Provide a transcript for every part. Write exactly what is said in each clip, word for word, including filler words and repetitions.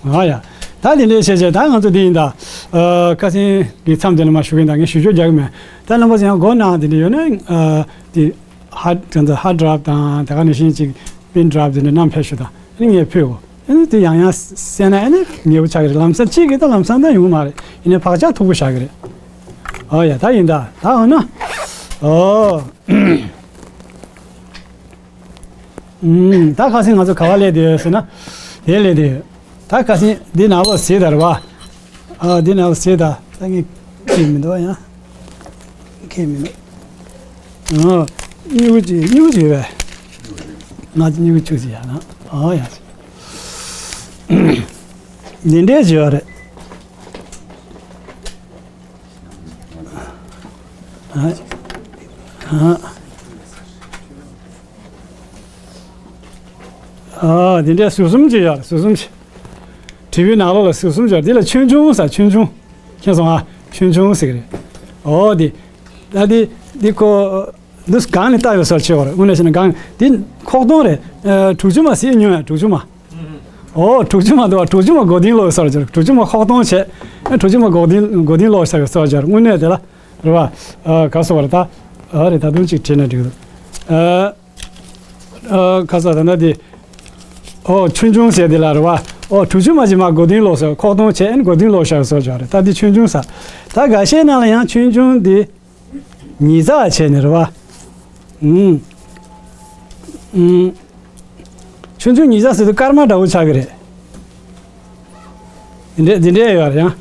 ཨ་ཡ། ད་དེ་འདྲའི་བྱས་བྱས་ད་ང་ཚོ་འདི་ཡིན་ད། ཨ། ཁ་སང་གི་མཚམས་དེ་ལ་མ་ཞུ་གིན་ད་ངས་ཞུ་ཞུ་རྒྱག་གི་མེད། ད་རྣམ་པ་ཚོ་ཡང་མགོ་ནང་དེ་འདྲ་ཡོད་ན། ཨ། དེ་ཧར་དེ་ཚོ་ཧར་ཌི་རའིབ་དང་དེ་ག་ནང་བཞིན་ཅིག་པེན་ཌི་རའིབ་དེ་འདྲ་བསྣམས་ཕེབས་ཤོག་དང་། ཨ་ནི་ངས་ཕུལ་གོ། ཨ་ནི་དེ་ཡང་ཡང་གསན་ན་ཨ་ནི་ངེས་པོ་ཆགས་ཀྱི་རེད། ལམ་སང་གཅིག་གིས་ད་ལམ་སང་ད་ཡོང་གི་མ་རེད། ཡིན་ནའི་བག་ཆགས་མཐུག་པོ་བཞག་གི་རེད། ཨོ་ཡ། ད་ཡིན་ད། ད་འོ་ན། ཨོ། ཨུམ། ད་ཁ་སང་ང་ཚོ་ག་བ་སླེབས་བསྡད་ཡོད་ཟེར་ན། དེ་སླེབས་བསྡད་ཡོད། ད་ཁ་སང་འདི་ནང་ལོགས་གཟིགས་དང་རེད་པ། ཨ། འདི་ནང་ལོགས་གཟིགས་དང་། ད་ངས་ཁྱེར་མི་འདུག་ཡང་ཁྱེར་མི་འདུག་ཨ། སྨྱུ་གུ་ཅིག་སྨྱུ་གུ་ཅིག་ཡོད་པས། ང་ཚོ་སྨྱུ་གུ་ཅིག་ཅིག་ཡང་ན། ཨ་ཡ། འདི་འདྲས་ཅིག་ཡོད་རེད། ཨ། ཨ། ཨ། འདི་འདྲའི་ཟུར་གསུམ་ཅིག་ཡོད་རེད། ཟུར་གསུམ་ཅིག་དྲིལ་བུའི་ནང་ལོགས་ལ་ཟུར་གསུམ་ཅིག་ཡོད་རེད། འདི་ལ་ཆོས་འབྱུང་ཟེར། ཆོས་འབྱུང་། མཁྱེན་སོང་ཨ། ཆོས་འབྱུང་ཟེར་གི་རེད། ཨོ་འདི། ད་འདི། ད་འདི་ཁོ། འདི་སྒང་ནས་ལྟ་བའི་བཟོ་བྱེད་པ་རེད། དངོས་གནས་བྱས་ན་སྒང་འདི་ཁོག་སྟོང་རེད། ཨ། དྲུག་ཅུ་མ་ཟེར་མྱོང་ཡ། དྲུག་ཅུ་མ། ཨོ། དྲུག་ཅུ་མ་འདུག་བ། དྲུག་ཅུ་མ་མགོ་རྟིང་སློག་ས་རེད། དྲུག་ཅུ་མ་ཁོག་སྟོང་བྱས། ཨ། དྲུག་ཅུ་མ་མགོ་རྟིང་མགོ་རྟིང་སློག་ས་རེད། བཟོ་བྱས་པ་རེད། དངོས་གནས་དེ་ལ་རེད་པ། ཨ། ག་སོགས་པ་རེད་ད། ཨ་རེད། ད་དུང་གཅིག་བྲིས་ན་འགྲིག་འདུག་ཨ། ཨ། ག་སོགས་ད་ལྟ་དེ། ཨོ། ཆོས་འབྱུང་ཟེར་དེ་ལ་རེད་པ། ཨོ། དྲུག་ཅུ་མ་ཅིག་མ་མགོ་རྟིང་སློག་ས། ཁོག་སྟོང་བྱས། ཨ་ནི་མགོ་རྟིང་སློག་ས་རེད། བཟོ་བྱས་པ་རེད། ད་དེ་ཆོས་འབྱུང་ཟེར། ད་འགའ་ཤས་ནང་ལ་ཡང་ཆོས་འབྱུང་དེ། ཉིས་བརྩེགས་བྱས་ནས་རེད་པ། ཨུམ། ཨུམ། ཆོས་འབྱུང་ཉིས་བརྩེགས་ཟེར་དུས་སྐར་མ་འདྲ་པོ་ཆགས་ཀྱི་རེད། འདི་འདྲ་འདི་འདྲ་ཡོད་རེད་ཡང་།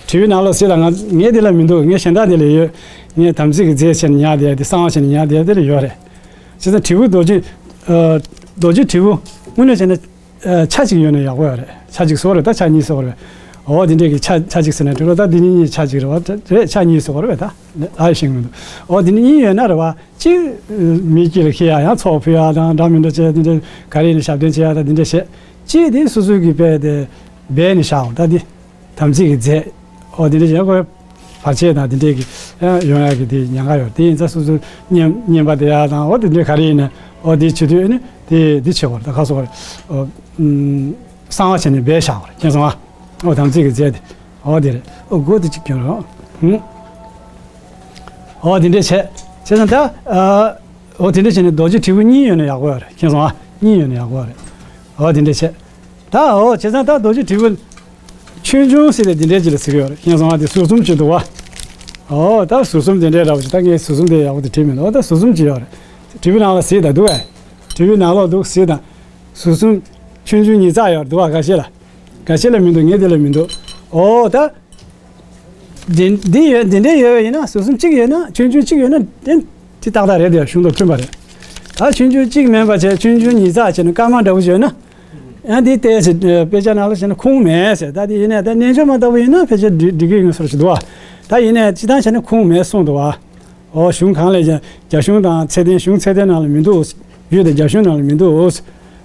དྲིལ་བུའི་ནང་ལོགས་གཟིགས་དང་། ང་ངས་འདི་ལ་མི་འདུག་ངས་གཞན་དག་འདི་ལ་ཡོད། ངས་དམ་ཚིག་གི་རྫས་བྱས་ནས་ཉར་བསྡད་ཡ་དེ། གསང་བ་བྱས་ནས་ཉར་བསྡད་ཡ་དེ་ལ་ཡོད་རེད། བྱས་ཙང་དྲིལ་བུ་རྡོ་རྗེ། ཨ། རྡོ་རྗེ་དྲིལ་བུ་དངོས་གནས་བྱས་ན། ཨ། ཆ་གཅིག་ཡོད་ན་ཡག་པོ་ཡོད་རེད། ཆ་གཅིག་བཟོ་རེད། ད་ཆ་གཉིས་བཟོ་རེད། འོ་དེ་འདྲས་ཀྱི་ཆ་ཆ་གཅིག་ཟེར་ན་འགྲིག་རེད། ད་འདི་གཉིས་གཉིས་ཆ་གཅིག་རེད་པ། རེད། ཆ་གཉིས་བཟོ་རེད་པ། ད་ཨ་ཤེས་མི་འདུག་འོ་དེ་གཉིས་ཡོད་ན་རེད་པ། གཅིག་མི་དཀྱིལ་ལ་འཁྱེར་ཡ། ཡང་ཚོགས་ཕུལ་ཡ་དང་འདྲ་མི་འདྲ་བྱས། དེ་འདྲས་ག་རེ་ཡིན་ན་ཞབས་བརྟན་བྱེད་ཡ་དང་དེ་འདྲས་བྱས། གཅིག་དེ་སོ་སོའི་གི་དཔེ་དེ་སྦས་ནས་བཞག་འོ། ད་འདི། དམ་ཚིག་གི་རྫས། ཨོ་དེ་འདྲ་བྱས་ཁོ་བར་ཆད་དང་དེ་འདྲས་ཀྱི་ཡོང་ཡག་གི་དེ་ཉེན་ཁ་ཡོད། དེ་ཡིན་ཙང་སོ་སོ་བསྙེན་བསྙེན་པ་དེ་ཡག་དང་། ཨོ་དེ་འདྲས་ག་རེ་ཡིན་ན། ཨོ་དེ་བྱེད་དུས་ཨ་ནི་དེ་དེ་བྱེད་དགོས་རེད། ད་ཁ་སོ་བར། ཨོ། ཨུམ། གསང་བ་བྱས་ནས་སྦས་བཞག་པ་རེད། མཁྱེན་སོང་ཨ། ཨོ་དམ་ཚིག་གི་རྫས་དེ། ཨོ་དེ་རེད། ཨོ་སྒོ་དེ་གཅིག་གྱོན་རོགས། ཨུམ། ཨོ་དེ་འདྲས་བྱས། བྱས་ཙང་ད། ཨ། ཨོ་དེ་འདྲས་བྱས་ནས་རྡོ་རྗེ་དྲིལ་བུ་གཉིས་ཡོད་ན་ཡག་པོ་ཡོད་རེད། མཁྱེན་སོང་ཨ། གཉིས་ཡོད་ན་ཡག་པོ་ཡོད་རེད། ཨོ་དེ་འདྲས་བྱས། ད་ཨོ་བྱས་ཙང་ད་རྡོ་རྗེ་དྲིལ་བུ། ཆོས་འབྱུང་ཟེར་ཏེ་འདི་འདྲའི་ཅིག་ལ་ཟེར་གྱི་ཡོད་རེད། མཁྱེན་སོང་ཨ། དེ་ཟུར་གསུམ་ཅིག་འདུག་བ། ཨོ་ད་ཟུར་གསུམ་དེ་འདྲའི་འདྲ་བོ་ཅིག་ད་ངས་ཟུར་གསུམ་དེ་ཡག་པོ་དེ་བྲིས་མི་འདུག་ཨོ་ད་ཟུར་གསུམ་ཅིག་ཡོད་རེད། དྲིལ་བུའི་ནང་ལ་གཟིགས་དང་། འདུག་བས། དྲིལ་བུའི་ནང་ལོགས་འདུག་གཟིགས་དང་། ཟུར་གསུམ་ཆོས་འབྱུང་ཉིས་བརྩེགས་ཡོད་རེད། འདུག་བ། འགའ་ཤས་ལ། འགའ་ཤས་ལ་མི་འདུག་ངས་དེ་ལ་མི་འདུག་ཨོ་ད། འདི་འདི་ཡོད། འདི་འདྲའི་ཡོད་པ་ཡིན་ན། ཟུར་གསུམ་གཅིག་ཡོད་ན། ཆོས་འབྱུང་གཅིག་ཡོད་ན་དེ་དེ་ཏག་ཏག་རེད་དེ། གཞུང་དང་མཐུན་པ་རེད། ད་ཆོས་འབྱུང་གཅིག་མིན་པ་བྱས། ཆོས་འབྱུང་ཉིས་བརྩེགས་བྱས་ནས་སྐར་མ་འདྲ་བོ་ཡོད་ན། ཡང་འདི་ལྟས་ཚེ་དཔེ་ཆ་ནང་ལ་བྱས་ན་ཁུངས་མེད་ཟེར། ད་དེ་ཡིན་ནའི་ད་རྣལ་འབྱོར་མ་ལྟ་བུ་ཡིན་ན་ཕལ་ཆེར་འགྲིག་འགྲིག་གི་ཡོད་ས་རེད་འདུག་བ། ད་ཡིན་ནའི་སྤྱིར་བཏང་བྱས་ན་ཁུངས་མེད་གསུངས་འདུག་བ། ཨོ་གཞུང་གང་ལས་ཀྱང་། རྒྱ་གཞུང་དང་ཚད་ལྡན། གཞུང་ཚད་ལྡན་ནང་ལ་མི་འདུག་རྒྱུད་དང་རྒྱ་གཞུང་ནང་ལ་མི་འདུག་ཨོ་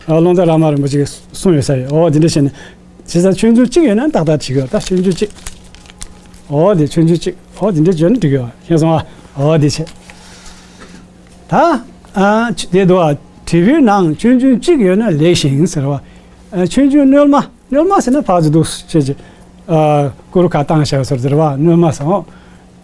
ཀློང་རྩེ་བླ་མ་རིན་པོ་ཆེས་གསུངས་ཡོད་ས་རེད། ཨོ་དེ་འདྲ་བྱས་ནས། བྱས་ཙང་ཆོས་འབྱུང་གཅིག་ཡོད་ན་ཏག་ཏག་འགྲིག་གི་ཡོད། ད་ཆོས་འབྱུང་གཅིག་ཨོ་དེ་ཆོས་འབྱུང་གཅིག་ཨོ་དེ་འདྲ་བྱས་ན་འགྲིག་གི་ཡོད། མཁྱེན་སོང་ཨ། ཨོ་དེ་བྱས། ད། ཨ། དེ་འདུག་བ། དྲིལ་བུའི་ནང་ཆོས་འབྱུང་གཅིག་ཡོད་ན་ལེགས་ཤིང་ཟེར་བ། ཨ། ཆོས་འབྱུང་སྣོལ་མ། སྣོལ་མ་ཟེར་ན་ཕར་ཚུར་འདུག་བྱས་ཀྱི། ཨ། ཀུ་རུ་ཁ་བཏང་བཞག་ཟེར་ཟེར་བ། སྣོལ་མ་ཟེར།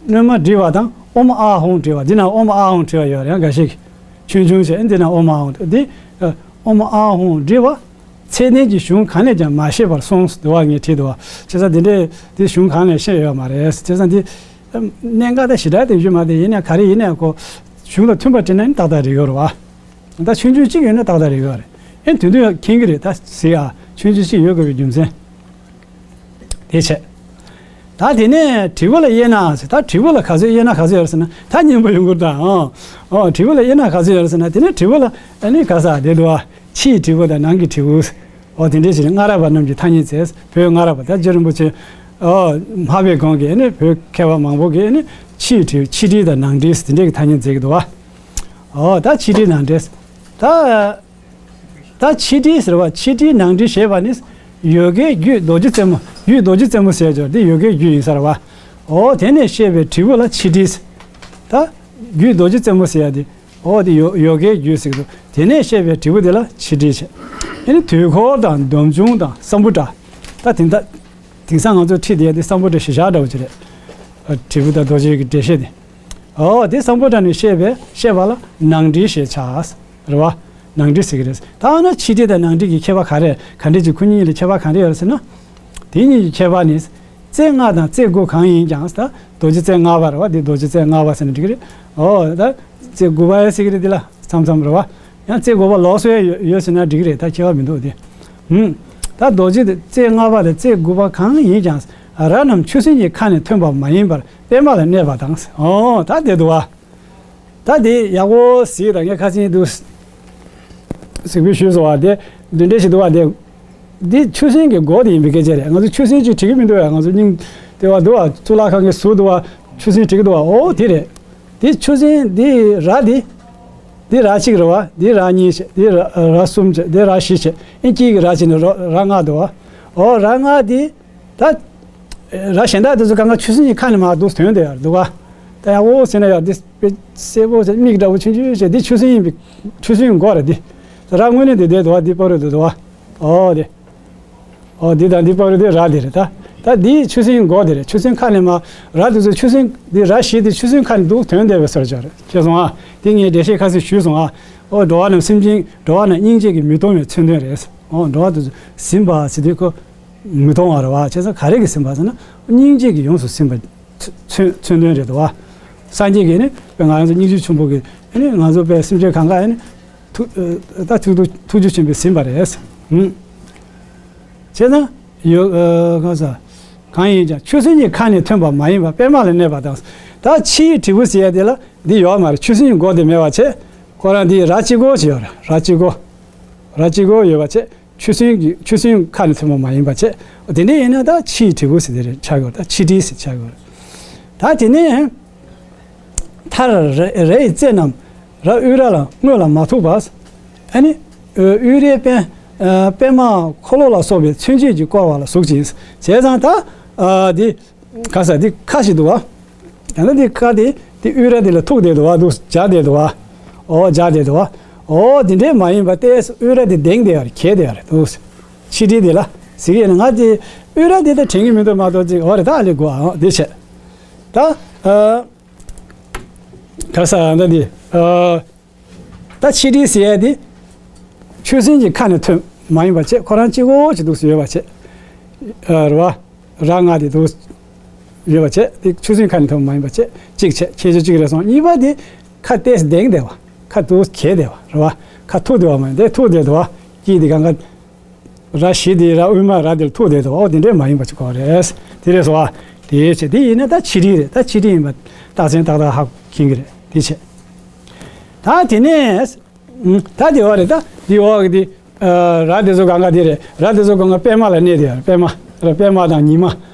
སྣོལ་མ་བྲིས་པ་དང་ཨོཾ་ཨཱཿཧཱུྃ་བྲིས་པ། འདི་ན་ཨོཾ་ཨཱཿཧཱུྃ་བྲིས་པ་ཡོད་རེད། འགའ་ཞིག་གིས་ཆོས་འབྱུང་བྱས། འདི་ན་ཨོཾ་ཨཱཿཧཱུྃ། འདི་ཨོཾ་ཨཱཿཧཱུྃ་བྲིས་པ། ཚད་ལྡན་གྱི་གཞུང་གང་ནས་ཀྱང་མ་བཤད་པར་གསུངས་འདུག་བ། ངས་བྲིས་འདུག་བ། བྱས་ཙང་འདི་འདྲས་འདི་གཞུང་གང་ནས་བཤད་ཡོད་མ་རེད། བྱས་ཙང་འདི་གནད་འགག་ད་ཞེ་དྲག་དེ་ཡོད་མ་རེད། ཡིན་ནའི་ག་རེ་ཡིན་ནའི་ཁོ་གཞུང་དང་མཐུན་པར་བྲིས་ན་ནི་ཏག་ཏག་རེད་ཡོད་རེད་བ། ད་ཆོས་འབྱུང་གཅིག་ཡོད་ན་ཏག་ཏག་རེད་ཡོད་རེད། ཨེ་དེ་དུས་མཁྱེན་གྱི་རེད། ད་གཟིགས་ཨ། ཆོས་འབྱུང་གཅིག་ཡོད་དགོས་པའི་རྒྱུ་མཚན། དེ་བྱས། ད་དེ་ནས་དྲིལ་བུ་ལ་དབྱེ་ན་ཟེར། ད་དྲིལ་བུ་ལ་ག་ཚོད་དབྱེ་ན་ག་ཚོད་ཡོད་རེད་ཟེར་ན། ད་སྙན་པོ་ཡོང་གི་རེད་ད། ཨོ། ཨོ་དྲིལ་བུ་ལ་དབྱེ་ན་ག་ཚོད་ཡོད་རེད་ཟེར་ན། དེ་ནས་དྲིལ་བུ་ལ་ཨ་ནི་ག་ས་དེ་འདུག་ཨ། ཕྱིའི་དྲིལ་བུ་དང་ནང་གི་དྲིལ་བུ། ཨོ་དེ་འདྲས་བྱས་ནས་སྔ་རབས་པ་རྣམས་ཀྱི་ཐ་སྙད་མཛད། བོད་སྔ་རབས་པ་ད་རྗེ་རིན་པོ་ཆེ། ཨོ་སྨྲ་བའི་གོང་གི་ཨ་ནི་བོད་མཁས་པ་མང་པོ་གིས་ཨ་ནི་ཕྱིའི་དྲིལ། ཕྱི་དྲིལ་དང་ནང་དྲིལ་དེ་འདྲས་ཀྱི་ཐ་སྙད་མཛད་ཀྱི་འདུག་བ། ཨོ་ད་ཕྱི་དྲིལ་ནང་དྲིལ། ད། ད་ཕྱི་དྲིལ་ཟེར་བ། ཕྱི་དྲིལ་ནང་དྲིལ་ཞེས་པ་ནི། ཡོ་གའི་རྒྱུད་རྡོ་རྗེ་རྩེ་མོ། རྒྱུད་རྡོ་རྗེ་རྩེ་མོ་ཟེར་ཡོད་འདི་ཡོ་གའི་རྒྱུད་ཡིན་ས་རེད་བ། ཨོ་དེ་ནས་བཤད་པའི་དྲིལ་བུ་ལ་ཕྱི་དྲིལ་ཟེར། ད་རྒྱུད་རྡོ་རྗེ་རྩེ་མོ་ཟེར་ཡ་དེ། ཨོ་དེ་ཡོ་ཡོ་གའི་རྒྱུད་ཟེར་གི་འདུག་དེ་ནས་བཤད་པའི་དྲིལ་བུ་དེ་ལ་ཕྱི་དྲིལ་བྱས། ཨེ་ནི་དུས་འཁོར་དང་སྡོམ་འབྱུང་དང་སམྦྷུ་ཊ། ད་དེང་ད་དེང་སང་ང་ཚོ་ཁྲིད་དེ་དེ་སམ་བྷོ་ཊ་གཞི་བཞག་འདྲ་བོ་ཅིག་རེད། ཨ། དྲིལ་བུ་དང་རྡོ་རྗེ་གི་འགྲེལ་བཤད་དེ། ཨོ་དེ་སམ་བྷོ་ཊ་ནས་བཤད་པའི་བཤད་པ་ལ་ནང་དྲིལ་ཞེས་བྱ། རེད་བ། ནང་དྲིལ་ཟེར་གི་རེད། ད་ན་ཕྱི་དྲིལ་དང་ནང་དྲིལ་གྱི་ཁྱད་པར་ག་རེ། ག་འདྲ་ཅིག་ཁོ་གཉིས་ལ་ཁྱད་པར་ག་རེ་ཡོད་རེད་ཟེར་ན། དེ་གཉིས་ཀྱི་ཁྱད་པར་ནི། རྩེ་ལྔ་དང་རྩེ་དགུ་གང་ཡིན་ཀྱང་། ད་རྡོ་རྗེ་རྩེ་ལྔ་པ་རེད་བ། འདི་རྡོ་རྗེ་རྩེ་ལྔ་པ་ཟེར་ན་འགྲིག་གི་རེད། ཨོ་ད་རྩེ་དགུ་པ་ཡང་ཟེར་གི་རེད། འདི་ལ་མཚམས་མཚམས་རེད་བ། ཡང་རྩེ་དགུ་པ་ལོགས་སུ་ཡང་ཡོད་ཡོད་ཟེར་ན་འགྲིག་གི་རེད། ད་ཁྱད་པར་མི་འདུག་དེ། ཧུམ། ད་རྡོ་རྗེ་དེ་རྩེ་ལྔ་པ་དང་རྩེ་དགུ་པ་གང་ཡིན་ཀྱང་། ར་རྣམས་ཆུ་སྲིན་གྱི་ཁ་ནས་ཐོན་པ་མ་ཡིན་པར་པད་མ་ལ་གནས་པ་དང་། ཨོ་ད་དེ་འདུག་བ། ད་དེ་ཡག་པོ་གཟིགས་དང་། ངས་ཁ་སང་དུ་གཟིགས་པོ་ཞུས་སོང་བ། དེ་འདི་འདྲ་ཞིག་འདུག་བ། དེ་འདི་ཆུ་སྲིན་གྱི་མགོ་དེ་ཡིན་པའི་སྐད་ཆ་རེད། ང་ཚོ་ཆུ་སྲིན་ཅིག་བྲིས་ཀྱི་མི་འདུག་བ། ང་ཚོ་སྙིང་དེ་བ་འདུག་བ། གཙུག་ལག་ཁང་གི་ཟུར་འདུག་བ། ཆུ་སྲིན་བྲིས་ཀྱི་འདུག་བ། ཨོ་དེ་རེད། དེ་ཆུ་སྲིན་འདི་ར་དེ། འདི་ར་གཅིག་རེད་བ། འདི་ར་གཉིས་བྱས། འདི་ར་ར་གསུམ་བྱས། འདི་ར་བཞི་བྱས། ཨེ་དཀྱིལ་གྱི་ར་བྱས་ནས་ར་ར་ལྔ་འདུག་བ། ཨོ་ར་ལྔ་འདི། ད་ར་གཞན་དག་དེ་ཚོ་གང་ག་ཆུ་སྲིན་གྱི་ཁ་ནས་མར་འདུག་ཐོན་བསྡད་ཡོད་རེད་འདུག་ག་ད་ཡག་པོ་བྱས་ན་ཡང་འདི་དཔེ་གསལ་པོ་བྱས། མིག་འདྲ་བོ་ཆུང་ཆུང་བྱས། འདི་ཆུ་སྲིན་ཡིན་པའི་ཆུ་སྲིན་མགོ་རེད་འདི། ད་ར་དངོས་གནས་འདི་བསྡད་འདུག་ག་འདི་བར་དུ་འདུག་ག་ཨོ་དེ། ཨོ་འདི་དང་འདི་བར་དུ་ར་འདི་རེད། ད་ད་འདི་ཆུ་སྲིན་མགོ་དེ་རེད། ཆུ་སྲིན་ཁ་ནས་མར་ར་དེ་ཚོ་ཆུ་སྲིན་འདི་ར་བཞི་དེ་ཆུ་སྲིན་ཁ་ནས་འདུག་ཐོན་བསྡད་པའི་བཟོ་འདྲ་ཅིག་རེད། ཤེས་སོང་ཨ། འདི་ངས་འགྲེལ་བཤད་ཁ་སང་ཞུས་སོང་ཨ། ཨོ་འགྲོ་བ་རྣམས་སེམས་ཅན། འགྲོ་བ་རྣམས་སྙིང་རྗེ་གིས་མི་གཏོང་བའི་མཚོན་དོན་རེད། ཨོ་འགྲོ་བ་དེ་ཚོ་ཟིན་པ་ཟེར་དུས་ཁོ། མི་གཏོང་བ་རེད་བ། བྱས་ཙང་ག་རེ་གིས་ཟིན་པ་ཟེར་ན། སྙིང་རྗེ་གིས་ཡོངས་སུ་ཟིན་པ་མཚོན་མཚོན་དོན་རེད་དོ་བ། སངས་རྒྱས་ཀྱིས་ནི་དཔེ་ང་རང་ཚོ་སྙིང་རྗེ་ཆེན་པོ་གིས་ནི་ང་ཚོ་དཔེ་སེམས་ཅན་གང་ག་ནི་ཐུགས་ད་ཐུགས་ཐུགས་རྒྱུད་ཆེན་པོས་ཟིན་པ་རེད། ཧུམ། བྱས་ཙང་ཡོད་གང་ཟག་གང་ཡིན་ཀྱང་ཆུ་སྲིན་གྱི་ཁ་ནས་ཐོན་པ་མ་ཡིན་པར་པད་མ་ལ་གནས་པ་དང་། ད་ཕྱིའི་དྲིལ་བུ་ཟེར་ཡ་དེ་ལ་འདི་ཡོད་མ་རེད། ཆུ་སྲིན་གྱི་མགོ་དེ་མེད་པ་བྱས། ཁོ་རང་འདི་ར་གཅིག་པོ་ཅིག་ཡོད་རེད། ར་གཅིག་པོ། ར་གཅིག་པོ་ཡོད་པ་བྱས། ཆུ་སྲིན་གྱི་ཆུ་སྲིན་ཁ་ནས་ཐོན་པ་མ་ཡིན་པ་བྱས། དེ་འདྲ་ཡིན་ན་ད་ཕྱིའི་དྲིལ་བུ་ཟེར་དེ་རེད་ཆགས་ཡོད། ད་ཕྱི་དྲིལ་ཟེར་ཆགས་ཡོད། ད་དེ་ནས་མཐར་ར་རའི་རྩེ་རྣམས་ར་དབུས་ར་ལ་སྔོན་ལ་མ་ཐུག་པ། ཨ་ནི་དབུས་རའི་པད་པད་མ་འཁོར་ལོ་ལ་སོགས་པའི་མཚོན་བྱེད་ཀྱིས་བསྐོར་བ་ལ་ཟུག་ཅིང་། བྱས་ཙང་ད་འདི། ག་ས་འདི་ཁ་ཞིག་འདུག་བ། ཡང་ན་འདི་ཁ་འདི་འདི་དབུས་ར་འདི་ལ་ཐུག་བསྡད་འདུག་བ། འདུག་སྦྱར་བསྡད་འདུག་བ། ཨོ་སྦྱར་བསྡད་འདུག་བ། ཨོ་འདི་འདྲས་མ་ཡིན་པ་ཏོག་ཙམ་དབུས་ར་འདི་གདེངས་བསྡད་ཡོད་རེད། གྱེས་བསྡད་ཡོད་རེད་འདུག་ཕྱི་དྲིལ་འདི་ལ་ཟེར་གི་ཡིན་ན། ང་འདི་དབུས་ར་འདི་ད་དྲན་གི་མི་འདུག་མ་གཏོགས་ཅིག་ཨོ་རེད། ད་ཨ་ལས་དགོས་ཨ། འདི་བྱས། ད་ཨ། ག་ས་ད་འདི་ཨ། ད་ཕྱི་དྲིལ་ཟེར་ཡ་དེ། ཆུ་སྲིན་གྱི་ཁ་ནས་ཐོན་མ་ཡིན་པ་བྱས། ཁོ་རང་གཅིག་པོ་ཅིག་འདུག་སེ་ཡོད་པ་བྱས། ཨ་རེད་བ། ར་ལྔ་དེ་འདུག་ཡོད་པ་བྱས། དེ་ཆུ་སྲིན་ཁ་ནས་ཐོན་མ་ཡིན་པ་བྱས། གཅིག་བྱས། ཁྱད་ཆོས་གཅིག་རེད་སོང་། གཉིས་པ་དེ་ཁ་ཏོག་ཙམ་གདེངས་བསྡད་པ། ཁ་འདུག་གྱེས་བསྡད་པ་རེད་བ། ཁ་ཐུག་བསྡད་པ་མ་ཡིན། དེ་ཐུག་བསྡད་འདུག་བ། དཀྱིལ་དེ་གང་ག་ར་བཞི་དེ་ར་དབུས་མ་ར་དེར་ཐུག་བསྡད་འདུག་ཨོ་དེ་འདྲས་མ་ཡིན་པ་ཅིག་གོ་རེད། དེ་རེད་སོང་བ། དེ་བྱས། དེ་ཡིན་ན་ད་ཕྱི་དྲིལ་རེད། ད་ཕྱི་དྲིལ་ཡིན་པ་རྟགས་མཚན་ཏག་ཏག་ཧ་གོ་མཁྱེན་གྱི་རེད། དེ་བྱས། ད་དེ་ནས། ད་དེ་བ་རེད། ད་དེ་འོག་གི་དེ། ར་དེ་ཚོ་གང་ག་དེ་རེད། ར་དེ་ཚོ་གང་ག་པད་མ་ལ་གནས་དེ་རེད། པད་མ་ར། པད་མ་དང་ཉི་མ།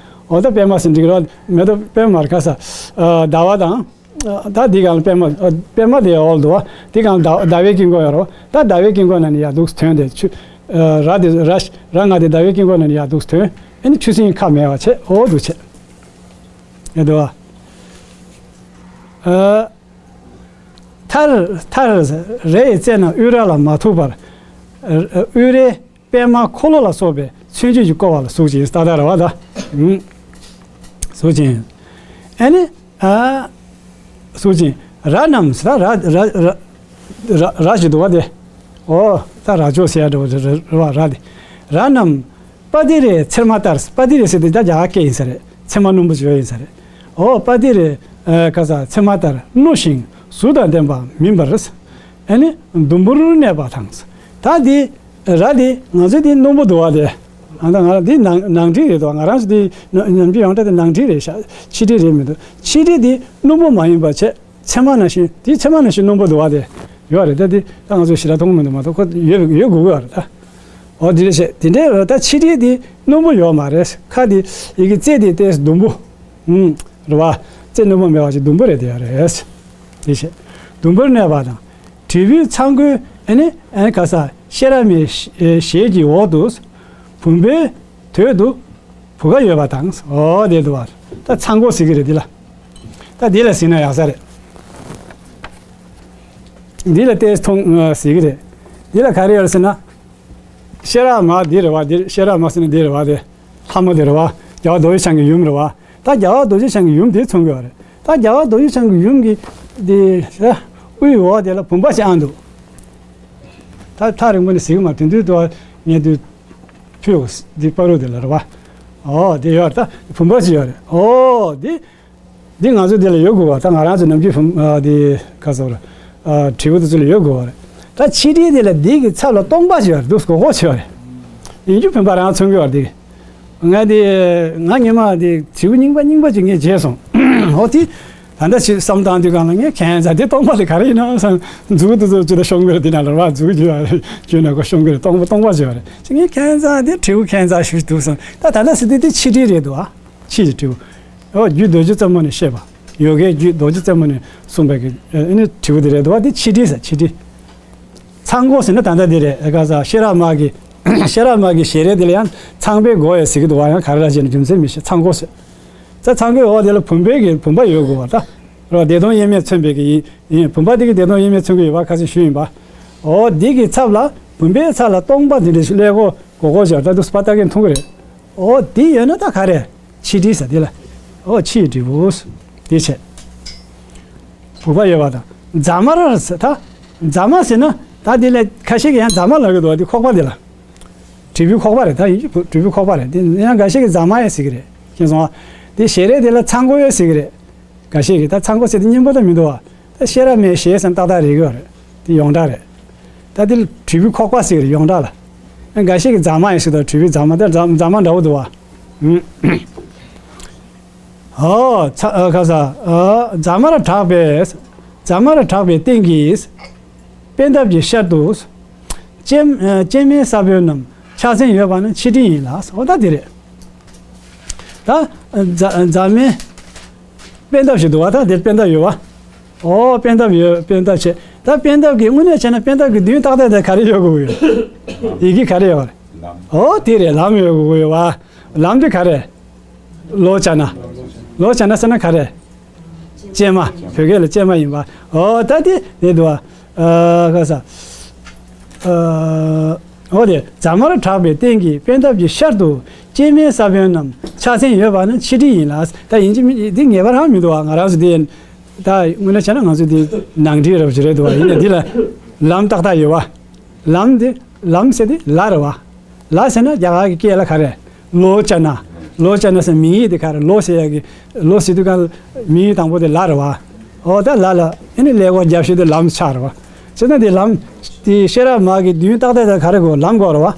འོ་ད་པད་མ་ཟེར་འགྲིག་རོགས་མེད་དོ། པད་མ་ར་ག་ས། ཟླ་བ་དང་། ད་དེ་གང་ལ་པད་མ། པད་མ་དེ་འོག་འདུག་བ། དེ་གང་ཟླ་ཟླ་བའི་དཀྱིལ་འཁོར་ཡོད་རོགས། ད་ཟླ་བའི་དཀྱིལ་འཁོར་ནང་ནས་ཡར་འདུག་ཐོན་དེ་ཆུ། ར་དེ་ར་ར་ལྔ་དེ་ཟླ་བའི་དཀྱིལ་འཁོར་ནང་ནས་ཡར་འདུག་ཐོན། ཨ་ནི་ཆུ་སྲིན་ཁ་མེད་པ་བྱས། འོ་འདུག་བྱས། ཡོད་འདུག་བ། མཐར་མཐར་རའི་རྩེ་རྣམས་དབུས་ར་ལ་མ་ཐུག་པར། དབུས་རའི་པད་མ་འཁོར་ལོ་ལ་སོགས་པའི་མཚོན་བྱེད་ཀྱིས་བསྐོར་བ་ལ་ཟུག་ཅིང་། ཏག་ཏག་རེད་བ་ད། ཟུག་ཅིང་། ཨ་ནི། ཨ། ཟུག་ཅིང་། ར་རྣམས་ད་ར་ར་ར་ར་ར་ཞིག་འདུག་བ་དེ། ཨོ་ད་ར་ཅོ་ཟེར་ཡ་འདྲ་བོ་རེད་བ། ར་དེ། ར་རྣམས། པ་ཏི་རའི་ཚེར་མ་ལྟར། པ་ཏི་རེ་ཟེར་དེ་ད་རྒྱ་གར་སྐད་ཡིན་ས་རེད། ཚེར་མ་སྣུམ་པོ་ཅིག་ཡོད་ཡིན་ས་རེད། ཨོ་པ་ཏི་རེ། ཨ། ག་ས་ཚེར་མ་ལྟར་རྣོ་ཞིང་གཟུགས་དང་ལྡན་པ་མིན་པར། ཨ་ནི་ཟླུམ་པོར་གནས་པ་དང་། ད་འདི་ར་འདི་ང་ཚོ་འདི་སྣུམ་པོ་འདུག་བ་དེ། ཨ་ད་ང་རང་འདི་ནང་ནང་དྲིལ་རེད་དོ། ང་རང་ཚོ་འདི་ནམ་རྒྱུན་ཡོངས་གྲགས་དེ་ནང་དྲིལ་རེད་ཤག་ཕྱི་དྲིལ་རེད་མི་འདུག་ཕྱི་དྲིལ་འདི་སྣུམ་པོ་མ་ཡིན་པ་བྱས། ཚེར་མ་ནང་བཞིན། དེའི་ཚེར་མ་ནང་བཞིན་སྣུམ་པོ་འདུག་བ་དེ་ཡོད་རེད། ད་དེ་ད་ང་ཚོ་ཞེ་དྲག་མཐོང་གི་མི་འདུག་མ་གཏོགས་ཁོ་ཡོད་ཡོད་དགོས་ཀྱི་ཡོད་རེད་ད། འོ་དེ་འདྲ་བྱས། དེ་འདྲའི་ད་ཕྱི་དྲིལ་དེ་སྣུམ་པོ་ཡོད་མ་རེད། ཁ་དེ་ཡི་གེ་རྩེ་དེ་ཏོག་ཙམ་ཟླུམ་པོ། ཨུམ། རེད་བ། རྩེ་སྣུམ་པོ་མེད་པ་ཞིག་ཟླུམ་པོ་རེད་དེ་ཡོད་རེད། དེ་བྱས། ཟླུམ་པོར་གནས་པ་དང་། དྲིལ་བུའི་ཚང་ཁུའི་ཨ་ནི་ཨ་ནི་ག་ས་ཤེས་རབ་མའི་ཞལ་གྱི་འོག་ཏུ། བུམ་པའི་དོད་དུ་བུ་ག་ཡོད་པ་དང་། འོ་དེ་འདུག་བ། ད་ཚང་ཁུ་ཟེར་གི་རེད་འདི་ལ། ད་འདི་ལ་ཟེར་ན་ཡག་ས་རེད། འདི་ལ་ཏོག་ཙམ་མཐོང་ཟེར་གི་རེད། འདི་ལ་ག་རེ་ཡོད་ཟེར་ན། ཤེས་རབ་མ་འདི་རེད་བ། འདི་ཤེས་རབ་མ་ཟེར་ན་འདི་རེད་བ་དེ། ལྷ་མོ་དེ་རེད་བ། རྒྱལ་བ་རྡོ་རྗེ་འཆང་གི་ཡུམ་རེད་བ། ད་རྒྱལ་བ་རྡོ་རྗེ་འཆང་གི་ཡུམ་དེ་མཚོན་གྱི་ཡོད་རེད། ད་རྒྱལ་བ་རྡོ་རྗེ་འཆང་གི་ཡུམ་གྱི་དེ་དབུའི་འོག་དེ་ལ་བུམ་པ་ཞིག་ཨང་འདུག་ད་ཐག་རིང་པོ་ནས་གཟིགས་མ་དེ་དུས་དུ་ངས་དུས་ཕུལ་འདི་པ་རུ་དེ་ལ་རེད་བ། ཨོ་དེ་ཡོད་རེད། ད་བུམ་པ་ཞིག་ཡོད་རེད། ཨོ་དེ། འདི་ང་ཚོ་འདི་ལ་ཡོད་དགོས་པ། ད་ང་རང་ཚོ་ནམ་རྒྱུན་བུམ་ཨ་དེ་ག་ཟེར་ཨ་དྲིལ་བུ་དེ་ཚོ་ལ་ཡོད་དགོས་པ་རེད། ད་ཕྱི་དྲིལ་དེ་ལ་འདི་གི་ཚབ་ལ་སྟོང་པ་ཞིག་ཡོད་རེད། འདུག་སྒོར་སྒོར་ཞིག་ཡོད་རེད། ཡིན་རྒྱུ་བུམ་པ་རང་མཚོན་གྱི་ཡོད་རེད། འདི་ང་དེ་ང་སྔོན་མ་དེ་དྲིལ་བུ་རྙིང་པ་རྙིང་པ་ཅིག་ངས་བརྗེས་སོང་། འོ་དེ་ད་ལྟ་ཞིག་བསམ་བཏང་དུས་གང་ལ་ངས་ཁྱད་མཚར་དེ་སྟོང་པ་དེ་ག་རེ་ཡིན་ནམ་བསམ། མཛུབ་དེ་ཚོ་ཅི་ལ་ཤོང་གི་རེད། དེ་ན་ལ་ར་མཛུབ་ཅི་ཡོད་རེད། ཅི་ན་གོ་ཤོང་གི་རེད། སྟོང་པ་སྟོང་པ་ཞིག་ཡོད་རེད། ཅི་ངས་ཁྱད་མཚར་དེ་དྲིལ་བུ་ཁྱད་མཚར་ཞིག་འདུག་བསམ། ད་ད་ལྟ་ཟེར་དུས་དེ་ཕྱི་དྲིལ་རེད་འདུག་ཨ། ཕྱིས་ཀྱི་དྲིལ་བུ། འོ་རྒྱུད་རྡོ་རྗེ་རྩེ་མོ་ནས་བཤད་པ། ཡོ་གའི་རྒྱུད་རྡོ་རྗེ་རྩེ་མོ་ནས་གསུངས་པའི་གི་ཨ་ནི་དྲིལ་བུ་དེ་རེད་འདུག་བ། དེ་ཕྱི་དྲིལ་ཟེར། ཕྱི་དྲིལ། ཚངས་སྒོ་ཟེར་ན་ད་ལྟ་དེ་རེད། ཨ་ག་ས་ཤེས་རབ་མ་གི་ཤེས་རབ་མ་གི་ཞལ་རས་དེ་ལ་ཡང་ཚངས་པའི་སྒོ་ཡང་ཟེར་གི་འདུག་བ། ཡང་ག་རེ་ལ་བྱས་ནས་རྒྱུ་མཚན་མི་ཤེས། ཚངས་སྒོ་ཟེར། ད་ཚངས་པའི་འོག་དེ་ལ་བུམ་པའི་གི་བུམ་པ་ཡོད་དགོས་བ། ད་རོ་བདེ་སྟོང་དབྱེར་མེད་མཚོན་པའི་གི་ཡིན། བུམ་པ་དེ་གི་བདེ་སྟོང་དབྱེར་མེད་མཚོན་གི་ཡོད་བ། ཁ་སང་ཞུས་ཡིན་པ། འོ་འདི་གི་ཚབ་ལ་བུམ་པའི་ཚབ་ལ་སྟོང་པ་འདི་འདྲ་ཞིག་ཀླད་ཀོར་སྒོར་སྒོར་བཞག་ད་དུ་སྤ་ལྟ་མཁན་མཐོང་གི་རེད། འོ་འདི་ཡོད་ན་ད་ག་རེ། ཕྱི་དྲིལ་ཟེར་དེ་ལ། འོ་ཕྱིའི་དྲིལ་བུ། དེ་བྱས། བུམ་པ་ཡོད་པ་དང་། རྫ་མར་ཟེར་ད། རྫ་མ་ཟེར་ན་ད་དེ་ལ་ཁ་ཤས་ཀྱིས་ཡང་རྫ་མ་ལབ་ཀྱི་འདུག་བ། དེ་ཁོག་པ་དེ་ལ། དྲིལ་བུའི་ཁོག་པ་རེད། ད་ཡིན་གྱི་དྲིལ་བུའི་ཁོག་པ་རེད། དེ་ཡང་འགའ་ཤས་ཀྱིས་རྫ་མ་ཡང་ཟེར་གྱི་རེད། མཁྱེན་སོང་ཨ། དེ་ཞལ་རས་དེ་ལ་ཚངས་སྒོ་ཡང་ཟེར་གྱི་རེད། འགའ་ཤས་ཀྱིས། ད་ཚངས་སྒོ་ཟེར་དེ་སྙན་པོ་ད་མི་འདུག་བ། ད་ཤེས་རབ་མའི་ཞལ་ཟེར་ཏག་ཏག་རེད་གི་རེད། དེ་ཡོངས་གྲགས་རེད། ད་དེ་ལ་དྲིལ་བུའི་ཁོག་པ་ཟེར་གྱི་རེད། ཡོངས་གྲགས་ལ། འགའ་ཤས་ཀྱིས་རྫ་མ་ཡང་ཟེར་དང་། དྲིལ་བུའི་རྫ་མ། ད་རྫ་རྫ་མ་འདྲ་བོ་འདུག་བ། ཨོ་ཚ་ཨ་ག་ས་ཨ་རྫ་མར་གྲགས་པའི། རྫ་མར་གྲགས་པའི་སྟེང་གི་པད་འདབ་ཀྱི་ཤར་དུ་སྤྱན་ཨ་སྤྱན་མའི་ས་བོན་རྣམས་ཕྱག་མཚན་ཡོད་པ་ནི་ཕྱི་དྲིལ་ཡིན་ལ། འོ་ད་དེ་རེད། ད་རྫ་རྫ་མའི་པད་འདབ་ཞིག་འདུག་བ། ད་དེར་པད་འདབ་ཡོད་བ། ཨོ་པད་འདབ་ཡོད། པད་འདབ་བྱས། ད་པད་འདབ་ཀྱི་དངོས་གནས་བྱས་ན་པད་འདབ་ཀྱི་མདུན་ཏག་ཏག་དེ་ག་རེ་ཡོད་དགོས་ཡོད། ཡི་གེ་ག་རེ་ཡོད་རེད། ཨོ་དེ་རེད། ལམ་ཡོད་དགོས་ཡོད་བ། ལམ་དེ་ག་རེ། ལོ་ཙཱ་ན། ལོ་ཙཱ་ན་ཟེར་ན་ག་རེ། ཀྱེ་མ། བོད་སྐད་ལ་ཀྱེ་མ་ཡིན་པ། ཨོ་ད་དེ་དེ་འདུག་བ། ཨ་ག་ས། ཨ་འོ་དེ་རྫ་མར་གྲགས་པའི་སྟེང་གི་པད་འདབ་ཀྱི་ཤར་དུ་སྤྱན་མའི་ས་བོན་རྣམས་ཕྱག་མཚན་ཡོད་པ་ནི་ཕྱི་དྲིལ་ཡིན་ལ། ད་ཡིན་གཅིག་མིན་གཅིག་འདི་ངེས་པ་རང་མི་འདུག་བ། ང་རང་ཚོ་འདི་ད་དངོས་གནས་བྱས་ན་ང་ཚོ་འདི་ནང་དྲིལ་རབ་ཅིག་རེད་འདུག་བ། ཡིན་ནའི་འདི་ལ་ལམ་ཏག་ཏག་ཡོད་བ། ལམ་འདི་ལམ་ཟེར་འདི་ལ་རེད་བ། ལ་ཟེར་ན་རྒྱ་གར་གྱི་སྐད་ལ་ག་རེ། ལོ་ཙཱ་ན། ལོ་ཙཱ་ན་ཟེར་མིང་ཡིག་དེ་ག་རེ། ལོ་ཟེར་ཡག་གི། ལོ་ཟེར་དུས་གང་མིང་ཡིག་དང་པོ་དེ་ལ་རེད་བ། འོ་ད་ལ་ལ་ཨ་ནི་ཀླད་ཀོར་རྒྱབ་ཤོས་དེ་ལམ་ཆགས་རེད་བ། བྱས་ན་དེ་ལམ་དེ་ཤེས་རབ་མ་གི་མདུན་ཏག་ཏག་དེ་ག་རེ་དགོས། ལམ་དགོས་རེད་བ།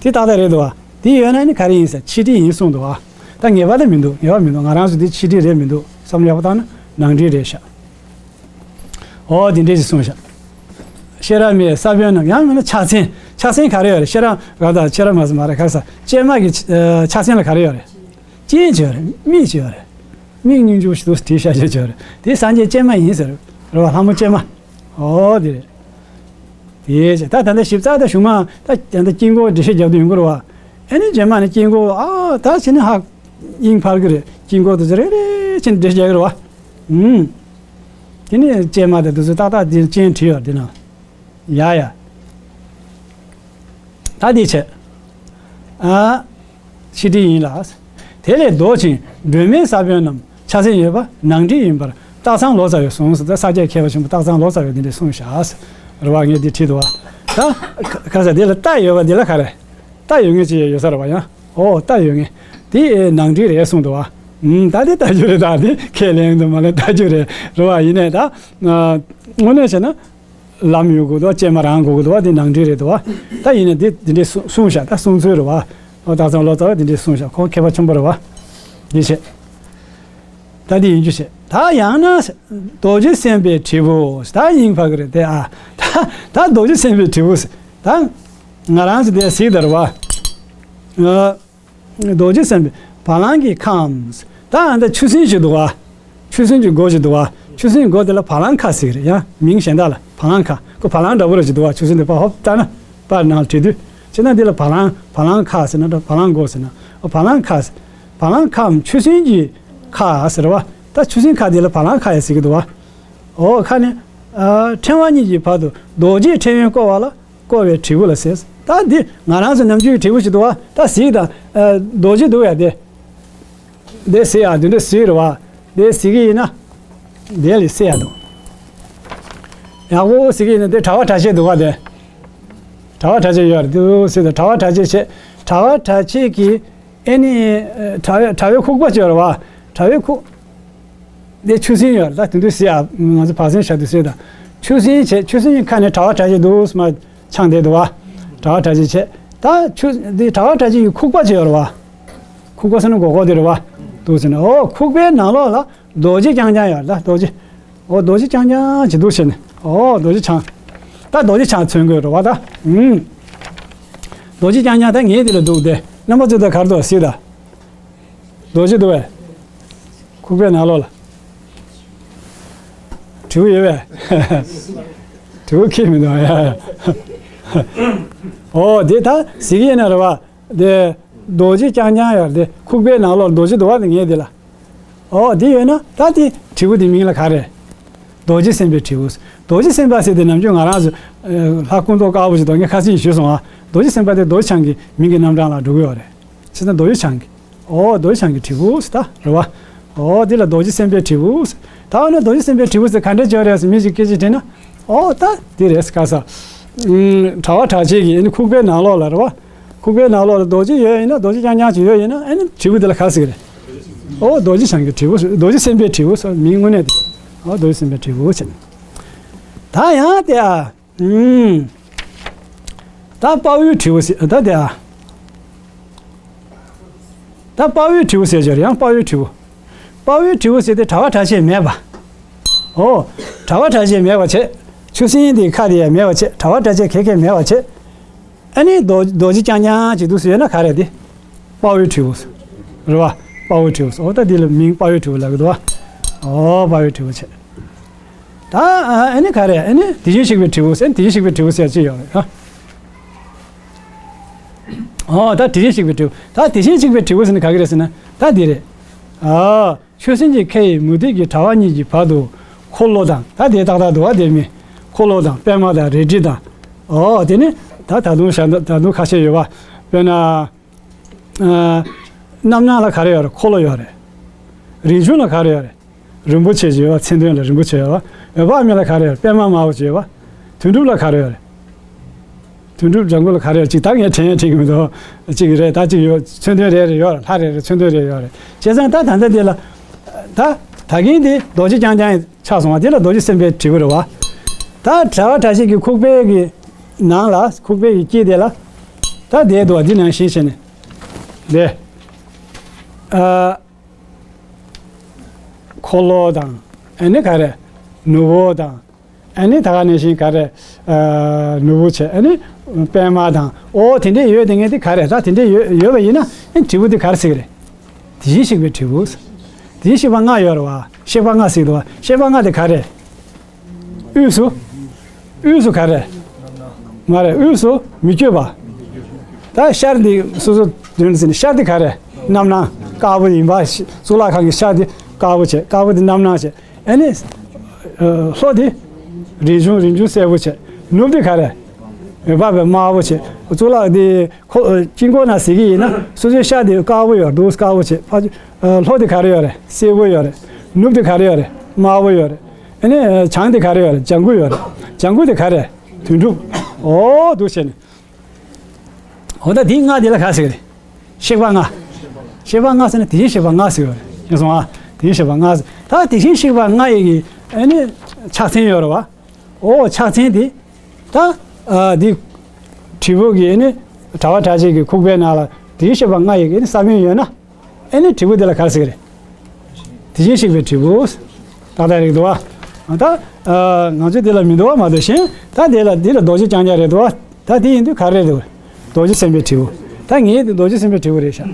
དེ་ཏག་ཏག་རེད་འདུག་བ། དེ་ཡོད་ན་ནི་ག་རེ་ཡིན་ཟེར། ཕྱི་དྲིལ་ཡིན་གསུངས་འདུག་བ། ད་ངེས་པ་དེ་མི་འདུག་ངེས་པ་མི་འདུག་ང་རང་ཚོ་འདི་ཕྱི་དྲིལ་རེད་མི་འདུག་བསམ་བློ་ཡག་པོ་བཏང་ན་ནང་དྲིལ་རེད་ཤག་འོ་དེ་འདྲས་ཞིག་གསུངས་ཤག་ཤེས་རབ་མའི་ས་བོན་རྣམས། ཡང་མིན་ན་ཕྱག་མཚན། ཕྱག་མཚན་ག་རེ་ཡོད་རེད། ཤེས་རབ་ག་དང་ཤེས་རབ་མ་ཟེར་མ་རེད། ག་རེ་ཟེར། ཀྱེ་མ་གི་ཕྱག་མཚན་ལ་ག་རེ་ཡོད་རེད། སྤྱན་ཅིག་ཡོད་རེད། མིག་ཅིག་ཡོད་རེད། མིག་སྙིང་རྗེ་པོ་ཞིག་འདུག་དེའི་ཤ་ཤེད་ཅིག་ཡོད་རེད། དེ་སངས་རྒྱས་སྤྱན་མ་ཡིན་ཟེར། རེད་བ། ལྷ་མོ་སྤྱན་མ། འོ་དེ་རེད། དེ་ད་ད་ལྟ་ཞིབ་ཚགས་ད་གཞུག་མ་ད་ད་ལྟ་དཀྱིལ་འཁོར་འགྲེལ་བཤད་རྒྱབ་དུས་ཡོང་གི་རེད་བ། ཨ་ནི་རྗེས་མ་ནས་དཀྱིལ་འཁོར་ཨ་ད་བྱས་ནས་ཧ་དབྱིངས་འཕར་གི་རེད། དཀྱིལ་འཁོར་དེ་ཚོ་རེ་རེ་བྱས་ནས་འགྲེལ་བཤད་རྒྱག་གི་རེད་བ། ཨུམ། དེ་ནས་ཀྱེ་མ་དེ་དུས་ཚོད་ཏག་ཏག་དེ་ཅན་བྲིས་ཡོད་དེ་ན། ཡ་ཡ། ད་དེ་བྱས། ཨ། ཕྱི་དྲིལ་ཡིན་ལ། དེ་ལས་ལྡོག་ཅིང་སྒྲོན་མེའི་ས་བོན་རྣམས་ཕྱག་མཚན་ཡོད་པ་ནང་དྲིལ་ཡིན་པར་སྟག་ཚང་ལོ་ཙཱ་བས་གསུངས་ཟེར། ད་ས་སྐྱ་མཁས་པ་ཆེན་པོ་སྟག་ཚང་ལོ་ཙཱ་བས་འདི་འདྲས་གསུངས་ཤག་ཟེར་བ་ངས་འདི་བྲིས་འདུག་བ། ད་ག་ས་འདི་ལ་རྟ་ཡོད་པ་འདི་ལ་ག་རེ། རྟ་ཡོད་མཁན་ཅིག་ཡོད་ས་རེད་བ་ཡང་། ཨོ་རྟ་ཡོད་མཁན། དེ་ནང་དྲིལ་རེད་གསུངས་འདུག་བ། ཨུམ། ད་དེ་རྟ་རྒྱུག་རེད། ད་དེ་ཁས་ལེན་དུ་མ་ལེན་རྟ་རྒྱུག་རེད་རེད་བ། ཡིན་ནའི་ད། དངོས་གནས་བྱས་ན། ལམ་ཡོད་དགོས་འདུག་ཀྱེ་མ་རང་དགོས་ཀྱི་འདུག་བ། དེ་ནང་དྲིལ་རེད་འདུག་བ། ད་ཡིན་ནའི་དེ་དེ་འདྲས་གསུངས་ཤག་ད་གསུང་ཚུལ་རེད་བ། ཨོ་སྟག་ཚང་ལོ་ཙཱ་བ་དེ་འདྲས་གསུངས་ཤག་ཁོང་མཁས་པ་ཆེན་པོ་རེད་བ། དེ་བྱས། ད་དེ་ཡིན་རྒྱུ་བྱས། ད་ཡང་ན་རྡོ་རྗེ་སེམས་དཔའི་དྲིལ་བུ། ད་དབྱིངས་འཕར་གི་རེད་དེ། ཨ་ད་ད་རྡོ་རྗེ་སེམས་དཔའི་དྲིལ་བུ། ད་ང་རང་ཚོ་དེ་གཟིགས་དར་བ། ཨ། རྡོ་རྗེ་སེམས་དཔའི་བ་ལང་གི་ཁའམ། ད་ཨ་ད་ཆུ་སྲིན་ཞིག་འདུག་བ། ཆུ་སྲིན་གྱི་མགོ་ཞིག་འདུག་བ། ཆུ་སྲིན་མགོ་དེ་ལ་བ་ལང་ཁ་ཟེར་གི་རེད། ཡང་མིང་གཞན་དག་ལ་བ་ལང་ཁ། ཁོ་བ་ལང་འདྲ་པོ་རེ་ཞིག་འདུག་བ། ཆུ་སྲིན་དེ་ཕར་ཧོབ་ལྟ་ན་པར་ནང་ལ་བྲིས་དུས། བྱས་ན་འདི་ལ་བ་ལང་བ་ལང་ཁ་ཟེར་ན་འདྲ། བ་ལང་མགོ་ཟེར་ན། བ་ལང་ཁ་ཟེར། བ་ལང་ཁའམ་ཆུ་སྲིན་གྱི་ཁ་ཟེར་བ། ད་ཆུ་སྲིན་ཁ་དེ་ལ་བ་ལང་ཁ་ཡང་ཟེར་གི་འདུག་བ། འོ་ཁ་ནས། ཨ་ཕྲེང་བ་གཉིས་ཀྱི་བར་དུ་རྡོ་རྗེའི་ཕྲེང་བས་བསྐོར་བ་ལ། བསྐོར་བའི་དྲིལ་བུ་ལ་ཟེར། ད་འདི་ང་རང་ཚོ་ནམ་རྒྱུན་གྱི་དྲིལ་བུ་ཞིག་འདུག་བ། ད་གཟིགས་དང་ རྡོ་རྗེ་འདུག་ཡ་དེ། དེ་གཟིགས་ཡ་དེ་འདྲ་གཟིགས་རེད་བ། དེ་གཟིགས་ཀྱི་ཡིན་ན། དེ་ལ་གཟིགས་ཡ་འདུག་ཡག་པོ་གཟིགས་ཀྱི་ཡིན་ན་དེ་དྲ་བ་གྲགས་ཆེན་འདུག་ག་དེ། དྲ་བ་གྲགས་ཆེན་ཡོད་རེད་འདུག་ཟེར་དུས་དྲ་བ་གྲགས་ཆེན་བྱས། དྲ་བ་གྲགས་ཆེན་གྱི་ཨེ་ནི། དྲ་བའི་དྲ་བའི་ཁུག་པ་ཅིག་ཡོད་རེད་བ། དྲ་བའི་ཁུག་དེ་ཆུ་སྲིན་ཡོད་རེད། ད་དེ་དུས་གཟིགས་ཡ་ང་ཚོ་བར་སེང་བཞག་དུས་གཟིགས་དང་། ཆུ་སྲིན་བྱས། ཆུ་སྲིན་གྱི་ཁ་ནས་དྲ་བ་གྲགས་ཆེན་འདུག་སེ་མར་འཕྱང་བསྡད་འདུག་བ། དྲ་བ་གྲགས་ཆེན་བྱས། ད་ཆུ་དེ་དྲ་བ་གྲགས་ཆེན་གྱི་ཁུག་པ་ཅིག་ཡོད་རེད་བ། ཁུག་པ་ཟེར་ན་མགོ་སྐོར་དེ་རེད་བ། འདུག་ཟེར་ན། ཨོ། ཁུག་པའི་ནང་ལོགས་ལ་རྡོ་རྗེ་རྐྱང་རྐྱང་ཡོད་རེད། ད་རྡོ་རྗེ། ཨོ། རྡོ་རྗེ་རྐྱང་རྐྱང་ཅིག་འདུག་ཟེར་ནས། ཨོ། རྡོ་རྗེ་འཆང་། ད་རྡོ་རྗེ་འཆང་མཚོན་དགོས་རེད་བ་ད། ཨུམ། རྡོ་རྗེ་རྐྱང་རྐྱང་ད་ངའི་དེ་ལ་འདུག་སྟེ། རྣམ་པ་ཚོས་ད་ག་རེ་འདུག་གཟིགས་དང་། རྡོ་རྗེ་འདུག་བས། ཁུག་པའི་ནང་ལོགས་ལ། དྲིལ་བུ་ཡོད་བས། དྲིལ་བུ་ཁྱེར་མི་འདུག་ཡ། ཨོ། དེ་ད་གཟིགས་ཀྱི་ཡིན་ན་རེད་བ། དེ་རྡོ་རྗེ་རྐྱང་རྐྱང་ཡོད་རེད། དེ་ཁུག་པའི་ནང་ལོགས་རྡོ་རྗེ་འདུག་བ། དེ་ངའི་དེ་ལ། ཨོ། དེ་ཡོད་ན་ད་དེ་དྲིལ་བུ་དེ་མིང་ལ་ག་རེ། རྡོ་རྗེ་སེམས་དཔའི་དྲིལ་བུ། རྡོ་རྗེ་སེམས་དཔའ་ཟེར་དེ་ནམ་རྒྱུན་ང་རང་ཚོ་ལྷ་སྐུ་མདོག་དཀར་པོ་ཞིག་འདུག་ངས་ཁ་སང་ཞུས་སོང་ཨ། རྡོ་རྗེ་སེམས་དཔའ་དེ་རྡོ་རྗེ་འཆང་གི་མིང་གི་རྣམ་གྲངས་ལ་འགྲོ་གི་ཡོད་རེད། བྱས་ཙང་རྡོ་རྗེ་འཆང་གི། ཨོ། རྡོ་རྗེ་འཆང་གི་དྲིལ་བུ་ཟེར་ད་རེད་བ། ཨོ། དེ་ལ་རྡོ་རྗེ་སེམས་དཔའི་དྲིལ་བུ་ཟེར། ད་འོ་ན་རྡོ་རྗེ་སེམས་དཔའི་དྲིལ་བུ་ཟེར་ག་འདྲས་བརྗོད་རེད་ཟེར་མི་ཞིག་སྐད་ཆ་དྲིས་ན། ཨོ། ད་དེ་རེད་ཟེར་ག་ས། ཨུམ། དྲ་བ་གྲགས་ཆེན་གྱི་ཨ་ནི་ཁུག་པའི་ནང་ལོགས་ལ་རེད་བ། ཁུག་པའི་ནང་ལོགས་ལ་རྡོ་རྗེ་ཡོད་ཡིན་ན། རྡོ་རྗེ་རྐྱང་རྐྱང་ཅིག་ཡོད་ཡིན་ན། ཨ་ནི་དྲིལ་བུ་དེ་ལ་ག་རེ་ཟེར་གི་རེད། ཨོ། རྡོ་རྗེ་འཆང་གི་དྲིལ་བུ་ཟེར། རྡོ་རྗེ་སེམས་དཔའི་དྲིལ་བུ་ཟེར། མིང་དངོས་གནས་དེ། ཨོ། རྡོ་རྗེ་སེམས་དཔའི་དྲིལ་བུ་ཟེར། ད་ཡང་དེ་ཨ། ཨུམ། ད་དཔའ་བོའི་དྲིལ་བུ་ཟེར། ད་དེ་ཨ། ད་དཔའ་བོའི་དྲིལ་བུ་ཟེར་གྱི་རེད། ཡང་དཔའ་བོའི་དྲིལ་བུ། དཔའ་བོའི་དྲིལ་བུ་ཟེར་དེ་དྲ་བ་གྲགས་ཆེན་མེད་པ། ཨོ། དྲ་བ་གྲགས་ཆེན་མེད་པ་བྱས། ཆུ་སྲིན་དེའི་ཁ་དེ་ཡང་མེད་པ་བྱས། དྲ་བ་གྲགས་ཆེན་ག་གེ་མེད་པ་བྱས། ཨ་ནི་རྡོ་རྡོ་རྗེ་རྐྱང་རྐྱང་ཅིག་འདུག་སེ་ཡོད་ན་ག་རེ་དེ། དཔའ་བོའི་དྲིལ་བུ་ཟེར། རེད་བ། དཔའ་བོའི་དྲིལ་བུ་ཟེར། ཨོ། ད་འདི་ལ་མིང་དཔའ་བོའི་དྲིལ་བུ་ལབ་ཀྱི་འདུག་བ། ཨོ། དཔའ་བོའི་དྲིལ་བུ་བྱས། ད་ཨ་ནི་ག་རེ། ཨ་ནི་དེ་བཞིན་གཤེགས་པའི་དྲིལ་བུ་ཟེར། དེ་བཞིན་གཤེགས་པའི་དྲིལ་བུ་ཟེར་ཅིག་ཡོད་རེད་ཨ། ཨོ། ད་དེ་བཞིན་གཤེགས་པའི་དྲིལ་བུ། ད་དེ་བཞིན་གཤེགས་པའི་དྲིལ་བུ་ཟེར་ན་ག་གི་རེད་ཟེར་ན། ད་འདི་རེད། ཨ། ཆུ་སྲིན་གྱི་ཁ་ཡི་མུ་ཏིག་གི་དྲ་བ་གཉིས་ཀྱི་བར་དུ་འཁོར་ལོ་དང་། ད་དེ་ཏག་ཏག་འདུག་བ། དེ་མིན་འཁོར་ལོ་དང་པདྨ་དང་རལ་གྲི་དང་། ཨོ། དེ་ནི་ད་ད་དུང་བཞག་ད་དུང་ཁ་ཤས་ཡོད་པ། དཔེར་ན། ཨ། རྣམ་སྣང་ལ་ག་རེ་ཡོད་རེད། འཁོར་ལོ་ཡོད་རེད། རིགས་ཆུང་ལ་ག་རེ་ཡོད་རེད། རིན་པོ་ཆེ་ཅིག་ཡོད་པ། མཚན་དོན་ལ་རིན་པོ་ཆེ་ཡོད་པ། འོད་དཔག་མེད་ལ་ག་རེ་ཡོད་རེད། པདྨ་དམར་པོ་ཅིག་ཡོད་པ། དོན་གྲུབ་ལ་ག་རེ་ཡོད་རེད། དོན་གྲུབ་ལྗང་གུ་ལ་ག་རེ་ཡོད། ཅིག་ད་ངས་དྲན་ཡང་དྲན་གྱི་མི་འདུག་ཅིག་རེད། ད་ཅིག་ཡོད། མཚན་དོན་རེ་རེ་ཡོད་རེད། ལྷ་རེ་རེ་མཚན་དོན་རེ་ཡོད་རེད། བྱས་ཙང་ད་ད་ལྟ་འདི་ལ། ད་ད་གིན་འདི་རྡོ་རྗེ་རྐྱང་རྐྱང་ཆགས་སོང་བ། འདི་ལ་རྡོ་རྗེ་སེམས་དཔའི་དྲིལ་བུ་རེད་བ། ད་དྲ་བ་གྲགས་ཆེན་གྱི་ཁུག་པའི་གི་ནང་ལ། ཁུག་པའི་གི་དཀྱིལ་དེ་ལ། ད་བསྡད་འདུག་བ། འདི་ནང་བཞིན་བྱས་ནས་བསྡད། ཨ། འཁོར་ལོ་དང་། ཨ་ནི་ག་རེ། ནོར་བུ་དང་། ཨ་ནི་ད་ག་ནང་བཞིན་ག་རེ། ཨ། ནོར་བུ་བྱས། ཨ་ནི་པདྨ་དང་། ཨོ། དེ་འདྲས་ཡོད། དེ་ངས་དེ་ག་རེ། ད་དེ་འདྲས་ཡོད་ཡོད་པ་ཡིན་ན། ཨ་ནི་དྲིལ་བུ་དེ་ག་རེ་ཟེར་གི་རེད། དེ་བཞིན་གཤེགས་པའི་དྲིལ་བུ། དེ་བཞིན་གཤེགས་པ་ལྔ་ཡོད་རེད་བ། གཤེགས་པ་ལྔ་ཟེར་གི་འདུག་བ། གཤེགས་པ་ལྔ་དེ་ག་རེ། དབུས་སུ། དབུས་སུ་ག་རེ། མ་རེད། དབུས་སུ་མི་བསྐྱོད་པ། ད་ཤར་འདི་སོ་སོ་དོན་ཟིན། ཤར་འདི་ག་རེ། རྣམ་སྣང་དཀར་པོ་ཡིན་པ། གཙུག་ལག་ཁང་གི་ཤར་འདི་དཀར་པོ་བྱས། དཀར་པོ་འདི་རྣམ་སྣང་བྱས། ཨ་ནི། ཨ། ལྷོ་འདི་རིན་ཆུང་། རིན་ཆུང་སེར་པོ་བྱས། ནུབ་འདི་ག་རེ། འོད་དཔག་པའི་དམར་པོ་བྱས། གཙུག་ལག་འདི་ཁོ། ཨ། དཀྱིལ་འཁོར་ནང་ཟེར་གྱི་ཡིན་ན། སོ་སོའི་ཤར་འདི་དཀར་པོ་ཡོད་འདུག་དཀར་པོ་བྱས། ཕ། ཨ། ལྷོ་འདི་ག་རེ་ཡོད་རེད། སེར་པོ་ཡོད་རེད། ནུབ་འདི་ག་རེ་ཡོད་རེད། དམར་པོ་ཡོད་རེད། ཨ་ནི་བྱང་འདི་ག་རེ་ཡོད་རེད། ལྗང་གུ་ཡོད་རེད། ལྗང་གུ་འདི་ག་རེ། དོན་གྲུབ། ཨོ། འདུག་བྱས་ནས། འོ། ད་འདི་ལྔ་འདི་ལ་ག་རེ་ཟེར་གི་རེད། གཤེགས་པ་ལྔ། གཤེགས་པ་ལྔ་ཟེར་ན་དེ་བཞིན་གཤེགས་པ་ལྔ་ཟེར་གི་རེད། ཤེས་སོང་ཨ། དེ་བཞིན་གཤེགས་པ་ལྔ་ཟེར། ད་དེ་བཞིན་གཤེགས་པ་ལྔ་ཡི་གི་ཨ་ནི་ཕྱག་མཚན་ཡོད་རེད་བ། ཨོ། ཕྱག་མཚན་དེ། ད། ཨ། འདི་དྲིལ་བུ་གི་ཨ་ནི་དྲ་བ་གྲགས་ཆེན་གྱི་ཁུག་པའི་ནང་ལ་དེ་བཞིན་གཤེགས་པ་ལྔ་ཡི་གི་ཨ་ནི་ས་བོན་ཡོད་ན། ཨ་ནི་དྲིལ་བུ་དེ་ལ་ག་རེ་ཟེར་གི་རེད། དེ་བཞིན་གཤེགས་པའི་དྲིལ་བུ། ཏག་ཏག་རེད་འདུག་བ། ད། ཨ། ང་ཚོ་དེ་ལ་མི་འདུག་བ་མ་གཏོགས་གཞན། ད་དེ་ལ་འདི་ལ་རྡོ་རྗེ་རྐྱང་རྐྱང་རེད་འདུག་བ། ད་དེ་ཡིན་དུས་ག་རེ་རེད་འདུག་རྡོ་རྗེ་སེམས་དཔའི་དྲིལ་བུ། ད་ངའི་དེ་རྡོ་རྗེ་སེམས་དཔའི་དྲིལ་བུ་རེད་ཤག་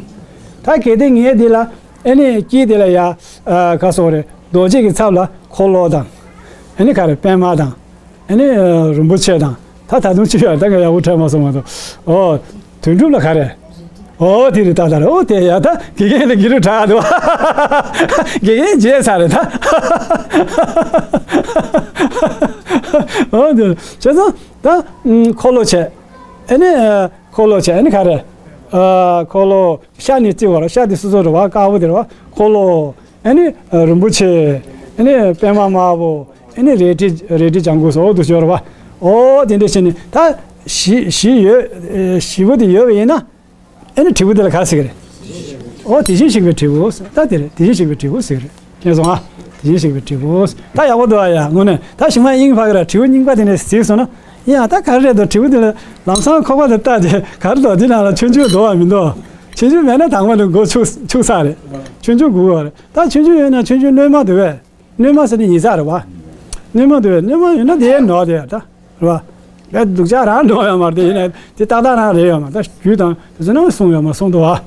ད་གལ་ཏེ་ངའི་དེ་ལ་ཨ་ནི་དཀྱིལ་དེ་ལ་ཡ། ཨ། ག་སོགས་རེད། རྡོ་རྗེ་གི་ཚབ་ལ་འཁོར་ལོ་དང་། ཨ་ནི་ག་རེ། པདྨ་དང་། ཨ་ནི་རིན་པོ་ཆེ་དང་། ད་ད་དུང་ཅི་ཡོད། ད་ང་ཡག་པོ་འཕྲད་མ་སོང་མ་གཏོགས། ཨོ། དོན་གྲུབ་ལ་ག་རེ། ཨོ། དེ་རེད། ད་ད་རེད། ཨོ། དེ་ཡ། ད་དགེ་རྒན་ལ་དགེ་ཕྲུག་དྲག་འདུག་དགེ་རྒན་བརྗེད་ཚར་རེད་ད། ཨོ། དེ་བྱས་ཙང་ད། ཨུམ། འཁོར་ལོ་བྱས། ཨ་ནི། ཨ། འཁོར་ལོ་བྱས། ཨ་ནི་ག་རེ། ཨ། འཁོར་ལོ་ཤ་ནི་རྩི་བ་རེད། ཤ་དེ་སོ་སོ་རེད་བ། དཀར་པོ་དེ་རེད་བ། འཁོར་ལོ། ཨ་ནི་རིན་པོ་ཆེ། ཨ་ནི་པདྨ་དམར་པོ། ཨ་ནི་རལ་གྲི། རལ་གྲི་ལྗང་གུ་སོགས་འདུག་སེ་ཡོད་རེད་བ། ཨོ་དེ་འདྲ་བྱས་ནས་ད་བཞི་བཞི་ཡོད། བཞི་པོ་དེ་ཡོད་པ་ཡིན་ན། ཨ་ནི་དྲིལ་བུ་དེ་ལ་ག་རེ་ཟེར་གི་རེད། ཨོ་དེ་བཞིན་གཤེགས་པའི་དྲིལ་བུ། ད་དེ་རེད། དེ་བཞིན་གཤེགས་པའི་དྲིལ་བུ་ཟེར་གི་རེད། མཁྱེན་སོང་ཨ། དེ་བཞིན་གཤེགས་པའི་དྲིལ་བུ། ད་ཡག་པོ་འདུག་ཨ། ཡ་དངོས་གནས་ད་ཞུགས་མ་དབྱིངས་ཕ་གི་ར་དྲིལ་བུ་རྙིང་པ་དེ་ནས་གཟིགས་སོང་ན། ཡ་ད་ག་རེ་རེད་འདུག་དྲིལ་བུ་དེ་ལ་ལམ་སང་ཁོག་པ་དེ་བལྟས་ཏེ་ག་རེ་འདུག་དེ་ནང་ལ་ཆོས་འབྱུང་འདུག་བ་མི་འདུག་ཆོས་འབྱུང་མེད་ན་དང་པོ་ནས་མགོ་ཚུགས་ཚུགས་ས་རེད། ཆོས་འབྱུང་དགོས་པ་རེད། ད་ཆོས་འབྱུང་ཡོད་ན་ཆོས་འབྱུང་བསྣོལ་མ་འདུག་བས། བསྣོལ་མ་ཟེར་ནི་ཡིན་ས་རེད་བ། བསྣོལ་མ་འདུག་བས། བསྣོལ་མ་ཡོད་ན་དེ་ནོར་དེ་ད། རེད་བ། ལས་སྡུག་ཅག་རང་འགྲོ་ཡོད་མ་རེད། དེ་ཡིན་ན་དེ་ཏག་ཏག་རང་རེད་ཡོད་མ་རེད། ད་རྒྱུད་དང་དེ་ཚོ་ནང་གསུངས་ཡོད་མ་རེད། གསུངས་འདུག་བ།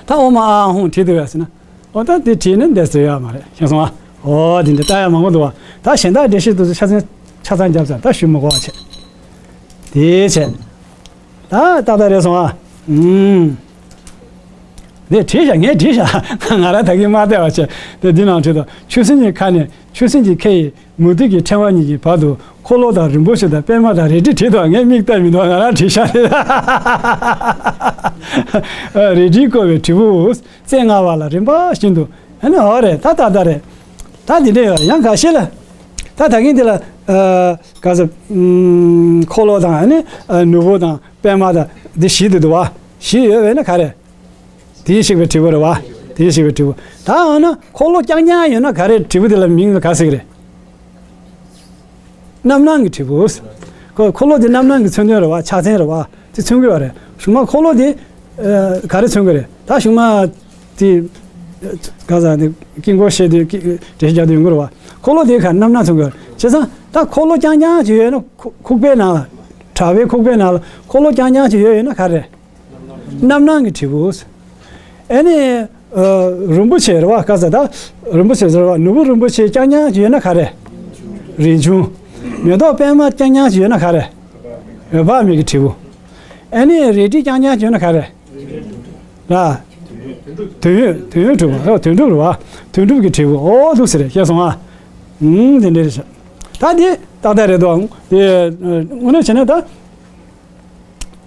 ད་ཨོཾ་ཨཱཿཧཱུྃ་བྲིས་འདུག་བས་ཟེར་ན། ཨོ་ད་དེ་བྲིས་ནས་འདས་ཟེར་ཡོད་མ་རེད། ཤེས་སོང་ཨ། ཨོ་དེ་འདྲ་ལྟ་ཡ་མང་པོ་འདུག་བ། ད་གཞན་དག་འགྲེལ་བཤད་དེ་ཚོ་ཆ་ཚང་ཆ་ཚང་རྒྱབ་ཚར། ད་ཞུ་མི་དགོས་པ་བྱས། དེ་བྱས། ད་ཏག་ཏག་རེད་སོང་ཨ། ཨུམ། དེ་བྲིས་བཞག་ངས་བྲིས་བཞག་ང་རང་ད་གིན་མ་བལྟས་པ་བྱས། དེ་འདི་ནང་བྲིས་འདུག་ཆུ་སྲིན་གྱི་ཁ་ནས་ཆུ་སྲིན་གྱི་ཁ་ཡི་མུ་ཏིག་གི་ཕྲེང་བ་གཉིས་ཀྱི་བར་དུ་འཁོར་ལོ་དང་རིན་པོ་ཆེ་དང་པདྨ་དང་རལ་གྲི་བྲིས་འདུག་ངས་མིག་བལྟས་མི་འདུག་ང་རང་བྲིས་བཞག་རེད། རལ་གྲིས་བསྐོར་བའི་དྲིལ་བུ། རྩེ་ལྔ་པ་ལ་རིམ་པ་བཞིན་དུ། ཨ་ནི་ཨོ་རེད། ད་ད་ད་རེད། ད་འདི་འདྲ་ཡོད་ཡང་འགའ་ཤས་ལ། ད་ད་གིན་འདི་ལ། ཨ། ག་ཟེར། ཨུམ། འཁོར་ལོ་དང་ཨ་ནི་ཨ་ནོར་བུ་དང་པདྨ་དང་འདི་བཞི་འདུག་འདུག་བ། བཞི་ཡོད་པས་ན་ག་རེ། དེ་བཞིན་གཤེགས་པའི་དྲིལ་བུ་རེད་བ། དེ་བཞིན་གཤེགས་པའི་དྲིལ་བུ། ད་འོ་ན་འཁོར་ལོ་རྐྱང་རྐྱང་ཡོད་ན་ག་རེ་དྲིལ་བུ་དེ་ལ་མིང་ལ་ག་ཟེར་གི་རེད། རྣམ་སྣང་གི་དྲིལ་བུ། ཁོ་འཁོར་ལོ་དེ་རྣམ་སྣང་གི་མཚོན་དོན་རེད་བ། ཕྱག་མཚན་རེད་བ། དེ་མཚོན་གྱི་ཡོད་རེད། གཞུག་མ་འཁོར་ལོ་དེ། ཨ། ག་རེ་མཚོན་གྱི་རེད། ད་གཞུག་མ་དེ། ག་ཟེར་དེ་དཀྱིལ་འཁོར་བཤད་དུས་དཀྱིལ་འགྲེལ་བཤད་རྒྱག་དུས་ཡོང་གི་རེད་བ། འཁོར་ལོ་དེ་ག་རྣམ་སྣང་མཚོན་གྱི་ཡོད་རེད། བྱས་ཙང་ད་འཁོར་ལོ་རྐྱང་རྐྱང་ཅིག་ཡོད་ན་ཁུག་ཁུག་པའི་ནང་ལ། དྲ་བའི་ཁུག་པའི་ནང་ལ་འཁོར་ལོ་རྐྱང་རྐྱང་ཅིག་ཡོད་ཡོད་ན་ག་རེ། རྣམ་སྣང་གི་དྲིལ་བུ། ཨ་ནི། ཨ། རིན་པོ་ཆེ་རེད་བ། ག་ཟེར་ད། རིན་པོ་ཆེ་ཟེར་བ་ནོར་བུ་རིན་པོ་ཆེ་རྐྱང་རྐྱང་ཅིག་ཡོད་ན་ག་རེ། རས་ཆུང་། མེ་ཏོག་པདྨ་རྐྱང་རྐྱང་ཅིག་ཡོད་ན་ག་རེ། འོད་དཔག་མེད་ཀྱི་དྲིལ་བུ། ཨ་ནི་རལ་གྲི་རྐྱང་རྐྱང་ཅིག་ཡོད་ན་ག་རེ། ལ། དོན་ཡོད་དོན་ཡོད་གྲུབ་པ། དོན་གྲུབ་རེད་བ། དོན་གྲུབ་ཀྱི་དྲིལ་བུ། ཨོ་འདུག་སེ་རེད། ཤེས་སོང་ཨ། ཨུམ། དེ་འདྲ་རེད་ཤག་ད་དེ་ཏག་ཏག་རེད་དོ། དེ་དངོས་གནས་བྱས་ན་ད།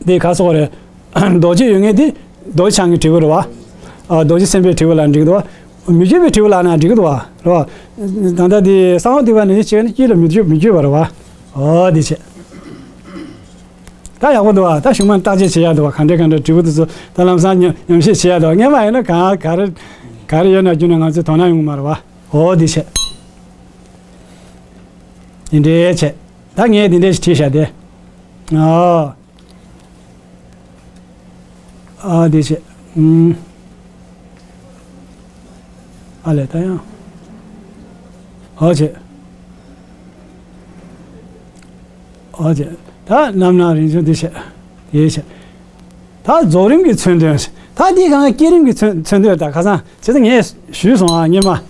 དེ་ག་སོགས་རེད། རྡོ་རྗེ་ཡོད་ངེས་དེ་རྡོ་རྗེ་འཆང་གི་དྲིལ་བུ་རེད་བ། ཨ། རྡོ་རྗེ་སེམས་དཔའི་དྲིལ་བུ་ལབ་ན་འགྲིག་གི་འདུག་བ། མི་བསྐྱོད་པའི་དྲིལ་བུ་ལབ་ན་འགྲིག་གི་འདུག་བ། རེད་བ། ད་ལྟ་དེ་གསང་བ་འདུས་པ་ནས་བྱས་ན་དཀྱིལ་ལ་མི་བསྐྱོད་མི་བསྐྱོད་པ་རེད་བ། ཨོ་དེ་བྱས། ད་ཡག་པོ་འདུག་བ། ད་གཞུག་མ་བརྟག་དཔྱད་བྱེད་ཡག་འདུག་བ། ག་འདྲས་ག་འདྲས་དྲིལ་བུ་དེ་ཚོ་ད་ལམ་སང་ཉམས་ཉམས་ཞིབ་བྱེད་ཡག་འདུག་བ། སྔོན་མ་ཡིན་ན་ག་ག་རེ་ག་རེ་ཡོད་ན་རྒྱུ་ན་ང་ཚོས་དོ་སྣང་ཡོང་གི་མ་རེད་བ། ཨོ་དེ་བྱས། དེ་འདྲས་བྱས། ད་ངས་དེ་འདྲས་ཞིག་བྲིས་བཞག་དེ། ཨོ། ཨ་དེ་བྱས། ཨུམ། ཨ་ལས་ད་ཡང་། ཨོ་བྱས། ཨོ་བྱས། ད་རྣམ་སྣང་རིན་ཆེན་དེ་བྱས། དེ་བྱས། ད་རྫོགས་རིམ་གྱི་མཚོན་དོན། ད་འདི་གང་བསྐྱེད་རིམ་གྱི་མཚོན་མཚོན་དོན། ད་ཁ་སང་བྱས་ཙང་ངས་ཞུས་སོང་ཨ་སྔོན་མ།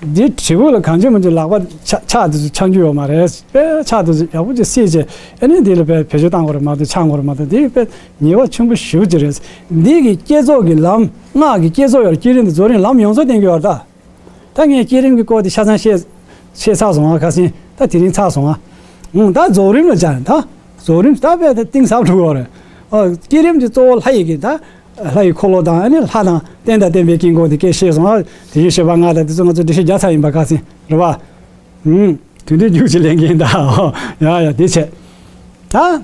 འདི་དྲིལ་བུ་ལ་གང་བྱུང་མང་བྱུང་ལག་པ་ཕྱག་ཕྱག་དེ་ཚོ་འཆང་རྒྱུ་ཡོད་མ་རེད། དཔེ་ཕྱག་དེ་ཚོ་ཡག་པོ་ཅིག་བསྲེས་བྱས། ཨ་ནི་འདི་ལ་དཔེ་བེད་སྤྱོད་བཏང་དགོས་རེད་མ་གཏོགས་འཆང་དགོས་རེད་མ་གཏོགས། འདི་དཔེ་ཉེས་པ་ཆེན་པོ་ཞེ་པོ་ཅིག་རེད། འདི་གི་བསྐྱེད་རྫོགས་ཀྱི་ལམ། སྔགས་ཀྱི་བསྐྱེད་རྫོགས་ཡོད་རེད། བསྐྱེད་རིམ་དང་རྫོགས་རིམ་ལམ་ཡོངས་རྫོགས་བསྟན་གྱི་ཡོད་རེད་ད། ད་ངས་བསྐྱེད་རིམ་གྱི་སྐོར་དེ་ཆ་ཚང་བཤད་བཤད་ཚར་སོང་ཨ། ཁ་སང་ད་དེ་རིང་ཚར་སོང་ཨ། ཨང་། ད་རྫོགས་རིམ་ལ་སྦྱར་ནས་ད། རྫོགས་རིམ་ད་དཔེ་ད་གཏིང་ཟབ་འགྲོ་གི་རེད། ཨ། བསྐྱེད་རིམ་དེ་གཙོ་བོ་ལྷ་ཡི་གི་ད། ལྷ་ཡི་འཁོར་ལོ་དང་ཨ་ནི་ལྷ་དང་རྟེན་དང་བརྟེན་པའི་དཀྱིལ་འཁོར་དེ་སྐད་བཤད་སོང་ཨ། དེ་བཞིན་གཤེགས་པ་ལྔ་དང་དེ་ཚོ་ང་ཚོ་འགྲེལ་བཤད་རྒྱག་ཚར་ཡིན་པ་ཁ་སང་རེད་བ། ཨང་། དུས་འདིར་རྒྱུགས་ཀྱི་ལས་འགན་ད། ཡ་ཡ་དེ་བྱས། ད།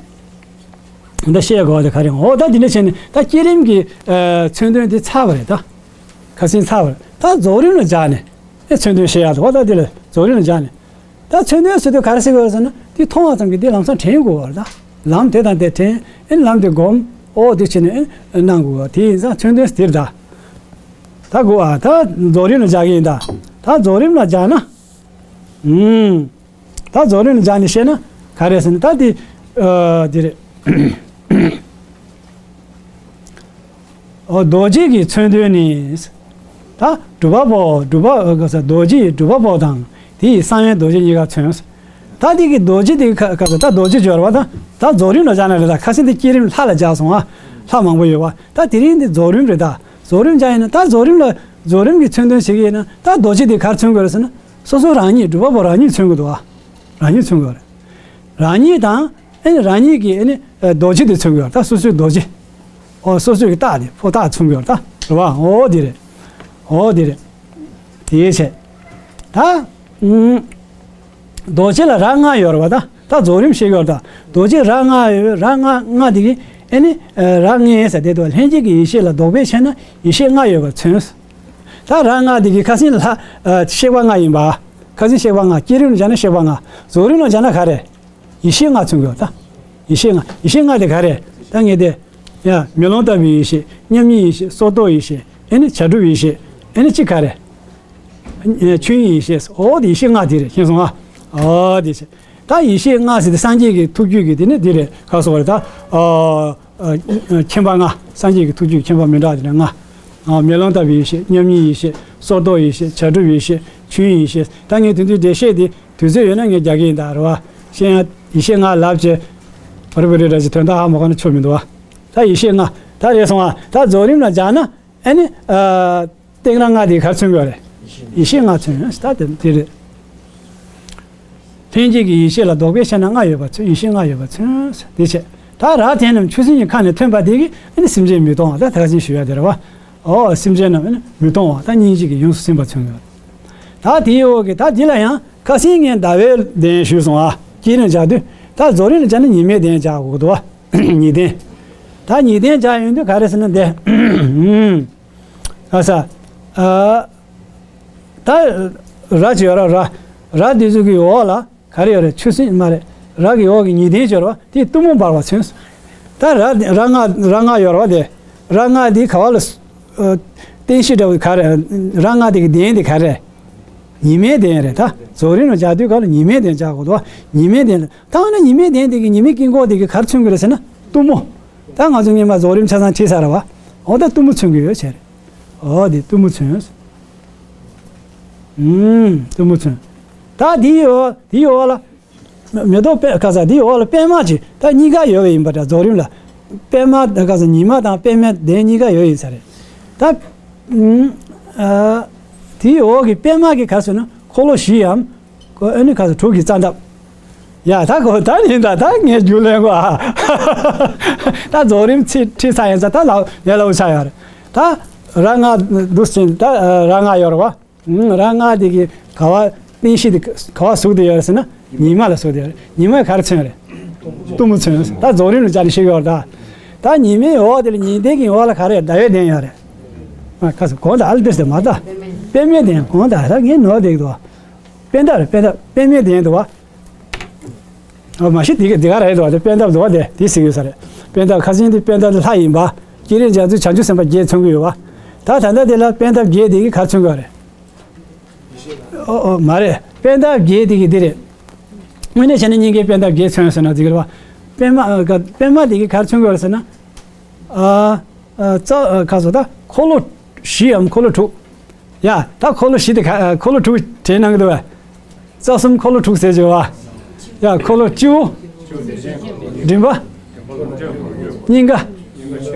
འདི་བཤད་དགོས་པ་དེ་ག་རེ་ཡིན། འོ་ད་འདི་འདྲ་བྱས་ནས་ད་བསྐྱེད་རིམ་གྱི་ཨ་མཚོན་དོན་དེ་ཚར་བ་རེད་ད། ཁ་སང་ཚར་བ་རེད། ད་རྫོགས་རིམ་ལ་སྦྱར་ནས་ཨེ་མཚོན་དོན་བཤད་ཡག་འདུག་འོ་ད་འདི་ལ་རྫོགས་རིམ་ལ་སྦྱར་ནས། ད་མཚོན་དོན་ཟེར་དུས་ག་རེ་ཟེར་དགོས་རེད་ཟེར་ན། འདི་མཐོང་བ་ཙམ་གྱིས་འདི་ལམ་སང་དྲན་དགོས་པ་རེད་ད། ལམ་དེ་དང་དེ་དྲན། ཨེ་ལམ་དེ་སྒོམ། ཨོ་དེ་བྱས་ནས་ཨེ་གནང་དགོས་པ། དེ་ཡིན་ཙང་མཚོན་དོན་འདིར་ད། ད་དགོས་ཨ། ད་རྫོགས་རིམ་ལ་སྦྱར་གྱི་ཡིན་ད། ད་རྫོགས་རིམ་ལ་སྦྱར་ན། ཨུམ། ད་རྫོགས་རིམ་ལ་སྦྱར་ནས་བཤད་ན་ག་རེ་ཟེར་ན་ད་དེ། ཨ། དེ་རེད། ཨོ། རྡོ་རྗེ་གི་མཚོན་དོན་ནི། ད་སྒྲུབ་པ་པོ། སྒྲུབ་པ། ཨ། ག་ས། རྡོ་རྗེ་ཡི་སྒྲུབ་པ་པོ་དང་དེ་ཡི་གསང་བའི་རྡོ་རྗེ་གཉིས་ཀ་མཚོན། ད་དེ་གི་རྡོ་རྗེ་དེ་ག་ག་ས། ད་རྡོ་རྗེ་སྦྱོར་བ་དང་ད་རྫོགས་རིམ་ལ་སྦྱར་ན་རེད། ད་ཁ་སང་དེ་བསྐྱེད་རིམ་ལྷ་ལ་སྦྱར་སོང་ཨ། ལྷ་མང་པོ་ཡོད་པ། ད་དེ་རིང་འདི་རྫོགས་རིམ་རེད་ད། རྫོགས་རིམ་སྦྱར་ཡིན་ན་ད་རྫོགས་རིམ་ལ། རྫོགས་རིམ་གྱི་མཚོན་དོན་བྱེད་ཀྱི་ཡིན་ན་ད་རྡོ་རྗེ་དེ་ག་རེ་མཚོན་དགོས་རེད་ཟེར་ན། སོ་སོ་རང་ཉིད་སྒྲུབ་པ་པོ་རང་ཉིད་མཚོན་དགོས་འདུག་ཨ། རང་ཉིད་མཚོན་དགོས་རེད། རང་ཉིད་དང་ཨེ་ནི་རང་ཉིད་ཀྱི་ཨེ་ནི་རྡོ་རྗེ་དེ་མཚོན་དགོས་རེད། ད་སོ་སོའི་རྡོ་རྗེ། ཨོ་སོ་སོའི་གི་རྟགས་དེ་ཕོ་རྟགས་མཚོན་གྱི་ཡོད་རེད་ད། རེད་བ། ཨོ་དེ་རེད། ཨོ་དེ་རེད། དེའི་ཕྱིར། ད། ཨུམ། རྡོ་རྗེ་ལ་རྭ་ལྔ་ཡོད་རེད་བ་ད། ད་རྫོགས་རིམ་བཤད་ཀྱི་ཡོད་རེད་ད། རྡོ་རྗེ་རྭ་ལྔ་ཡོད། རྭ་ལྔ་ལྔ་དེ་གི་ཨེ་ནི། རྭ་ལྔའི་ས་དེ་དུ་ལྷན་སྐྱེས་ཀྱི་ཡེ་ཤེས་ལ་ལྡོག་པས་ཕྱེ་ན་ཡེ་ཤེས་ལྔ་ཡོད་པ་མཚོན། ད་རྭ་ལྔ་དེ་གི་ཁ་སང་ལ། ཨ། གཤེགས་པ་ལྔ་ཡིན་པ། ཁ་སང་གཤེགས་པ་ལྔ། བསྐྱེད་རིམ་ལ་སྦྱར་ན་གཤེགས་པ་ལྔ། རྫོགས་རིམ་ལ་སྦྱར་ན་ག་རེ། ཡེ་ཤེས་ལྔ་མཚོན་གྱི་ཡོད་ད། ཡེ་ཤེས་ལྔ། ཡེ་ཤེས་ལྔ་དེ་ག་རེ། ད་ངས་དེ། ཡ། མེ་ལོང་ལྟ་བུའི་ཡེ་ཤེས། མཉམ་ཉིད་ཡེ་ཤེས། སོར་རྟོག་ཡེ་ཤེས། ཨེ་ནི་བྱ་གྲུབ་ཡེ་ཤེས། ཨེ་ནི་གཅིག་ག་རེ། ཆོས་དབྱིངས་ཡེ་ཤེས། ཨོ་དེ་ཡེ་ཤེས་ལྔ་དེ་རེད། མཁྱེན་སོང་ཨ། ཨོ་དེ་བྱས། ད་ཡེ་ཤེས་ལྔ་ཟེར་དེ་སངས་རྒྱས་ཀྱི་ཐུགས་རྒྱུད་ཀྱི་དེ་ནི་དེ་རེད། ག་སོགས་རེད་ད། ཨ། ཨ། མཁྱེན་པ་ལྔ། སངས་རྒྱས་ཀྱི་ཐུགས་རྒྱུད་མཁྱེན་པ་མི་འདྲ་དེ་ནི་ལྔ། ཨ། མེ་ལོང་ལྟ་བུའི་ཡེ་ཤེས། མཉམ་ཉིད་ཡེ་ཤེས། སོར་རྟོག་ཡེ་ཤེས། བྱ་གྲུབ་ཡེ་ཤེས། ཆོས་དབྱིངས་ཡེ་ཤེས། ད་ངས་དེ་དུས་འགྲེལ་བཤད་དེ་དུས་ཚོད་ཡོད་ན་ངས་རྒྱག་གི་ཡིན་ད། རེད་བ། ཤེས་ཡང་ཡེ་ཤེས་ལྔ་ལབ་བྱས། བ་རི་བ་རི་ར་ཅིག་དོན་དག་ཧ་མ་གོ་ན་ཆོ་མི་འདུག་བ། ད་ཡེ་ཤེས་ལྔ་ད་རེད་སོང་ཨ། ད་རྫོགས་རིམ་ལ་སྦྱར་ན། ཨ་ནི། ཨ། སྟེང་ར་ལྔ་དེ་ག་རེ་མཚོན་གྱི་ཡོད་རེད། ཡེ་ཤེས་ལྔ་མཚོན། ད་དེ་དེ་རེད། ལྷན་སྐྱེས་ཀྱི་ཡེ་ཤེས་ལ་ལྡོག་པས་ཕྱེ་ན་ལྔ་ཡོད་པ་མཚོན། ཡེ་ཤེས་ལྔ་ཡོད་པ་མཚོན། དེ་བྱས། ད་རྭ་དེ་རྣམས་ཆུ་སྲིན་གྱི་ཁ་ནས་ཐོན་པ་དེ་གིས་ཨ་ནི་སེམས་ཅན་མི་གཏོང་བ། ད་ད་ག་ཅིག་ཞུ་ཡ་དེ་རེད་བ། ཨོ་སེམས་ཅན་རྣམས་ཨ་ནི་མི་གཏོང་བ། ད་སྙིང་རྗེ་གིས་ཡོངས་སུ་ཟིན་པ་མཚོན་གྱི་ཡོད། ད་དེའི་འོག་གི་ད་འདི་ལ་ཡང་ཁ་སང་ངས་ཟླ་བའི་གདན་ཞུས་སོང་ཨ། བསྐྱེད་རིམ་སྦྱར་དུས། ད་རྫོགས་རིམ་ལ་སྦྱར་ན་ཉི་མའི་གདན་སྦྱར་དགོས་འདུག་བ། ཉི་གདན། ད་ཉི་གདན་སྦྱར་ཡོང་དུས་ག་རེ་ཟེར་ན་འདི། ཨ་ས། ཨ། ད་རྭ་ཅིག་ཡོད་ར། རྭ། རྭ་འདི་ཚོ་གི་འོག་ལ་ག་རེ་ཡོད་རེད། ཆུ་སྲིན་མ་རེད། རྭ་གི་འོག་གི་ཉི་གདན་ཅིག་ཡོད་ར་བ། དེ་གཏུམ་མོ་འབར་བ་མཚོན། ད་རྭ་རྭ་ལྔ་རྭ་ལྔ་ཡོད་ར་བ་དེ། རྭ་ལྔ་དེ་ག་བ་ལ། ཨ། རྟེན་གཞི་འདྲ་བོ་ག་རེ། རྭ་ལྔ་དེ་གི་གདན་དེ་ག་རེ། ཉི་མའི་གདན་རེད་ད། རྫོགས་རིམ་ལ་སྦྱར་དུས་ག་ལ་ཉི་མའི་གདན་སྦྱར་དགོས་འདུག་བ། ཉི་མའི་གདན་ལ། ད་འོ་ན་ཉི་མའི་གདན་དེ་གི་ཉི་མའི་དཀྱིལ་འཁོར་དེ་གི་ག་རེ་མཚོན་གྱི་རེད་ཟེར་ན་གཏུམ་མོ། ད་ང་ཚོ་སྔོན་མ་རྫོགས་རིམ་ཆ་ཚང་ཁྲིད་ཚར་བ། འོ་ད་གཏུམ་མོ་མཚོན་གྱི་ཡོད་བྱས་རེད། འོ་དེ་གཏུམ་མོ་མཚོན། ཨུམ། གཏུམ་མོ་མཚོན། ད་དེའི་འོག་དེའི་འོག་ལ། མེ་ཏོག་པད་ཁ་ས་དེའི་འོག་ལ་པད་མ་ཅིག་ད་གཉིས་ཀ་ཡོད་པ་ཡིན་པ་འདྲ། རྫོགས་རིམ་ལ། པད་མ་ཁ་ས་ཉི་མ་དང་པད་མའི་གདན་གཉིས་ཀ་ཡོད་ཡིན་ས་རེད། ད། ཨུམ། ཨ། དེའི་འོག་གི་པད་མ་གི་ག་རེ་ཟེར་ན་འཁོར་ལོ་བཞི་འམ། ཨ་ནི་ག་རེ་ཟེར། དྲུག་གི་རྩ་འདབ། ཡ་ད་གོ་ད་ཡིན་ད། ད་ངས་རྒྱུ་ལེན་གོ་ཨ། ད་རྫོགས་རིམ་ཁྲིད་ཁྲིད་ཚར་ཡིན་ཙང་ད་ལ་ལས་སླ་པོ་ཆགས་ཡོད་རེད། ད་རྭ་ལྔ་འདུག་ཟེར། ད་རྭ་ལྔ་ཡོད་རེད་བ། ཨུམ། རྭ་ལྔ་དེ་གི་ག་བ་རྟེན་གཞི་དེ་ག་བ་ཟུག་དེ་ཡོད་རེད་ཟེར་ན་ཉི་མ་ལ་ཟུག་དེ་ཡོད་རེད། ཉི་མ་ག་རེ་མཚོན་རེད། གཏུམ་མོ་མཚོན། ད་རྫོགས་རིམ་ལ་སྦྱར་ནས་བཤད་ཡོད་རེད་ད། ད་ཉི་མའི་འོག་དེ་ལ་ཉི་གདན་གྱི་འོག་ལ་ག་རེ་ཟླ་བའི་གདན་ཡོད་རེད། ཨ་ཁ་སོ་གོང་དུ་ཨ་ལ་དེ་ཟེར་མ་ད། པདྨའི་གདན་གོང་དུ་ཨ་ད་ངས་ནོར་བསྡད་ཀྱི་འདུག་པད་འདབ་རེད། པད་འདབ། པདྨའི་གདན་འདུག་བ། ཨ་མ་གཞི་དེ་ག་དེ་ག་རེད་འདུག་བ། དེ་པད་འདབ་འདུག་བ། དེ་དེ་ཟེར་གྱི་ཡོད་ས་རེད། པད་འདབ་ཁ་སང་དེ་པད་འདབ་དེ་ལྷ་ཡིན་པ། བསྐྱེད་རིམ་སྦྱར་དུས་བྱང་ཆུབ་སེམས་དཔའ་བརྒྱད་མཚོན་གྱི་ཡོད་པ། ད་ད་ལྟ་དེ་ལ་པད་འདབ་བརྒྱད་དེ་གི་ག་རེ་མཚོན་གྱི་ཡོད་རེད། ཨོ་ཨོ་མ་རེད། པད་འདབ་བརྒྱད་དེ་གི་འདི་རེད། དངོས་གནས་བྱས་ན་སྙིང་གའི་པད་འདབ་བརྒྱད་མཚོན་ཟེར་ན་འགྲིག་གི་རེད་བ། པད་མ་ཨ་ག་པད་མ་དེ་གི་ག་རེ་མཚོན་གྱི་ཡོད་རེད་ཟེར་ན། ཨ་ཨ་རྩ་ཨ་ག་ཟེར་ད་འཁོར་ལོ་བཞིའམ་འཁོར་ལོ་དྲུག་ཡ་ད་འཁོར་ལོ་བཞི་དེ་ག་ཨ་འཁོར་ལོ་དྲུག་བྲིས་གནང་གི་འདུག་བ། རྩ་གསུམ་འཁོར་ལོ་དྲུག་ཟེར་གྱི་བ། ཡ་འཁོར་ལོ་སྤྱི་བོ། མགྲིན་པ། སྙིང་ག་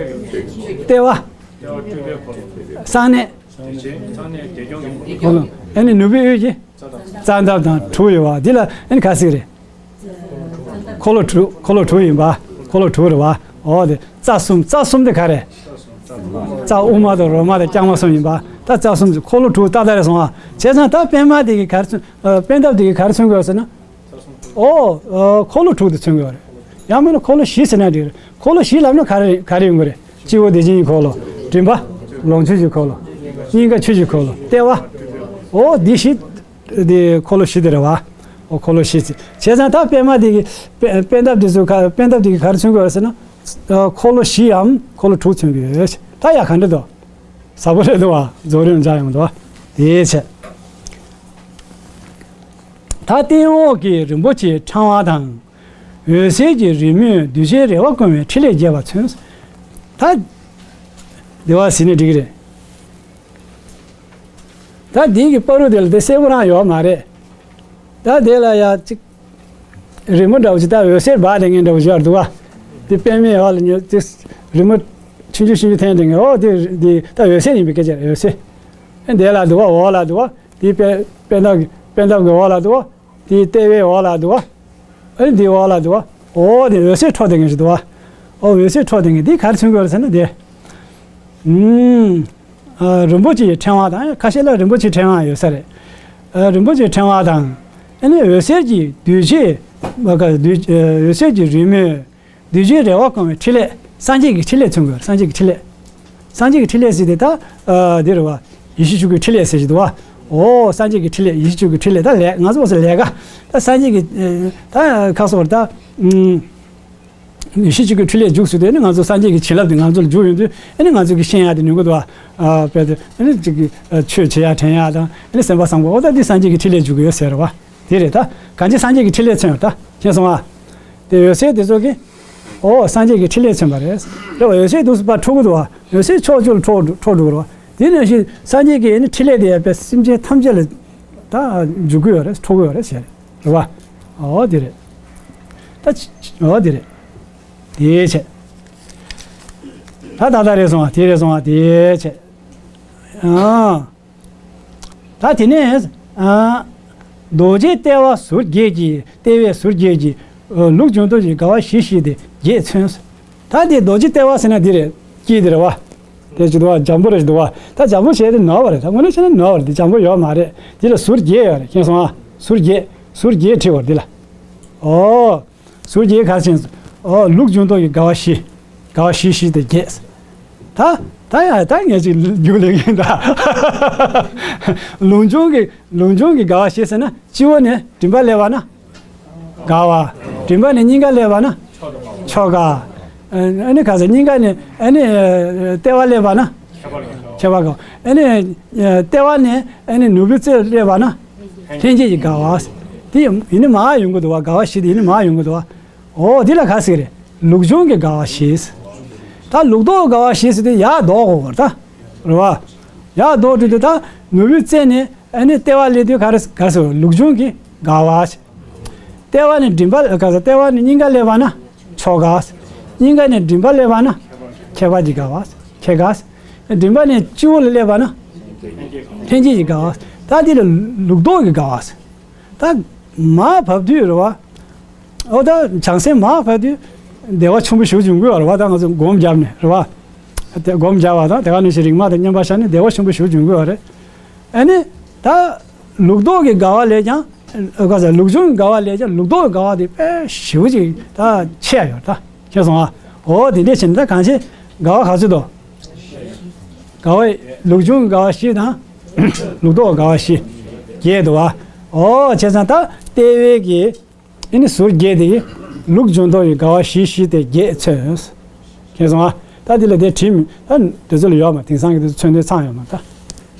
ལྟེ་བ། གསང་གནས། ཨོ་ལོ། ཨ་ནི་ནུས་པའི་དབུས་ཀྱི་རྩ་འདབ་དང་དྲུག་ཡོད་བ། འདི་ལ་ཨ་ནི་ག་ཟེར་གྱི་རེད། འཁོར་ལོ་དྲུག་འཁོར་ལོ་དྲུག་ཡིན་པ། འཁོར་ལོ་དྲུག་རེད་བ། འོ་དེ་རྩ་གསུམ། རྩ་གསུམ་དེ་ག་རེ། རྩ་དབུ་མ་དང་རོ་མ་དང་རྐྱང་མ་གསུམ་ཡིན་པ། ད་རྩ་གསུམ་གྱི་འཁོར་ལོ་དྲུག་ཏག་ཏག་རེད་སོང་ཨ། བྱས་ཙང་ད་པད་མ་དེ་གི་ག་རེ་མཚོན། ཨ་པད་འདབ་དེ་གི་ག་རེ་མཚོན་དགོས་ཟེར་ན། ཨོ། ཨ་འཁོར་ལོ་དྲུག་དེ་མཚོན་དགོས་རེད། ཡང་མིན་ན་འཁོར་ལོ་བཞི་ཟེར་ན་འགྲིག་རེད། འཁོར་ལོ་བཞི་ལབ་ན་ག་རེ་ག་རེ་ཡོང་གི་རེད། སྤྱི་བོ་བདེ་ཆེན་གྱི་འཁོར་ལོ། མགྲིན་པ། ལོངས་སྤྱོད་ཀྱི་འཁོར་ལོ། སྙིང་ག་ཆོས་ཀྱི་འཁོར་ལོ། ལྟེ་བ། ཨོ་འདི་བཞི། དེ་འཁོར་ལོ་བཞི་དེ་རེད་བ། ཨོ་འཁོར་ལོ་བཞི་ཚེ། བྱས་ཙང་ད་པད་མ་དེ་གི་པད་པད་འདབ་དེ་ཚོ་ག་པད་འདབ་དེ་གི་ག་རེ་མཚོན་གྱི་ཡོད་ཟེར་ན། ཨ་འཁོར་ལོ་བཞིའམ་འཁོར་ལོ་དྲུག་མཚོན་གྱི་ཡོད། ད་ཡ་ག་འདྲ་འདུག་ཟབ་པོ་རེད་འདུག་བ། རྫོགས་རིམ་སྦྱར་ཡོང་འདུག་བ། དེའི་ཚེ། ད་སྟེང་འོག་གི་རིན་པོ་ཆེའི་ཕྲེང་བ་དང་། འོད་ཟེར་གྱི་རི་མོས་གདུལ་བྱའི་རེ་བ་སྐོང་བའི་ཕྲིན་ལས་རྒྱས་པ་མཚོན། ད། བདེ་བ་ཟེར་ནས་འགྲིག་གི་རེད། ད་འདི་གི་བར་དུ་དེ་ལ་དེ་གསལ་པོ་རང་ཡོད་མ་རེད། ད་དེ་ལ་ཡ་གཅིག་རི་མོ་འདྲ་བོ་ཅིག་ད་འོད་ཟེར་འབར་བསྡད་མཁན་འདྲ་བོ་ཅིག་ཡོད་འདུག་བ། དེ་པད་མའི་འོག་ལ་ཉོ་དེ་རི་མོ་ཆུང་ཆུང་ཆུང་ཆུང་འཐེན་བསྡད་མཁན། འོ་དེ་དེ་ད་འོད་ཟེར་ཡིན་པའི་སྐད་ཆ་རེད། འོད་ཟེར། ཨེ་དེ་ལ་འདུག་བ། འོག་ལ་འདུག་བ། དེ་པད་པད་འདབ་ཀྱི་པད་འདབ་ཀྱི་འོག་ལ་འདུག་བ། དེའི་ལྟེ་བའི་འོག་ལ་འདུག་བ། ཨ་ནི་དེའི་འོག་ལ་འདུག་བ། འོ་དེ་འོད་ཟེར་འཕྲོ་བསྡད་མཁན་ཞིག་འདུག་བ། ཨོ་འོད་ཟེར་འཕྲོ་དེ་ངས་འདི་ག་རེ་མཚོན་གྱི་ཡོད་རེད་ཟེར་ན་དེ། ཨུམ། ཨ། རིན་པོ་ཆེའི་ཕྲེང་བ་དང་ཁ་ཤས་ལ་རིན་པོ་ཆེའི་ཕྲེང་བ་ཡོད་ས་རེད། ཨ། རིན་པོ་ཆེའི་ཕྲེང་བ་དང་། ཨ་ནི་འོད་ཟེར་གྱི་གདུལ་བྱའི་མ་ག་གདུལ་འོད་ཟེར་གྱི་རོལ་མོས་གདུལ་བྱའི་རེ་བ་སྐོང་བའི་ཕྲིན་ལས། སངས་རྒྱས་ཀྱི་ཕྲིན་ལས་མཚོན་གྱི་ཡོད་རེད། སངས་རྒྱས་ཀྱི་ཕྲིན་ལས། སངས་རྒྱས་ཀྱི་ཕྲིན་ལས་ཟེར་དེ་ད། ཨ། འདི་རེད་བ། ཡེ་ཤེས་ཆོས་སྐུའི་ཕྲིན་ལས་ཟེར་གྱི་འདུག་བ། ཨོ་སངས་རྒྱས་ཀྱི་ཕྲིན་ལས། ཡེ་ཤེས་ཆོས་སྐུའི་ཕྲིན་ལས། ད་ལས་ང་ཚོ་བ་སོ་ལས་ཀ་ད་སངས་རྒྱས་ཀྱི། ཨ། ད་ཁ་སོགས་ད། ཨུམ། ཡེ་ཤེས་ཆོས་སྐུའི་ཕྲིན་ལས་འཇུག་ཟེར་དུས་ཨ་ནི་ང་ཚོ་སངས་རྒྱས་ཀྱི་བྱིན་རླབས་དེ་ང་ཚོ་ལ་འཇུག་ཡོང་དུས་ཨ་ནི་ང་ཚོ་གིས་ཤེས་ཡག་དེ་ནུས་ཀྱི་འདུག་བ། ཨ། དཔེར་ན་ཨ་ནི་ཅིག་གིས་ཨ་ཆོས་བྱེད་ཡག་དྲན་ཡག་དང་ཨ་ནི་སེམས་པ་བཟང་པོ། ཨོ་ད་འདི་སངས་རྒྱས་ཀྱི་ཕྲིན་ལས་འཇུག་གི་ཡོད་ཟེར་བ། དེ་རེད། ད་གང་ཅི་སངས་རྒྱས་ཀྱི་ཕྲིན་ལས་མཚོན་ཡོད་ད། མཁྱེན་སོང་ཨ། དེ་འོད་ཟེར་དེ་ཚོ་གིས་ཨོ་སངས་རྒྱས་ཀྱི་ཕྲིན་ལས་མཚོན་པ་རེད། རེད་བ། འོད་ཟེར་དུས་སུ་ཕར་འཕྲོ་གི་འདུག་བ། འོད་ཟེར་ཕྱོགས་བཅུ་ལ་འཕྲོ་འགྲོ་འཕྲོ་འགྲོ་གི་རེད་བ། དེ་ནང་བཞིན་སངས་རྒྱས་ཀྱི་ཨ་ནི་ཕྲིན་ལས་དེ་ཡང་དཔེ་སེམས་ཅན་ཐམས་ཅད་ལ་ད་འཇུག་གི་ཡོད་རེད། འཕྲོ་གི་ཡོད་རེད་ཟེར། རེད་བ། ཨོ་དེ་རེད། ད་ཅི་ཨོ་དེ་རེད། དེའི་ཕྱིར། ད་ད་ད་རེད་སོང་བ། དེ་རེད་སོང་བ། དེའི་ཕྱིར། ཨ། ད་དེ་ནས། ཨ། རྡོ་རྗེ་ལྟེ་བ་ཟུར་བརྒྱད་ཀྱིས། ལྟེ་བའི་ཟུར་བརྒྱད་ཀྱིས། ཨ། ལུགས་འབྱུང་ལྡོག་གི་དགའ་བ་བཞི་བཞི་སྟེ་བརྒྱད་མཚོན། ད་དེ་རྡོ་རྗེ་ལྟེ་བ་ཟེར་ན་འདི་རེད། དཀྱིལ་འདི་རེད་བ། དེ་ཅི་འདུག་བ། འཇམ་པོ་རེ་ཞིག་འདུག་བ། ད་འཇམ་པོ་བྱས་ཏེ་ནོར་བ་རེད། ད་དངོས་གནས་བྱས་ན་ནོར་བ་རེད། འདི་འཇམ་པོ་ཡོད་མ་རེད། འདི་ལ་ཟུར་བརྒྱད་ཡོད་རེད། མཁྱེན་སོང་ཨ། ཟུར་བརྒྱད། ཟུར་བརྒྱད་བྲིས་པ་རེད་འདི་ལ། ཨོ། ཟུར་བརྒྱད་ག་རེ་བྱས། ཨོ་ལུགས་འབྱུང་ལྡོག་གི་དགའ་བ་བཞི། དགའ་བ་བཞི་བཞི་སྟེ་བརྒྱད། ད་ད་ཡ་ད་ངས་ཅིག་རྒྱུགས་ལེན་གྱིན་ད། ལུགས་འབྱུང་གི་ལུགས་འབྱུང་གི་དགའ་བ་བཞི་ཟེར་ན་སྤྱི་བོ་ནས་མགྲིན་པ་སླེབས་པ་ན། དགའ་བ། མགྲིན་པ་ནས་སྙིང་ག་སླེབས་པ་ན། མཆོག་དགའ། ཨ་ནི་ག་ཟེར། སྙིང་ག་ནས་ཨ་ནི་ལྟེ་བ་སླེབས་པ་ན། ཁྱད་པར་དགའ། ཨ་ནི་ལྟེ་བ་ནས་ཨ་ནི་ནོར་བུའི་རྩེར་སླེབས་པ་ན། ལྷན་སྐྱེས་ཀྱི་དགའ་བ། དེ་ཡིན་ནི་མར་ཡོང་གི་འདུག་བ། དགའ་བ་བཞི་དེ་ཡིན་ནི་མར་ཡོང་གི་འདུག་བ། ཨོ་དེ་ལ་ག་ཟེར་རེད། ལུགས་འབྱུང་གི་དགའ་བ་བཞི། ད་ལུགས་ལྡོག་དགའ་བ་བཞི་ཟེར་དུས་ཡར་ལྡོག་དགོས་པ་རེད་ད། རེད་བ། ཡར་ལྡོག་དུས་དུས་ད་ནོར་བུའི་རྩེ་ནས་ཨ་ནི་ལྟེ་བ་སླེབས་དུས་ག་རེ་ག་རེ་ཟེར། ལུགས་འབྱུང་གི་དགའ་བ། ལྟེ་བ་ནས་མགྲིན་པ་ག་ཟེར། ལྟེ་བ་ནས་སྙིང་ག་སླེབས་པ་ན་མཆོག་དགའ། སྙིང་ག་ནས་མགྲིན་པ་སླེབས་པ་ན་ཁྱད་པར་གྱི་དགའ་བ། ཁྱད་དགའ། མགྲིན་པ་ནས་སྤྱི་བོ་ལ་སླེབས་པ་ན་ལྷན་སྐྱེས་ཀྱི་དགའ་བ། ད་འདི་ལ་ལུགས་ལྡོག་གི་དགའ་བ། ད་མར་བབས་དུས་རེད་བ། ཨོ་ད་བྱང་སེམས་མར་བབས་དུས་བདེ་བ་ཆེན་པོ་ཞེ་པོ་འབྱུང་གི་ཡོད་རེད་བ། ད་ང་ཚོ་སྒོམ་བརྒྱབ་ནས་རེད་བ། དེ་སྒོམ་བརྒྱབ་པ་དང་དེ་ག་ནང་བཞིན་རིག་མ་དང་མཉམ་པར་བཞག་ནས་བདེ་བ་ཆེན་པོ་ཞེ་པོ་འབྱུང་གི་ཡོད་རེད། ཨ་ནི་ད་ལུགས་ལྡོག་གི་དགའ་བ་ལས་ཀྱང་། ག་ཟེར། ལུགས་འབྱུང་གི་དགའ་བ་ལས་ཀྱང་ལུགས་ལྡོག་གི་དགའ་བ་དེ་དཔེ་ཞེ་པོ་ཅིག་ད་ཆེ་ཡ་ཡོད་ད། མཁྱེན་སོང་ཨ། ཨོ་དེ་འདྲས་བྱས་ནས་ད་གང་ཆེ་དགའ་བ་ག་ཚོད་དོ། དགའ་བ་ལུགས་འབྱུང་གི་དགའ་བ་བཞི་དང་། ལུགས་ལྡོག་གི་དགའ་བ་བཞི། བརྒྱད་འདུག་བ། ཨོ་བྱས་ཙང་ད་ལྟེ་བའི་གི་ཨ་ནི་ཟུར་བརྒྱད་དེ་ལུགས་འབྱུང་ལྡོག་གི་དགའ་བ་བཞི་བཞི་སྟེ་བརྒྱད་མཚོན། མཁྱེན་སོང་ཨ། ད་འདི་ལ་དེ་བྲིས་མི་ད་དེ་ཚོ་ལ་ཡོད་མ། དེང་སང་གི་དེ་ཚོ་མཚོན་དོན་ཚང་ཡོད་མ། ད་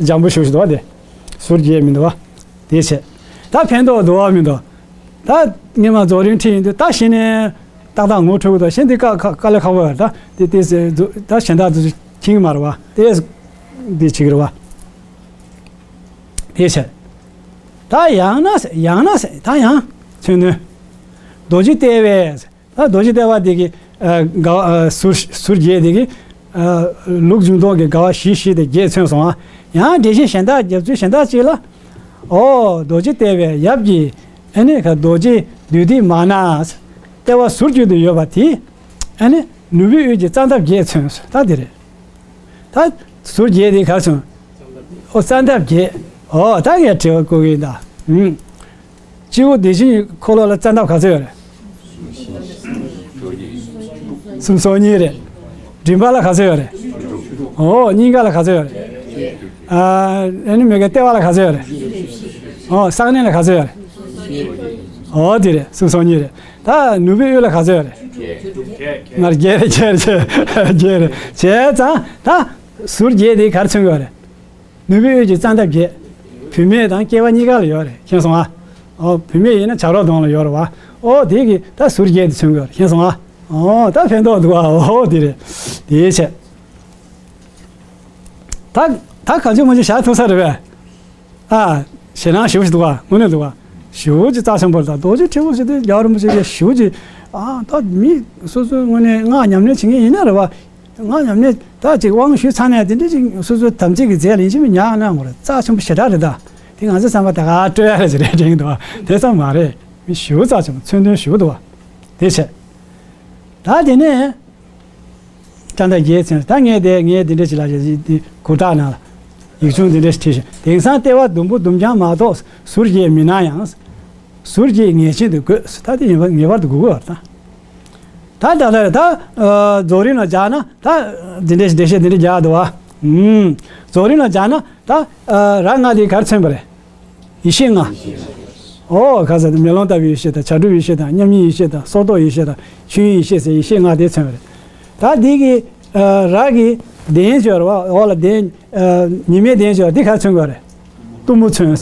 འཇམ་པོ་ཞེ་པོ་ཞིག་འདུག་བ། དེ་ཟུར་བརྒྱད་མི་འདུག་བ། དེ་བྱས། ད་ཕན་ཐོགས་འདུག་བ་མི་འདུག་ད་སྔོན་མ་རྫོགས་རིམ་ཁྲིད་ཡིན་དུས་ད་གཞི་ནས་ཏག་ཏག་ངོ་འཕྲོད་ཀྱི་འདུག་གཞན་དེ་དཀའ་དཀའ་དཀའ་ལས་ཁག་པོ་ཡོད་རེད། ད་དེ་དེ་ད་གཞན་དག་དེ་ཚོ་མཁྱེན་གྱི་མ་རེད་བ། དེ་དེ་བྱེད་ཀྱི་རེད་བ། དེ་བྱས། ད་ཡང་ན་ཡང་ན་ད་ཡང་མཚོན་དོན། རྡོ་རྗེ་ལྟེ་བའི། ད་རྡོ་རྗེ་ལྟེ་བ་དེ་གི་ཨ་དགའ་བ་ཨ་ཟུར་ཟུར་བརྒྱད་དེ་གི་ཨ་ལུགས་འབྱུང་ལྡོག་གི་དགའ་བ་བཞི་བཞི་སྟེ་བརྒྱད་མཚོན་སོང་ཨ། ཡང་དེ་བཞིན་གཞན་དག་རྒྱབ་ཚུལ་གཞན་དག་ཅིག་ལ། ཨོ་རྡོ་རྗེ་ལྟེ་བའི་ཡབ་ཀྱི་ཨ་ནི་ག་རྡོ་རྗེ་བདུད་སྡེ་མ་ན་ལྟེ་བ་ཟུར་བརྒྱད་དུ་ཡོད་པ་དེ་ཨ་ནི་ནོར་བུའི་དབུས་ཀྱི་རྩ་འདབ་བརྒྱད་མཚོན། ད་དེ་རེད། ད་ཟུར་བརྒྱད་དེ་ག་རེ་མཚོན། ཨོ་རྩ་འདབ་བརྒྱད། ཨོ་ད་ངས་དྲི་བ་བཀོད་ཀྱི་ཡིན་ད། ཨུམ། སྤྱི་བོ་བདེ་ཆེན་གྱི་འཁོར་ལོ་ལ་རྩ་འདབ་ག་ཚོད་ཡོད་རེད། སུམ་སོ་གཉིས་རེད། མགྲིན་པ་ལ་ག་ཚོད་ཡོད་རེད། ཨོ་སྙིང་ག་ལ་ག་ཚོད་ཡོད་རེད། ཨ་ཨ་ནི་མོས་གུས་ལྟེ་བ་ལ་ག་ཚོད་ཡོད་རེད། ཨོ་གསང་གནས་ལ་ག་ཚོད་ཡོད་རེད། ཨོ་དེ་རེད། སུམ་སོ་གཉིས་རེད། ད་ནོར་བུའི་དབུས་ལ་ག་ཚོད་ཡོད་རེད། ང་བརྒྱད་རེད། བརྒྱད་རེད། བརྒྱད་རེད། བྱས་ཙང་ད་ཟུར་བརྒྱད་དེ་ག་རེ་མཚོན་གྱི་ཡོད་རེད། ནོར་བུའི་དབུས་ཀྱི་རྩ་འདབ་བརྒྱད། བུད་མེད་དང་སྐྱེས་པ་གཉིས་ཀ་ལ་ཡོད་རེད། མཁྱེན་སོང་ཨ། ཨོ་བུད་མེད་ཡིན་ན་བྱ་རོག་གདོང་ལ་ཡོད་རེད་བ། ཨོ་དེ་གི་ད་ཟུར་བརྒྱད་དེ་མཚོན་གྱི་ཡོད་རེད། མཁྱེན་སོང་ཨ། ཨོ་ད་ཕན་ཐོགས་འདུག་ཨ། ཨོ་དེ་རེད། དེའི་ཆེད། ད་ད་གང་བྱུང་མང་བྱུང་བཞག་ཐུབ་ས་རེད་པས། ཨ། ཞེད་སྣང་ཞེ་པོ་ཞིག་འདུག་བ། དངོས་གནས་འདུག་བ། ཞེ་པོ་ཅིག་རྩ་ཆེན་པོ་རེད། ད་རྡོ་རྗེ་ཁྲི་པོ་ཟེར་དུས་རྒྱལ་བ་རིན་པོ་ཆེ་གིས་ཞེ་པོ་ཅིག་ཨ་ད་མི་སོ་སོའི་ངོས་ནས་སྔགས་ཉམས་ལེན་བྱེད་མཁན་ཡིན་ན་རེད་བ། སྔགས་ཉམས་ལེན་ད་ཅིག་དབང་ཞུས་ཚར་ནས་དེ་འདྲ་ཅིག་སོ་སོའི་དམ་ཚིག་གི་རྫས་ལ་ཡིན་གཅིག་མིན་ཉག་གནང་དགོས་རེད། རྩ་ཆེན་པོ་ཞེ་དྲག་རེད་ད། དེ་ང་ཚོའི་བསམ་པ་ད་ག་སྤྲོད་ཡ་རེད་ཅེས་རེད་དྲན་གྱི་འདུག་བ། དེ་ཙམ་མ་རེད། མི་ཞེ་པོ་རྩ་ཆེན་པོ་མཚོན་དོན་ཞེ་པོ་འདུག་བ། དེ་བྱས། ད་དེ་ནས། ཙམ་ད་བརྒྱད་ཚན། ད་ངས་དེ་ངས་དེ་འདྲ་ཞིག་ལ་ཞིག་དེ་གུར་དག་ནང་ལ་ཡིག་ཆུང་དེ་འདྲ་ཞིག་བྲིས་ཤིང་། དེང་སང་ལྟེ་བ་ཟླུམ་པོ་ཟླུམ་རྐྱང་མ་གཏོགས་ཟུར་བརྒྱད་མི་སྣང་ཡང་། ཟུར་བརྒྱད་ངེས་ཅན་དུ་དགོས། ད་དེ་ངེས་པར་དུ་དགོས་ཀྱི་ཡོད་རེད་ད། ད་ད་ལྟ་རེད་ད། རྫོགས་རིམ་ལ་སྦྱར་ན་ད་འདི་འདྲའི་འགྲེལ་བཤད་འདི་འདྲ་རྒྱག་འདུག་བ། རྫོགས་རིམ་ལ་སྦྱར་ན་ད་ར་ལྔ་དེ་ག་རེ་མཚོན་པ་རེད། ཡེ་ཤེས་ལྔ། ཨོ་ག་ཟེར་ན་མེ་ལོང་ལྟ་བུའི་ཡེ་ཤེས་དང་། བྱ་གྲུབ་ཡེ་ཤེས་དང་། མཉམ་ཉིད་ཡེ་ཤེས་དང་། སོར་རྟོག་ཡེ་ཤེས་དང་། ཆོས་དབྱིངས་ཡེ་ཤེས་ཟེར་ཡེ་ཤེས་ལྔ་དེ་མཚོན་པ་རེད། ད་འདི་གི་ར་གི་གདན་ཅོ་ར་བ་འོག་ལ་གདན། ཉི་མའི་གདན་ཅོ་ར་འདི་ག་རེ་མཚོན་དགོས་རེད། གཏུམ་མོ་མཚོན།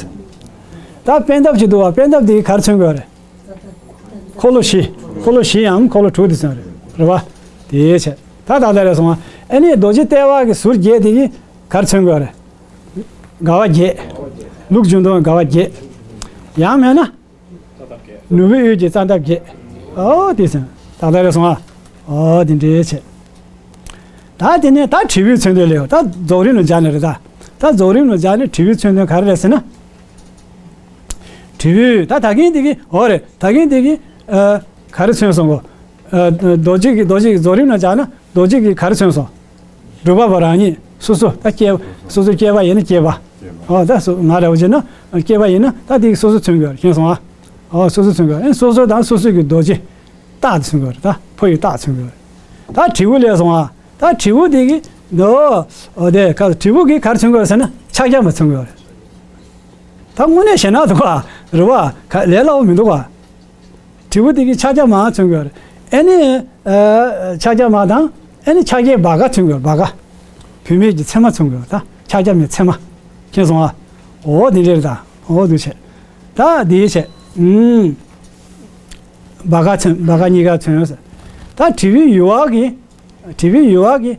ད་པད་འདབ་ཅིག་འདུག་བ། པད་འདབ་འདི་ག་རེ་མཚོན་དགོས་རེད། འཁོར་ལོ་བཞི། འཁོར་ལོ་བཞི་ཡང་འཁོར་ལོ་དྲུག་དེ་ཚོ་རེད། རེད་བ། དེའི་ཆེད་ད་ད་ལྟ་རེད་སོང་བ། ཨ་ནི་རྡོ་རྗེ་ལྟེ་བ་གི་ཟུར་བརྒྱད་དེ་གི་ག་རེ་མཚོན་དགོས་རེད། དགའ་བ་བརྒྱད། ལུགས་འབྱུང་སྟོང་དགའ་བ་བརྒྱད། ཡང་མེད་ན། ནོར་བུའི་འོད་ཀྱི་རྩ་འདབ་བརྒྱད། ཨོ་དེ་ཚོ་ད་ལྟ་རེད་སོང་བ། ཨོ་དེ་འདྲའི་ཆེད། ད་དེ་ནས་ད་དྲིལ་བུའི་མཚོན་དོན་ལས་ད་རྫོགས་རིམ་ལ་སྦྱར་ནས་རེད་ད། ད་རྫོགས་རིམ་ལ་སྦྱར་ནས་དྲིལ་བུའི་མཚོན་དོན་ག་རེ་རེད་ཟེར་ན། དྲིལ་བུ་ད་ད་གིན་དེ་གི་འོ་རེད། ད་གིན་དེ་གི་ཨ་ག་རེ་མཚོན་སོང་གོ། ཨ་རྡོ་རྗེ་གི་རྡོ་རྗེ་གི་རྫོགས་རིམ་ལ་སྦྱར་ན་རྡོ་རྗེ་གི་ག་རེ་མཚོན་སོང་། སྒྲུབ་པ་པོ་རང་ཉིད་སོ་སོ་ད་སྐྱེ་སོ་སོ་སྐྱེས་པ་ཡིན་ན་སྐྱེས་པ། ཨོ་ད་སོ་ང་རེ་བ་བྱས་ན་སྐྱེས་པ་ཡིན་ན་ད་དེ་གི་སོ་སོ་མཚོན་དགོས་རེད། མཁྱེན་སོང་ཨ། ཨོ་སོ་སོ་མཚོན་དགོས་རེད། སོ་སོ་དང་སོ་སོ་གི་རྡོ་རྗེ་རྟགས་དེ་མཚོན་དགོས་རེད། ད་ཕོ་ཡི་རྟགས་མཚོན་དགོས་རེད། ད་དྲིལ་བུ་ལས་སོང་ཨ། ད་དྲིལ་བུ་དེ་གི་འདོ་ཨོ་དེ་ག་དྲིལ་བུ་གི་ག་རེ་མཚོན་དགོས་རེད་ཟེར་ན་ཕྱག་རྒྱ་མ་མཚོན་དགོས་རེད། ད་དངོས་གནས་ཞེད་སྣང་འདུག་ག་རེད་བ། ག་ལས་སླ་བོ་མི་འདུག་ག་དྲིལ་བུ་དེ་གི་ཕྱག་རྒྱ་མ་མཚོན་དགོས་རེད། ཨེ་ནི་ཨ་ཕྱག་རྒྱ་མ་དང་ཨེ་ནི་ཕྱག་རྒྱའི་བྷ་ག་མཚོན་དགོས་རེད། བྷ་ག་བུད་མེད་ཀྱི་མཚན་མ་མཚོན་དགོས་རེད། ད་ཕྱག་རྒྱ་མའི་མཚན་མ། མཁྱེན་སོང་ཨ། འོ་དེ་འདྲ་རེད་ད། འོ་འདུག་བྱས། ད་དེའི་བྱས། ཨུམ། བྷ་ག་མཚོན་བྷ་ག་གཉིས་ཀ་མཚོན་ཡོད་ཟེར། ད་དྲིལ་བུའི་ཡུ་བ་གི་དྲིལ་བུའི་ཡུ་བ་གི་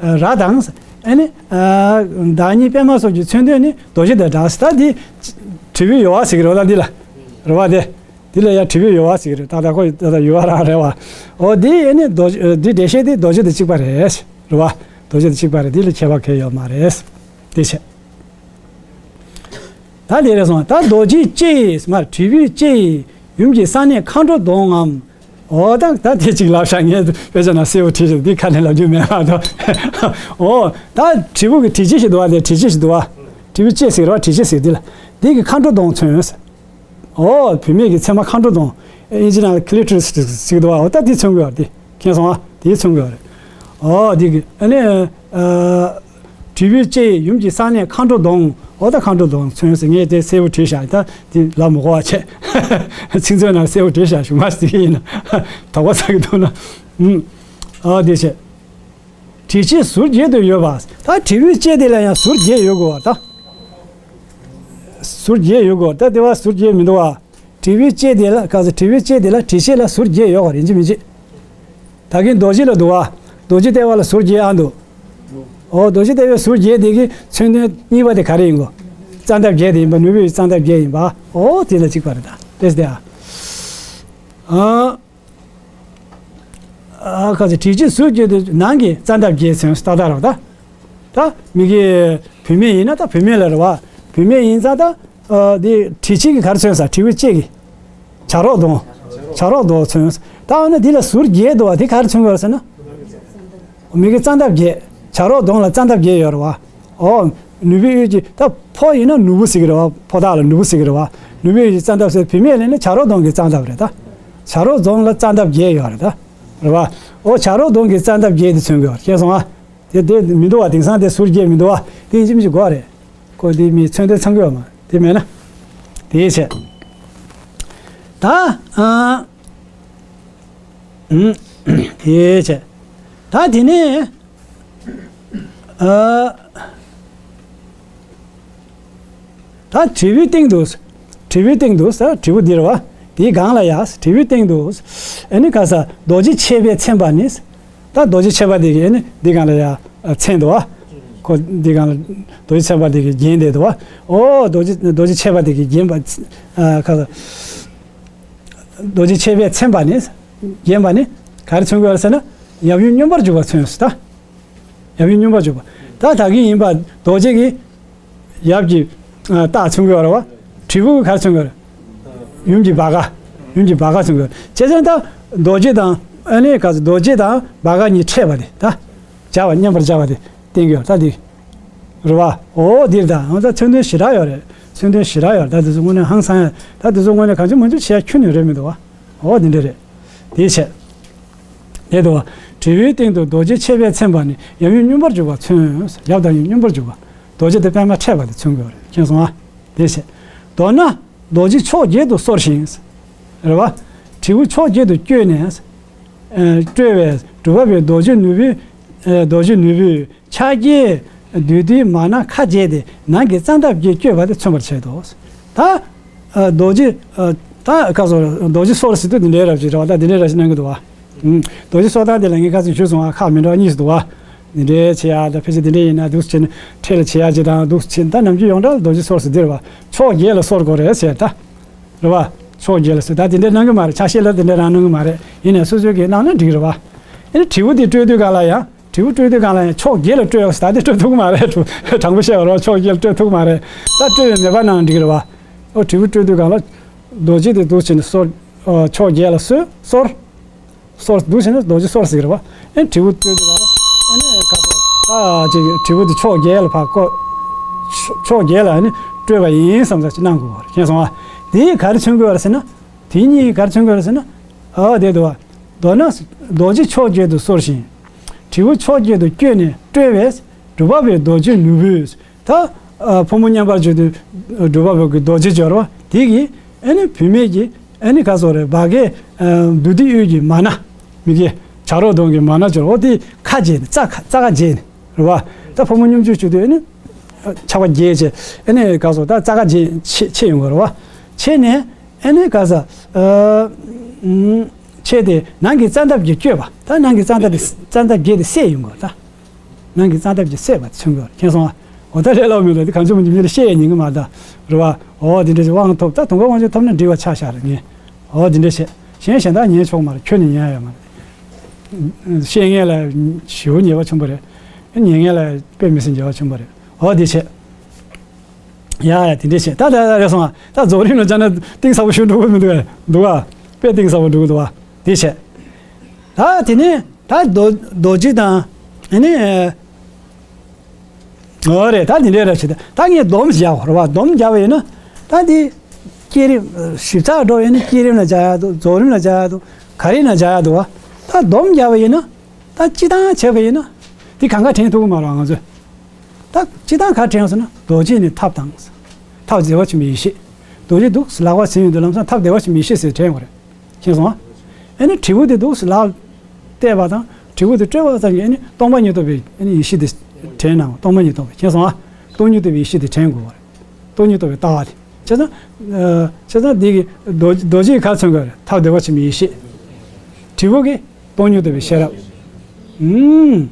ར་དང་། ཨ་ནི་བདག་ཉིད་པད་མ་སོགས་ཀྱི་མཚོན་དོན་ནི་རྡོ་རྗེ་དང་འདྲ། ད་འདི་དྲིལ་བུའི་ཡུ་བ་ཟེར་གི་རེད་ད་འདི་ལ། རེད་བ་དེ། འདི་ལ་ཡང་དྲིལ་བུའི་ཡུ་བ་ཟེར་གི་རེད། ད་ད་ཁོ་ད་ད་ཡུ་བ་རང་རེད་བ། འོ་འདི་ཨ་ནི་རྡོ་འདི་འགྲེལ་བཤད་འདི་རྡོ་རྗེ་དང་གཅིག་པ་རེད། རེད་བ། རྡོ་རྗེ་དང་གཅིག་པ་རེད། འདི་ལ་ཁྱད་པར་གང་ཡང་ཡོད་མ་རེད། དེ་བྱས། ད་དེ་རེད་སོང་། ད་རྡོ་རྗེའི་ལྕེ་ཡིས་མར་དྲིལ་བུའི་ལྕེ་ཡིས་ཡུམ་གྱི་གསང་གནས་མཁའ་འགྲོ་གདོང་ངམ། འོ་ད་ད་དེ་གཅིག་ལབ་ཤག་ངས་དཔེ་ཆ་ནང་གསལ་པོ་བྲིས་ཤག་འདི་ཁ་ནས་ལབ་རྒྱུ་མེད་པ་དང་། འོ་ད་དྲིལ་བུ་གི་དྲིལ་ལྕེ་ཞིག་འདུག་བ། དེ་དྲིལ་ལྕེ་ཞིག་འདུག་བ། དྲིལ་བུའི་ལྕེ་ཟེར་བ་དྲིལ་ལྕེ་ཟེར་འདི་ལ། འདི་གི་མཁའ་འགྲོ་གདོང་མཚོན། འོ་བུད་མེད་ཀྱི་མཚན་མ་མཁའ་འགྲོ་གདོང་། ཨིན་ཇི་ནང་ལ་clitoris་ཟེར་འདུག་བ། འོ་ད་འདི་མཚོན་གྱི་ཡོད་རེད། དེ་མཁྱེན་སོང་ཨ། དེ་མཚོན་གྱི་ཡོད་རེད། འོ་འདི་གི་ཨ་ནི་ཨ། དྲིལ་བུའི་ལྕེ་ཡིས་ཡུམ་གྱི་གསང་གནས་མཁའ་འགྲོ་གདོང་། འོ་ད་མཁའ་འགྲོ་གདོང་མཚོན་ཟེར་ངས་དེ་གསལ་པོ་བྲིས་ཤག་ད་དེ་ལབ་མི་དགོས་པ་བྱས། ཚིག་མཛོད་ནང་གསལ་པོ་བྲིས་ཤག་གཞུག་མ་ཟེར་གྱི་ཡིན་ན་དོགས་པ་ཟ་གི་འདུག་ན། ཨ་དེ་བྱས། དྲིལ་ལྕེ་ཟུར་བརྒྱད་དུ་ཡོད་པ། ད་དྲིལ་བུའི་ལྕེ་དེ་ལ་ཡང་ཟུར་བརྒྱད་ཡོད་དགོས་པ་ད། ཟུར་བརྒྱད་ཡོད་དགོས། ད་དེ་བ་ཟུར་བརྒྱད་མི་འདུག་བ། དྲིལ་བུའི་ལྕེ་དེ་ལ་ག་ཟེར། དྲིལ་བུའི་ལྕེ་དེ་ལ་དྲིལ་ལྕེ་ལ་ཟུར་བརྒྱད་ཡོད་པ་རེད་ཅི་མི་ཅི། ད་གིན་རྡོ་རྗེ་ལ་འདུག་བ། རྡོ་རྗེ་ལྟེ་བ་ལ་ཟུར་བརྒྱད་ཨ་འདུག་འོ་རྡོ་རྗེ་ལྟེ་བའི་ཟུར་བརྒྱད་དེ་གི་མཚོན་དོན་གཉིས་པ་དེ་ག་རེ་ཡིན་གོ། རྩ་འདབ་བརྒྱད་དེ་ཡིན་པ། ནོར་བུའི་རྩ་འདབ་བརྒྱད་ཡིན་པ། འོ་དེ་ལ་གཅིག་པ་རེད་ད། དེ་སྟེ་ཨ། ཨ། ཨ་ཁ་ཚ་དྲིལ་ལྕེ་ཟུར་བརྒྱད་དེ་ནང་གི་རྩ་འདབ་བརྒྱད་མཚོན་ཏག་ཏག་རེད་བ་ད། ད་མི་གི་བུད་མེད་ཡིན་ན་ད་བུད་མེད་ལ་རེད་བ། བུད་མེད་ཡིན་ཙང་ད། ཨ་དེ་དྲིལ་ལྕེ་གི་ག་རེ་མཚོན་ས། དྲིལ་བུའི་ལྕེ་གི། བྱ་རོག་གདོང་། བྱ་རོག་གདོང་མཚོན། ད་འོ་ན་འདི་ལ་ཟུར་བརྒྱད་འདུག་བ། དེ་ག་རེ་མཚོན་གྱི་ཡོད་རེད་ཟེར་ན། མི་གི་རྩ་འདབ་བརྒྱད། བྱ་རོག་གདོང་ལ་རྩ་འདབ་བརྒྱད་ཡོད་རེད་བ། ཨོ། ནོར་བུའི་འོད་ཀྱི་ད་ཕོ་ཡིན་ན་ནོར་བུ་ཟེར་གི་རེད་བ། ཕོ་རྟགས་ལ་ནོར་བུ་ཟེར་གི་རེད་བ། ནོར་བུའི་འོད་ཀྱི་རྩ་འདབ་ཟེར། བུད་མེད་ལ་ནི་བྱ་རོག་གདོང་གི་རྩ་འདབ་རེད་ད། བྱ་རོག་གདོང་ལ་རྩ་འདབ་བརྒྱད་ཡོད་རེད་ད། རེད་བ། ཨོ་བྱ་རོག་གདོང་གི་རྩ་འདབ་བརྒྱད་དེ་མཚོན་གི་ཡོད་རེད། མཁྱེན་སོང་ཨ། དེ་དེ་མི་འདུག་བ། དེང་སང་དེ་ཟུར་བརྒྱད་མི་འདུག་བ། དེ་ཡིན་གཅིག་མིན་གཅིག་དགོས་རེད། ཁོ་དེ་མི་མཚོན་དོན་ཚང་གི་ཡོད་མ་རེད། དེ་མེད་ན། དེའི་ཕྱིར། ད་ཨ། ཨུམ། དེའི་ཕྱིར། ད་དེ་ནས། ཨ། ད་དྲིལ་བུའི་སྟེང་དུ། དྲིལ་བུའི་སྟེང་དུ་ཟེར། དྲིལ་བུ་འདི་རེད་བ། དེའི་སྒང་ལ་ཡ། དྲིལ་བུའི་སྟེང་དུ། ཨ་ནི་ག་ས་རྡོ་རྗེ་མཆེད་པས་མཚན་པ་ནི། ད་རྡོ་རྗེ་མཆེད་པ་དེ་གིས་ཨ་ནི་འདི་སྒང་ལ་ཡ་མཚན་འདུག་བ། ཁོ་འདི་སྒང་ལ་རྡོ་རྗེ་མཆེད་པ་དེ་གིས་བརྒྱན་བསྡད་འདུག་བ། ཨོ་རྡོ་རྗེ་རྡོ་རྗེ་མཆེད་པ་དེ་གིས་བརྒྱན་པ། ཨ་ག་ས། རྡོ་རྗེ་མཆེད་པས་མཚན་པ་ནི། བརྒྱན་པ་ནི་ག་རེ་མཚོན་གྱི་ཡོད་རེད་ཟེར་ན། ཡབ་ཡུམ་སྙོམས་པར་འཇུག་པ་མཚོན་སོང་ད། ཡབ་ཡུམ་སྙོམས་པར་འཇུག་པ། ད་ད་གིན་ཡིན་པ་རྡོ་རྗེ་གི་ཡབ་ཀྱི་ཨ་རྟགས་མཚོན་གྱི་ཡོད་རེད་བ། དྲིལ་བུ་ག་རེ་མཚོན་གྱི་ཡོད་རེད། ཡུམ་གྱི་བྷ་ག། ཡུམ་གྱི་བྷ་ག་མཚོན་གྱི་ཡོད་རེད། བྱས་ཙང་ད་རྡོ་རྗེ་དང་ཨ་ནི་ག་ཚོད་རྡོ་རྗེ་དང་བྷ་ག་གཉིས་འཕྲད་པ་དེ་ད། སྦྱར་བ་མཉམ་པར་སྦྱར་བ་དེ་བསྟན་གྱི་ཡོད་ད་འདི། རེད་བ། འོ་འདིར་ད་འོ་ད་མཚོན་དོན་ཞེ་དྲག་ཡོད་རེད། མཚོན་དོན་ཞེ་དྲག་ཡོད་རེད། ད་འདི་ཚོ་དངོས་གནས་ཧང་སང་ཡ། ད་འདི་ཚོ་དངོས་གནས་གང་བྱུང་མང་བྱུང་བྱེད་ཡ་ཁྱོན་ནས་རེད་མི་འདུག་བ། འོ་འདི་འདྲ་རེད། དེའི་ཕྱིར། དེ་དུ་བ། དྲིལ་བུའི་སྟེང་དུ་རྡོ་རྗེ་ཕྱེད་པས་མཚན་པ་ནི་ཡབ་ཡུམ་སྙོམས་པར་འཇུག་པ་མཚོན། ཡབ་དང་ཡུམ་སྙོམས་པར་འཇུག་པ། རྡོ་རྗེ་དེ་པད་མ་འཕྲད་པ་དེ་མཚོན་དགོས་རེད། མཁྱེན་སོང་ཨ། དེ་བྱས། མདོར་ན། རྡོ་རྗེ་ཕྱོགས་བརྒྱད་དུ་གསོར་ཞིང་། རེད་བ། དྲིལ་བུ་ཕྱོགས་བརྒྱད་དུ་བསྐྱོད་ནས། ཨ། སྤྲོས་པས་སྒྲུབ་པ་པོའི་རྡོ་རྗེ་ནོར་བུའི། ཨ། རྡོ་རྗེ་ནོར་བུའི་ཕྱག་རྒྱའི་བདུད་འདུལ་མ་ན་ཁ་འབྱེད་དེ་ནང་གི་རྩ་འདབ་བརྒྱད་བསྐྱོད་པ་དེ་མཚོན་པར་བྱེད་དོ། ད། ཨ། རྡོ་རྗེ། ཨ། ད་ཁ་སོ་རྡོ་རྗེ་གསོར་ཟེར་དུས་འདི་འདྲའི་རབ་ཅིག་རེད་བ། ད་འདི་འདྲའི་རབ་ཅིག་གནང་གི་འདུག་བ། ཨུམ། རྡོ་རྗེ་གསོར་སྟངས་དེ་ལ་ངས་ཁ་སང་ཞུས་སོང་བ། ཁག་མི་འདྲ་བ་གཉིས་སུ་འདུག་བ། འདི་འདྲའི་བྱེད་ཡ་ད་ཕལ་ཆེར་འདི་འདྲའི་ཡིན་ན་འདུག་སེ་བྱས་ནས་འཕྲེད་ལ་བྱེད་ཡ་ཅིག་དང་འདུག་སེ་བྱས་ནས་ད་ནམ་རྒྱུན་ཡོངས་གྲགས་ལ་རྡོ་རྗེ་གསོར་ཟེར་འདི་རེད་བ། ཕྱོགས་བརྒྱད་ལ་གསོར་དགོས་རེད་ཟེར་ད། རེད་བ། ཕྱོགས་བརྒྱད་ལ་གསོར་ད་འདི་འདྲའི་གནང་གི་མ་རེད། ཆ་ཤས་ལ་འདི་འདྲའི་རང་གནང་གི་མ་རེད། ཡིན་ནའི་སོ་སོའི་གི་གནང་ན་འགྲིག་རེད་བ། ཨ་ནི་དྲིལ་བུ་འདི་སྤྲོད་དུས་སྒང་ལ་ཡང་། དྲིལ་བུ་སྤྲོད་དུས་སྒང་ལ་ཡང་ཕྱོགས་བརྒྱད་ལ་སྤྲོད་ཡོད་ཟེར་ད་འདི་སྤྲོད་ཐུབ་ཀྱི་མ་རེད། དྲང་པོ་བཤད་པ་རེད་བ། ཕྱོགས་བརྒྱད་ལ་སྤྲོད་ཐུབ་ཀྱི་མ་རེད། ད་སྤྲོད་པའི་མེད་པ་གནང་འགྲིག་རེད་བ། ཨོ་དྲིལ་བུ་སྤྲོད་དུས་སྒང་ལ། རྡོ་རྗེ་དེ་འདུག་སེ་བྱས་ནས་གསོར། ཨོ་ཕྱོགས་བརྒྱད་ལ་གསོ། གསོར། གསོར་འདུག་སེ་བྱས་ནས་རྡོ་རྗེ་གསོར་ཟེར་གྱི་རེད་བ། ཨེ་དྲིལ་བུ་སྤྲོད་དུས་སྒང་ལ། ཨ་ནི་ཁ་སོ། ད་ཅིག་དྲིལ་བུ་དེ་ཕྱོགས་བརྒྱད་ལ་ཕར་བསྐོར། ཕྱོགས་བརྒྱད་ལ་ཨ་ནི་སྤྲོད་པ་ཡིན་བསམ་ས་ཅིག་གནང་དགོས་པ་རེད། མཁྱེན་སོང་ཨ། དེ་ག་རེ་མཚོན་གྱི་ཡོད་རེད་ཟེར་ན། དེ་གཉིས་ག་རེ་མཚོན་གྱི་ཡོད་རེད་ཟེར་ན། ཨ་དེ་འདུག་བ། མདོར་ན། རྡོ་རྗེ་ཕྱོགས་བརྒྱད་དུ་གསོར་ཞིང་། དྲིལ་བུ་ཕྱོགས་བརྒྱད་དུ་བསྐྱོད་ནས་སྤྲོས་པས། སྒྲུབ་པ་པོའི་རྡོ་རྗེ་ནོར་བུས། ད། ཨ། ཕོ་མོ་མཉམ་པར་སྤྱོད་དུས་སྒྲུབ་པ་པོ་གི་རྡོ་རྗེ་སྦྱོར་བ་དེ་གིས་ཨ་ནི་བུད་མེད་ཀྱི་ཨ་ནི་ག་སོགས་རེད། བ་གའི་ཨ་བདུད་སྡེ་དབུས་ཀྱི་མ་ན། མི་དགེ་བྱ་རོག་གདོང་གི་མ་ན་སྦྱོར་བ་དེ་ཁ་འབྱེད་ནས་རྩ་ཁ་རྩ་ཁ་འབྱེད་ནས་རེད་བ། ད་ཕོ་མོ་མཉམ་སྤྱོད་སྤྱོད་དུས་ཨ་ནི་ཆགས་པ་རྒྱས་བྱས་ཨ་ནི་ག་སོགས་ད་རྩ་ཁ་འབྱེད་ཆེ་ཆེ་ཡོང་གི་རེད་བ། ཆེ་ནས་ཨ་ནི་ག་ས་ཨ་ཆེ་དེ་ནང་གི་རྩ་འདབ་ཀྱིས་བསྐྱོད་པ། ད་ནང་གི་རྩ་འདབ་དེ་རྩ་འདབ་བརྒྱད་དེ་སད་ཡོང་གི་རེད་ད། ནང་གི་རྩ་འདབ་ཀྱིས་བསད་པ་མཚོན་གྱི་ཡོད་རེད། མཁྱེན་སོང་ཨ། འོ་ད་ལས་སླ་པོ་མི་འདུག་དེ་གང་བྱུང་མང་བྱུང་མི་ལ་བཤད་ཡས་ཉན་གི་མ་རེད་ད། རེད་བ། འོ་དེ་འདྲ་ཞིག་དབང་ཐོབ་ད་དུང་ག་དབང་ཆ་ཐོབ་ན་འགྲིག་པ་ཆགས་བཞག་རེད་ངས། འོ་དེ་འདྲ་བཤད། གཞན་གཞན་དག་ཉན་ཆོག་མ་རེད། ཁྱོད་ནི་ཉན་ཡ་ཡོད་མ་རེད། བཤད་མཁན་ལ་ཞེ་པོ་ཉེས་པ་ཆེན་པོ་རེད། ཉན་མཁན་ལ་དཔེ་མི་སྲིད་ཉེས་པ་ཆེན་པོ་རེད། འོ་དེ་བྱས། ཡ་ཡ་དེ་འདྲ་བྱས། ད་ད་ད་རེད་སོང་ཨ། ད་རྫོགས་རིམ་ལ་སྦྱར་ན་གཏིང་ཟབ་པོ་ཞིག་འགྲོ་གི་མི་འདུག་གས། འདུག་ཨ། དཔེ་གཏིང་ཟབ་པོ་འགྲོ་གི་འདུག་ཨ། དེ་བྱས། ད་དེ་ནས། ད་རྡོ་རྡོ་རྗེ་དང་། ཨ་ནི། འོ་རེད། ད་འདི་འདྲའི་ར་ཞིག་ད་ད་ངས་སྡོམ་བརྒྱབ་པ་རེད་བ། སྡོམ་བརྒྱབ་པ་ཡིན་ན་ད་འདི་བསྐྱེད་རིམ་ཞིབ་ཚགས་འགྲོ་ཡིན་ན་བསྐྱེད་རིམ་ལ་སྦྱར་ཡག་འདུག་རྫོགས་རིམ་ལ་སྦྱར་ཡག་འདུག་ག་རེ་ན་སྦྱར་ཡག་འདུག་བ། ད་སྡོམ་བརྒྱབ་པ་ཡིན་ན་ད་སྤྱི་བཏང་བྱས་པ་ཡིན་ན་འདི་གང་ག་དྲན་ཐུབ་ཀྱི་མ་རེད་བ་ང་ཚོས། ད་སྤྱི་བཏང་ག་དྲན་ཟེར་ན་རྡོ་རྗེ་ནི་ཐབས་དང་། ཐབས་བདེ་བ་ཆེན་པོའི་ཡེ་ཤེས། རྡོ་རྗེ་འདུག་ལག་པ་འཛིན་ཡོང་དུས་ལམ་སང་ཐབས་བདེ་བ་ཆེན་པོའི་ཡེ་ཤེས་ཟེར་དྲན་དགོས་རེད། མཁྱེན་སོང་ཨ། ཨ་ནི་དྲིལ་བུ་དེ་འདུག་སེ་ལག་གཏད་པ་དང་དྲིལ་བུ་དེ་སྤྲོད་པ་ཙམ་གྱིས་ཨ་ནི་སྟོང་པ་ཉིད་རྟོགས་པའི་ཨ་ནི་ཡེ་ཤེས་དེ་དྲན་ནའང་སྟོང་པ་ཉིད་རྟོགས་པའི་མཁྱེན་སོང་ཨ། སྟོང་ཉིད་རྟོགས་པའི་ཡེ་ཤེས་དེ་དྲན་དགོས་པ་རེད། སྟོང་ཉིད་རྟོགས་པའི་ལྟ་བ་དེ། བྱས་ཙང་། བྱས་ཙང་འདི་གི་རྡོ་རྡོ་རྗེ་ག་མཚོན་གྱི་རེད། ཐབས་བདེ་བ་ཆེན་པོའི་ཡེ་ཤེས། དྲིལ་བུ་གི་སྟོང་ཉིད་རྟོགས་པའི་ཤེས་རབ། ཨུམ།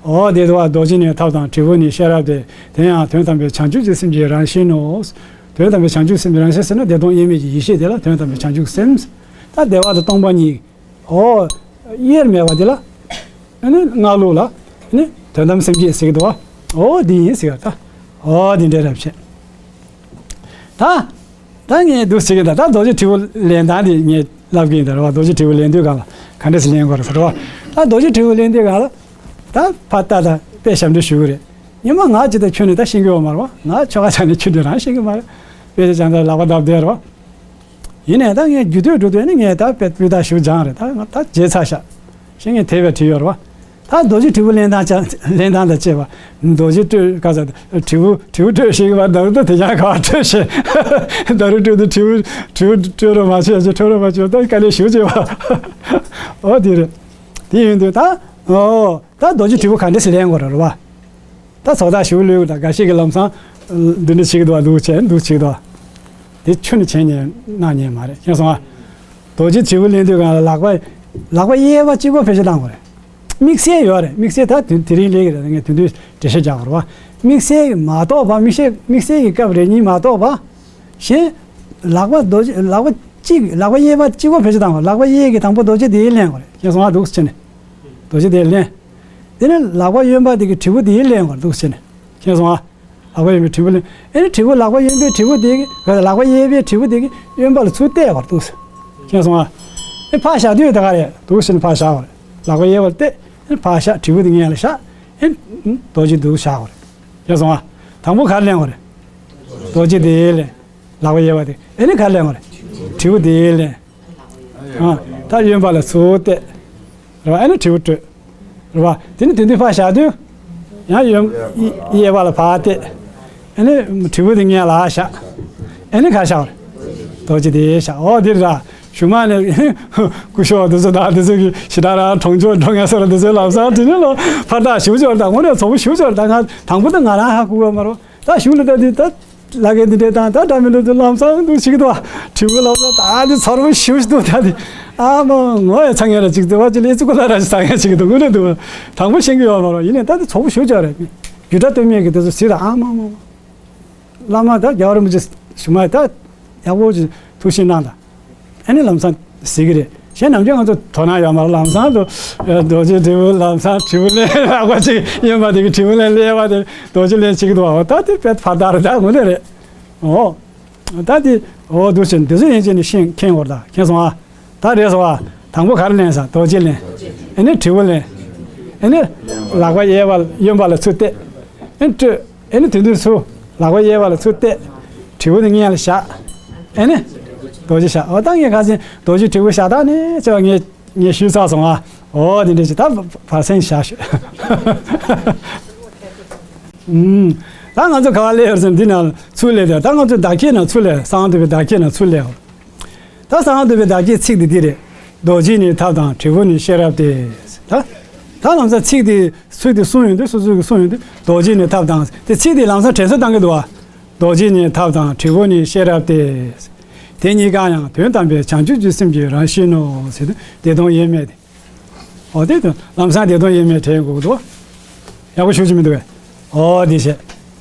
འོ་དེ་དུ་བ་རྡོ་རྗེ་ནི་ཐབས་དང་དྲིལ་བུ་ནི་ཤེས་རབ་སྟེ། དེ་ཡང་དོན་དམ་པའི་བྱང་ཆུབ་ཀྱི་སེམས་ཀྱི་རང་བཞིན་ནོ། དོན་དམ་པའི་བྱང་ཆུབ་སེམས་ཀྱི་རང་བཞིན་ཟེར་ན་བདེ་སྟོང་དབྱེར་མེད་ཀྱི་ཡེ་ཤེས་དེ་ལ་དོན་དམ་པའི་བྱང་ཆུབ་སེམས། ད་བདེ་བ་དང་སྟོང་པ་གཉིས། འོ། དབྱེར་མེད་པ་དེ་ལ། ཨ་ནི་སྔགས་ལུགས་ལ། ཨ་ནི་དོན་དམ་སེམས་བསྐྱེད་ཟེར་གྱི་འདུག་བ། འོ་འདི་ཡིན་ཟེར་ག་ད། འོ་འདི་འདྲའི་རབ་བྱེད། ད། ད་ངས་འདུག་ཟེར་གྱི་ད་ད་རྡོ་རྗེ་དྲིལ་བུ་ལེན་སྟངས་དེ་ངས་ལབ་གི་ཡིན་ད་རེད་བ། རྡོ་རྗེ་དྲིལ་བུ་ལེན་དུས་སྒང་ལ་ག་འདྲ་ཞིག་ལེན་དགོས་རེད་ཟེར་བ། ད་རྡོ་རྗེ་དྲིལ་བུ་ལེན་དུས་སྒང་ལ། ད་ཕ་ད་ད་དཔེ་ཞབས་འདྲེན་ཞུ་གི་རེད། ཉི་མ་ང་ཅི་ད་ཁྱོད་ནི་ད་ཤེས་གི་ཡོད་མ་རེད་བ། ང་ཆོ་ག་ཆ་ནས་ཁྱོད་འདི་རང་ཤེས་གི་མ་རེད། དཔེ་ཆ་ཅང་ད་ལག་པ་བརྡབ་བསྡད་རེད་བ། ཡིན་ནའི་ད་ངས་རྒྱུད་སྟོད་འགྲོ་དུས་ནི་ངས་ད་དཔེ་སྤུས་དག་ཞིག་སྦྱངས་རེད། ད་ང་ད་བརྗེད་ཚར་ཤག་ཤེས་ངས་དེ་བས་བྲིས་ཡོད་རེད་བ། ད་རྡོ་རྗེ་དྲིལ་བུ་ལེན་སྟངས་ཅང་ལེན་སྟངས་དང་བཅས་པ། རྡོ་རྗེ་སྤྲོད་ག་ས་དྲིལ་བུ་དྲིལ་བུ་སྤྲོད་ཤེས་ཀྱི་བ། ད་རུང་ད་དེ་ཡང་ག་བ་སྤྲོད་ཤེས། ད་རུང་སྤྲོད་དུས་དྲིལ་བུ་དྲིལ་བུ་སྤྲོད་རོགས་མ་བྱེད་ཅེས་སྤྲོད་རོགས་མ་བྱེད། ད་དཀའ་ལས་ཞེ་པོ་ཅིག་བ། འོ་དེ་རེད། དེ་ཡིན་དུས་ད་འོ་ད་རྡོ་རྗེ་དྲིལ་བུ་ག་འདྲ་ཞིག་ལེན་དགོས་རེད་བ། ད་ཚོགས་བདག་ཞུ་ལུས་དང་འགའ་ཞིག་གིས་ལམ་སང་འདི་འདྲ་བྱེད་ཀྱི་འདུག་བ། འདུག་བྱས་འདུག་བྱེད་ཀྱི་འདུག་བ། དེ་ཁྱོན་ནས་བྱས་ཉན་གནང་ཉན་མ་རེད། མཁྱེན་སོང་ཨ། རྡོ་རྗེ་དྲིལ་བུ་ལེན་དུས་སྒང་ལ་ལག་པ་ལག་པ་གཡས་པ་གཅིག་པོ་བེད་སྤྱོད་བཏང་དགོས་རེད། དམིགས་བསལ་ཡོད་རེད། དམིགས་བསལ་ད་དེ་དེ་རིང་ལས་ཀྱི་རེད། ངས་དེ་དུས་འགྲེལ་བཤད་རྒྱག་དགོས་རེད་བ། དམིགས་བསལ་མ་གཏོགས་པ། དམིགས་བསལ་དམིགས་བསལ་གྱི་སྐབས་རེ་གཉིས་མ་གཏོགས་པ། གཞན། ལག་པ་རྡོ་རྗེ་ལག་པ་གཅིག་ལག་པ་གཡས་པ་གཅིག་པོ་བེད་སྤྱོད་བཏང་དགོས། ལག་པ་གཡས་ཀྱི་དང་པོ་རྡོ་རྗེ་དེ་ལེན་དགོས་རེད། མཁྱེན་སོང་ཨ། འདུག་སེ་བྱས་ནས་རྡོ་རྗེ་དེ་ལེན། དེ་ནས་ལག་པ་གཡོན་པ་དེ་གི་དྲིལ་བུ་དེ་ལེན་དགོས། འདུག་སེ་བྱས་ནས་མཁྱེན་སོང་ཨ། ལག་པ་གཡོན་པའི་དྲིལ་བུ་ལེན། ཨེ་ནི་དྲིལ་བུ་ལག་པ་གཡོན་པའི་དྲིལ་བུ་དེ་གི་ག་ལག་པ་གཡས་པའི་དྲིལ་བུ་དེ་གི་གཡོན་པ་ལ་ཚུར་གཏད་དགོས། འདུག་སེ་མཁྱེན་སོང་ཨ། ཨེ་ཕར་བཞག་དུས་ད་ག་རེད། འདུག་སེ་ནས་ཕར་བཞག་དགོས་རེད། ལག་པ་གཡས་པ་ལ་གཏད། ཨེ་ཕར་བཞག་དྲིལ་བུ་དེ་སྔོན་ལ་བཞག་ཨེ། རྡོ་རྗེ་འདུག་བཞག་དགོས་རེད། ཡོད་སོང་ཨ། དང་པོ་ག་རེ་ལེན་དགོས་རེད། རྡོ་རྗེ་དེ་ལེན། ལག་པ་གཡས་པ་དེ། ཨེ་ནི་ག་རེ་ལེན་དགོས་རེད། དྲིལ་བུ་དེ་ལེན། ཨ། ད་གཡོན་པ་ལ་ཚུར་གཏད། རེད་བ། ཨེ་ནི་དྲིལ་བུ་སྤྲོད། རེད་བ། དེ་ནི་དེ་དུས་ཕར་བཞག་དུས། ཡང་གཡོན། གཡས་པ་ལ་ཕར་གཏད། ཨེ་ནི་དྲིལ་བུ་དེ་སྔོན་ལ་བཞག། ཨེ་ནི་ག་བཞག་རེད། རྡོ་རྗེ་དེ་བཞག། ཨོ་དེ་ར། གཞུག་མ་ནས་སྐུ་ཞབས་དེ་ཚོ་དང་དེ་ཚོ་གི་ཞེ་དྲག་རང་གྲོང་ཆོག་འགྲོ་ངེས་སོ་ར། དེ་ཚོའི་ལམ་སང་དེ་ནི་ལོ་ཕར་ད་ཞུ་ཆོག་ད་ངོ་ནས་ཚོགས་པ་ཞུ་ཆོག་ད་ང་དང་པོ་ད་ང་རང་ཧ་གོ་གི་མ་རོ། ད་གཞུག་ལ་ད་དེ་ད་ལ་གེ་འདི་འདྲས་དང་ད་འདྲ་མི་འདྲ་དེ་ལམ་སང་འདུག་ཞིག་ཏུ་དྲིལ་བུ་ལམ་སང་ད་དེ་ཚོར་བ་ཞུ་ཞིག་ཏུ་ད་དེ། ཨ་མ་ངོ་ཡ་ཚང་ཡ་ར་ཅིག་དེ་བ་ཅི་ལས་ཙི་ཀོ་ལ་ར་ཅིག་ཚང་ཡ་ཅིག་ཏུ་ངོ་ནས་འདུག་དང་པོ་ཤེས་གི་ཡོད་མ་རོ། ཡིན་ནས་ད་དེ་ཚོགས་པ་ཞུ་ཆོག་རེད། རྒྱུ་འབྲས་སྟོན་མེད་གི་དེ་ཚོ་ཟིག་ད་ཨ་མ་མ་མ། བླ་མ་ད་རྒྱལ་བ་རིན་པོ་ཆེ་གཞུག་མ་ད་ཡག་པོ་ཅིག་ཐུགས་ཞིབ་གནང་དང་། ཨ་ནི་ལམ་སང་ཟེར་གི་རེད། གཞན་ནམ་རྒྱུན་ང་ཚོ་དོ་སྣང་ཡོད་མ་རེད། ལམ་སང་དུ་རྡོ་རྗེ་དྲིལ་བུ་ལམ་སང་དྲིལ་བུ་ལེན་ལག་པ་གཅིག་གཡོན་པ་དེ་གི་དྲིལ་བུ་ལེན་གཡས་པ་དེ་རྡོ་རྗེ་ལེན་བྱེད་ཀྱི་འདུག་བ། ད་དེ་དཔེ་བར་ཐག་རེད། ད་ངོ་ནས་རེད། ཨོ། ད་དེ་ཨོ་འདུག་ཟེར་འདི་ཚོ་ཡན་ཆད་ནས་ཤེས་མཁྱེན་དགོས་རེད། ད་མཁྱེན་སོང་ཨ། ད་རེད་སོང་ཨ། དང་པོ་ག་རེ་ལེན་ས། རྡོ་རྗེ་ལེན། ཨེ་ནི་དྲིལ་བུ་ལེན། ཨེ་ནི་ལག་པ་གཡས་པ་གཡོན་པ་ལ་ཚུར་གཏད། ཨེ་ནི་སྤྲོད། ཨེ་ནི་དེ་དུས་སུ་ལག་པ་གཡས་པ་ལ་ཚུར་གཏད། དྲིལ་བུ་དེ་སྔོན་ལ་བཞག། ཨེ་ནི་རྡོ་རྗེ་བཞག། འོ་ད་ངས་ཁ་སང་རྡོ་རྗེ་དྲིལ་བུ་བཞག་སྟངས་ནི་ཅེས་པ་ངས་ངས་ཞུས་ཚར་སོང་ཨ། འོ་དེ་འདྲ་ཞིག་ད་བར་སེང་བཞག་ཤོག། ཨུམ། ད་ང་ཚོ་ག་བ་སླེབས་ཡོད་ཟེར་ན་འདི་ནང་ཚུར་སླེབས་ཏེ། ད་ང་ཚོ་བདག་བསྐྱེད་ནང་ཚུར་སླེབས། གསང་བ་འདུས་པའི་བདག་བསྐྱེད་ནང་ཚུར་སླེབས། ད་གསང་བ་འདུས་པའི་བདག་བསྐྱེད་ཚིག་འདི་འདི་རེད། རྡོ་རྗེ་ནི་ཐབས་དང་དྲིལ་བུ་ནི་ཤེས་རབ་སྟེ། ད་ད་ལམ་སང་ཚིག་འདི་ཚིག་འདི་གསུངས་ཡོང་དུས། སོ་སོ་གིས་གསུངས་ཡོང་དུས་རྡོ་རྗེ་ནི་ཐབས་དང་དེ་ཚིག་འདི་ལམ་སང་དྲན་གསོ་བཏང་གི་འདུག་བ། རྡོ་རྗེ་ནི་ཐབས་དང་དྲིལ་བུ་ནི་ཤེས་རབ་སྟེ། དེ་གཉིས་ཀ་ཡང་དོན་དམ་པའི་བྱང་ཆུབ་ཀྱི་སེམས་ཀྱི་རང་བཞིན་ནོ་ཟེར་དུས་བདེ་སྟོང་དབྱེར་མེད་དེ། འོ་དེ་དང་ལམ་སང་བདེ་སྟོང་དབྱེར་མེད་དྲན་དགོས་ཀྱི་འདུག། ཡག་པོ་ཞུ་གི་མི་འདུག་གས། འོ་དེ་བྱས།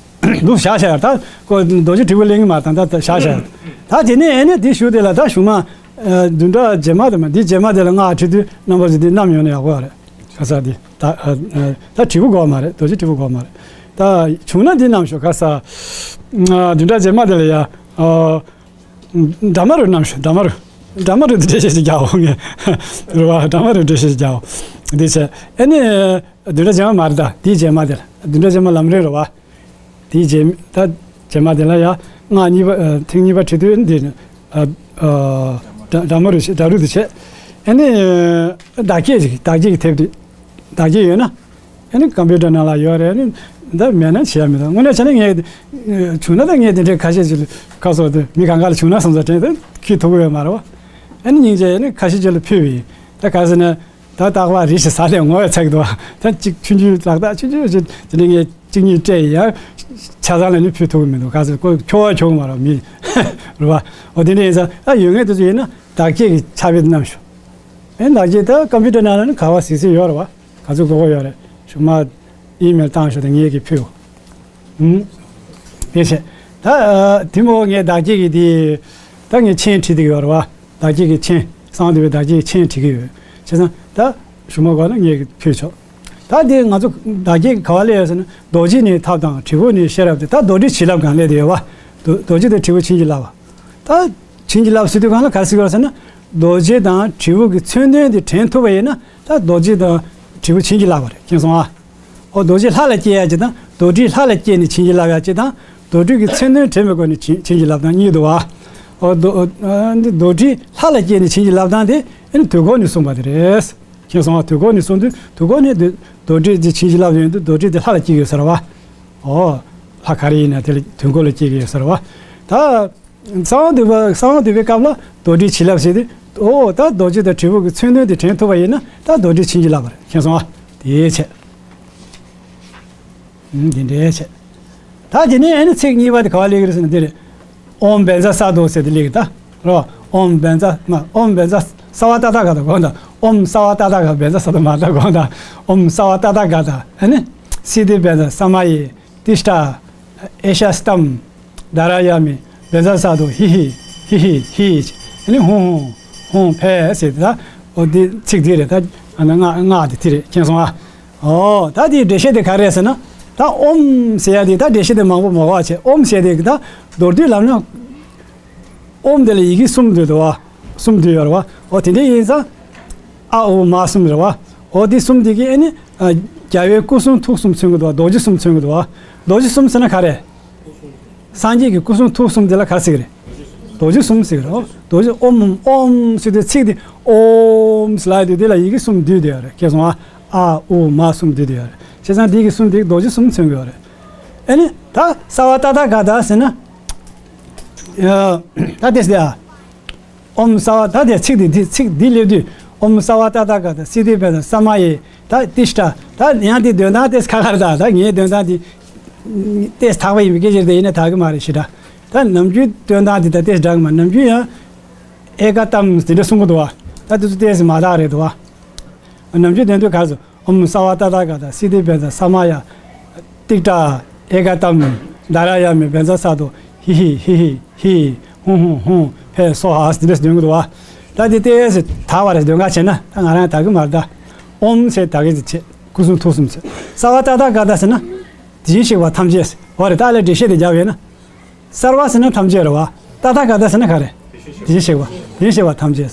འདུག་བཞག་བཞག་ཡ། ད་ཁོ་རྡོ་རྗེ་དྲིལ་བུ་ལེན་གྱི་མ་རེད། ད་ད་བཞག་བཞག་ཡ། ད་དེ་ནས་ཨེ་ནས་དེ་ཞུ་དེ་ལ་ད་གཞུག་མ། ཨ། བདུན་ཕྲག་རྗེས་མ་དེ་མ་འདི་རྗེས་མ་དེ་ལ་སྔགས་ཁྲིད་དུས་རྣམ་པ་ཚོ་འདི་བསྣམས་ཡོང་ན་ཡག་པོ་རེད། ཁ་ས་འདི་ད་ཨ་ཨ་ད་དྲིལ་བུ་དགོས་མ་རེད། རྡོ་རྗེ་དྲིལ་བུ་དགོས་མ་རེད། ད་བྱུང་ན་འདི་བསྣམས་ཤོག། ཁ་ས། ཨ། བདུན་ཕྲག་རྗེས་མ་དེ་ལ་ཡ། ཨ། འདྲ་མ་རུ་བསྣམས་ཤོག། འདྲ་མ་རུ། འདྲ་མ་རུ་འགྲེལ་བཤད་ཅིག་རྒྱག་འོང་ངས། རེད་བ། འདྲ་མ་རུ་འགྲེལ་བཤད་ཅིག་རྒྱག་འོང་། འདི་བྱས། ཨེ་ནི། བདུན་ཕྲག་རྗེས་མ་མ་རེད་ད། དེའི་རྗེས་མ་དེ་ལ། བདུན་ཕྲག་རྗེས་མ་ལམ་རིམ་རེད་བ། དེའི་རྗེས་ད་རྗེས་མ་དེ་ལ་ཡ། སྔགས་གཉིས་པ། ཨ། ཐེངས་གཉིས་པ་ཁྲིད་དུས་འདི། ཨ། ཨ། འདྲ་འདྲ་མ་རུ་བྱས། འདྲ་རུ་དུ་བྱས། ཨེ་ནི། བདག་བསྐྱེད་ཅིག། བདག་བསྐྱེད་ཀྱི་ཐེབས་དུས། བདག་བསྐྱེད་ཡོད་ན། ཨ་ནི་ཀམ་པུ་ཊར་ནང་ལ་ཡོད་རེད། ཨ་ནི་འདི་མེད་ན་བྱེད་ཡ་མི་འདུག། དངོས་གནས་བྱས་ན་ངས། བྱུང་ན་ད་ངས་དེ་འདྲའི་ཁ་ཤས་ཅིག་ལ་ཁ་སོགས་དེ་མི་གང་ག་ལ་བྱུང་ན་བསམ་ས་དྲན་ཏེ་ཁྱི་ཐུག་གི་ཡོད་མ་རེད་བ། ཨ་ནི་སྙིང་རྗེ། ཨ་ནི་ཁ་ཤས་ཅིག་ལ་ཕུལ་བ་ཡིན། ད་ག་ཟེར་ན། ད་རྟག་པར་རེ་ཞིག་ཟ་ལས་ངོ་བོས་ཚེག་འདུག། ད་གཅིག་ཆུང་ཆུང་ལག་རྟགས་ཆུང་ཆུང་ཞིག་དེ་འདྲ་ངས་གཅིག་གཉིས་སྤྲད་ཡིན། ཡང་ཆ་ཚང་ལ་ནི་ཕུལ་ཐུབ་ཀྱི་མི་འདུག། ག་ཟེར་ཁོ་ཁྱོ་བ་ཁྱོ་གི་མ་རེད་མི། རེད་བ། འོ་དེ་འདྲ་ཡིན་ཙང་ད་ཡོད་ངེས་དེ་ཚོ་ཡིན་ན་བདག་བསྐྱེད་ཀྱི་ཕྱག་དཔེ་བསྣམས་ཤོག། ཨེ་བདག་བསྐྱེད་ད་ཀམ་པུ་ཊར་ནང་ལ་ནི་ག་བ་གཟིགས་གཟིགས་ཡོད་རེད་བ། ག་ཚོད་དགོས་དགོས་ཡོད་རེད། གཞུག་མ་ཨི་མེལ་བཏང་ཤོག་དང་ངེད་ཀྱིས་ཕུལ། ཨུམ། དེ་བྱས། ད་ཨ་དེ་མོ་ངས་བདག་བསྐྱེད་ཀྱི་དེ། ད་ངས་མཆན་བྲིས་བསྡད་ཀྱི་ཡོད་རེད་བ། བདག་བསྐྱེད་ཀྱི་མཆན། གསང་བ་འདུས་པའི་བདག་བསྐྱེད་ཀྱི་མཆན་བྲིས་ཀྱི་ཡོད། བྱས་ཙང་ད་གཞུག་མ་དགོས་ན་ངས་ཕུལ་ཆོག། ད་དེ་ང་ཚོ་བདག་བསྐྱེད་ག་བ་སླེབས་ཡོད་ཟེར་ན། རྡོ་རྗེ་ནི་ཐབས་དང་དྲིལ་བུ་ནི་ཤེས་རབ་སྟེ། ད་རྡོ་དྲིལ་བྱིན་རླབས་སྒང་སླེབས་བསྡད་ཡོད་བ། རྡོ་རྡོ་རྗེ་དང་དྲིལ་བུ་བྱིན་གྱིས་བརླབས་པ། ད་བྱིན་གྱིས་བརླབས་ཟེར་དུས་སྒང་ལ་ག་རེ་ཟེར་གྱི་ཡོད་ཟེར་ན། རྡོ་རྗེ་དང་དྲིལ་བུ་གི་མཚོན་དོན་དེ་དྲན་ཐུབ་པ་ཡིན་ན། ད་རྡོ་རྗེ་དང་དྲིལ་བུ་བྱིན་གྱིས་བརླབས་པ་རེད། མཁྱེན་སོང་ཨ། ཨོ་རྡོ་རྗེ་ལྷ་ལ་བསྐྱེད་ཡ་གཅིག་དང་། རྡོ་དྲིལ་ལྷ་ལ་བསྐྱེད་ནས་བྱིན་གྱིས་བརླབས་ཡ་གཅིག་དང་། རྡོ་དྲིལ་གྱི་མཚོན་དོན་དྲན་པའི་སྒོ་ནས་བྱིན་བྱིན་གྱིས་བརླབས་སྟངས་གཉིས་འདུག་བ། ཨོ་རྡོ་ཨ་འདི་རྡོ་དྲིལ་ལྷ་ལ་བསྐྱེད་ནས་བྱིན་གྱིས་བརླབས་སྟངས་དེ་ཨ་ནི་དུས་འཁོར་ནས་གསུངས་པ་དེ་རེད། མཁྱེན་སོང་བ། དུས་འཁོར་ནས་གསུངས་དུས་དུས་འཁོར་ནས་རྡོ་རྡོ་དྲིལ་དེ་བྱིན་གྱིས་བརླབས་ཡོང་དུས་རྡོ་དྲིལ་དེ་ལྷ་ལ་བསྐྱེད་ཀྱི་ཡོད་ས་རེད་བ། ཨོ། ལྷ་ག་རེ་ཡིན་ན་དེ་ལ་དུས་འཁོར་ལ་བསྐྱེད་ཀྱི་ཡོད་ས་རེད་བ། ད། གསང་བ་འདུས་པ། གསང་བ་འདུས་པའི་སྐབས་ལ་རྡོ་དྲིལ་བྱིན་རླབས་ཟེར་ཏེ། ཨོ་ད་རྡོ་རྗེ་དང་དྲིལ་བུ་གི་མཚོན་དོན་དེ་དྲན་ཐུབ་པ་ཡིན་ན། ད་རྡོ་དྲིལ་བྱིན་གྱིས་བརླབས་པ་རེད། མཁྱེན་སོང་ཨ། དེའི་ཆེད། ཨུམ། འདི་འདྲའི་ཆེད། ད་དེ་ནས་ཨ་ནི་ཚིག་གཉིས་པ་དེ་ག་བ་སླེབས་ཀྱི་རེད་ཟེར་ན་འདི་རེད། ཨོཾ་བཛྲ་སཏྭ་ཟེར་ཏེ་སླེབས་ཀྱི་ད། རོ། ཨོཾ་བཛྲ་མ། ཨོཾ་བཛྲ་སརྦ་ཏ་ཐཱ་ག་ཏ་དགོངས་དང་། ཨོཾ་སརྦ་ཏ་ཐཱ་ག་བཛྲ་སཏྭ་མ་ད་དགོངས་དང་། ཨོཾ་སརྦ་ཏ་ཐཱ་ག་ཏ། ཨ་ནི། སིདྡྷི་བཛྲ་ས་མ་ཡེ། ཏིཥྛ། ཨེ་ཤ་སྟཾ། དྷཱ་ར་ཡཱ་མི། བཛྲ་སཏྭ། ཧི་ཧི། ཧི་ཧི། ཧི་ཧི། ཨ་ནི་ཧཱུྃ། ཧཱུྃ་ཕཊ་ཟེར་ཏེ་ད། འོ་འདི་ཚིག་འདི་རེད་ད། ཨ་ནི་སྔགས་སྔགས་འདི་འདི་རེད། མཁྱེན་སོང་ཨ། ཨོ་ད་འདིའི་འགྲེལ་བཤད་དེ་ག་རེ་རེད་ཟེར་ན། ད་ཨོཾ་ཟེར་ཡ་དེ་ད་འགྲེལ་བཤད་དེ་མང་པོ་མ་དགོས་པ་བྱས། ཨོཾ་ཟེར་ཡ་དེ་ད་མདོར་བསྡུས་ལབ་ན། ཨོཾ་དེ་ལ་ཡི་གེ་གསུམ་འདུས་འདུག་བ། གསུམ་འདུས་ཡོད་རེད་བ། ཨོ་དེ་འདྲ་ཡིན་ཙང་། ཨ་ཨོ་མ་གསུམ་རེད་བ། འོ་དེ་གསུམ་དེ་གིས་ཨེ་ནི་ཨ་རྒྱལ་བའི་སྐུ་གསུང་ཐུགས་གསུམ་མཚོན་གྱི་འདུག་བ། རྡོ་རྗེ་གསུམ་མཚོན་གྱི་འདུག་བ། རྡོ་རྗེ་གསུམ་ཟེར་ན་ག་རེ། སངས་རྒྱས་ཀྱི་སྐུ་གསུང་ཐུགས་གསུམ་དེ་ལ་ག་རེ་ཟེར་གྱི་རེད། རྡོ་རྗེ་གསུམ་ཟེར་གྱི་རེད། རྡོ་རྗེ་ཨོམ་ཨོམ་ཟེར་དུས་ཚིག་དེ་ཨོམ་ཟེར་ལབ་ཡོད་དུས་དེ་ལ་ཡི་གེ་གསུམ་བསྡུས་བསྡད་ཡོད་རེད། ཁྱེད་སོང་ཨ་ཨ་ཨུ་མ་གསུམ་བསྡུས་བསྡད་ཡོད་རེད། བྱས་ཙང་དེ་གི་གསུམ་དེ་རྡོ་རྗེ་གསུམ་མཚོན་གྱི་ཡོད་རེད། ཨེ་ནི་ད་སརྦ་ཏ་ཐཱ་ག་ཏ་ཟེར་ན། ཡ། ད་དེ་ཟེར་ཨ། ཨོམ་སརྦ་ད་དེ་ཚིག་འདི་འདི་ཚིག་འདི་སླེབས་དུས་ཨོམ་སརྦ་ཏ་ཐཱ་ག་ཏ་སིདྡྷི་བཛྲ་ས་མ་ཡེ་ད་ཏིཥྛ། ད་ཡང་དེ་འདོན་སྟངས་ཏེས་ཁ་ཁར་ད་ད་ངའི་འདོན་སྟངས་འདི་ཏེས་དག་པ་ཡིན་པའི་སྐད་ཆ་དེ་ཡིན་ན་དག་གི་མ་རེད་ཞེ་དྲག་ད་ནམ་རྒྱུན་འདོན་སྟངས་འདི་ད་ཏེས་འདྲ་གི་མ། ནམ་རྒྱུན་ཡང་ཨེ་ཀ་ཏམ་དེ་འདྲ་གསུང་གི་འདུག་བ། ད་དེ་ཚོ་ཏེས་མ་དག་རེད་འདུག་བ། ནམ་རྒྱུན་འདོན་དུས་ག་ཚོད། ཨོམ་སརྦ་ཏ་ཐཱ་ག་ཏ་སིདྡྷི་བཛྲ་ས་མ་ཡ། ཏིཥྛ། ཨེ་ཀ་ཏམ། དྷཱ་ར་ཡ་མི་བཛྲ་སཏྭ། ཧི་ཧི་ཧི་ཧི་ཧི། ཧུང་ཧུང་ཧུང་། ཕཊ་སྭཱ་ཧཱ། འདི་འདྲས་འདོན་གྱི་འདུག་བ། ད་འདི་ཏོག་ཙམ་དག་པ་རེད་འདོན་ག་བྱས་ན་ད་ང་རང་དག་གི་མ་རེད་ད། ཨོམ་ཟེར་དག་གི་བྱེད་སྐུ་གསུང་ཐུགས་གསུམ་ཟེར། སརྦ་ཏ་ཐཱ་ག་ཏ་ཟེར་ན། དེ་བཞིན་གཤེགས་པ་ཐམས་ཅད་ཟེར་བ་རེད། ད་ལས་འགྲེལ་བཤད་དེ་རྒྱབ་ཡོད་ན། སརྦ་ཟེར་ན་ཐམས་ཅད་རེད་བ། ཏ་ཐཱ་ག་ཏ་ཟེར་ན་ག་རེ། དེ་བཞིན་གཤེགས་པ། དེ་བཞིན་གཤེགས་པ་ཐམས་ཅད།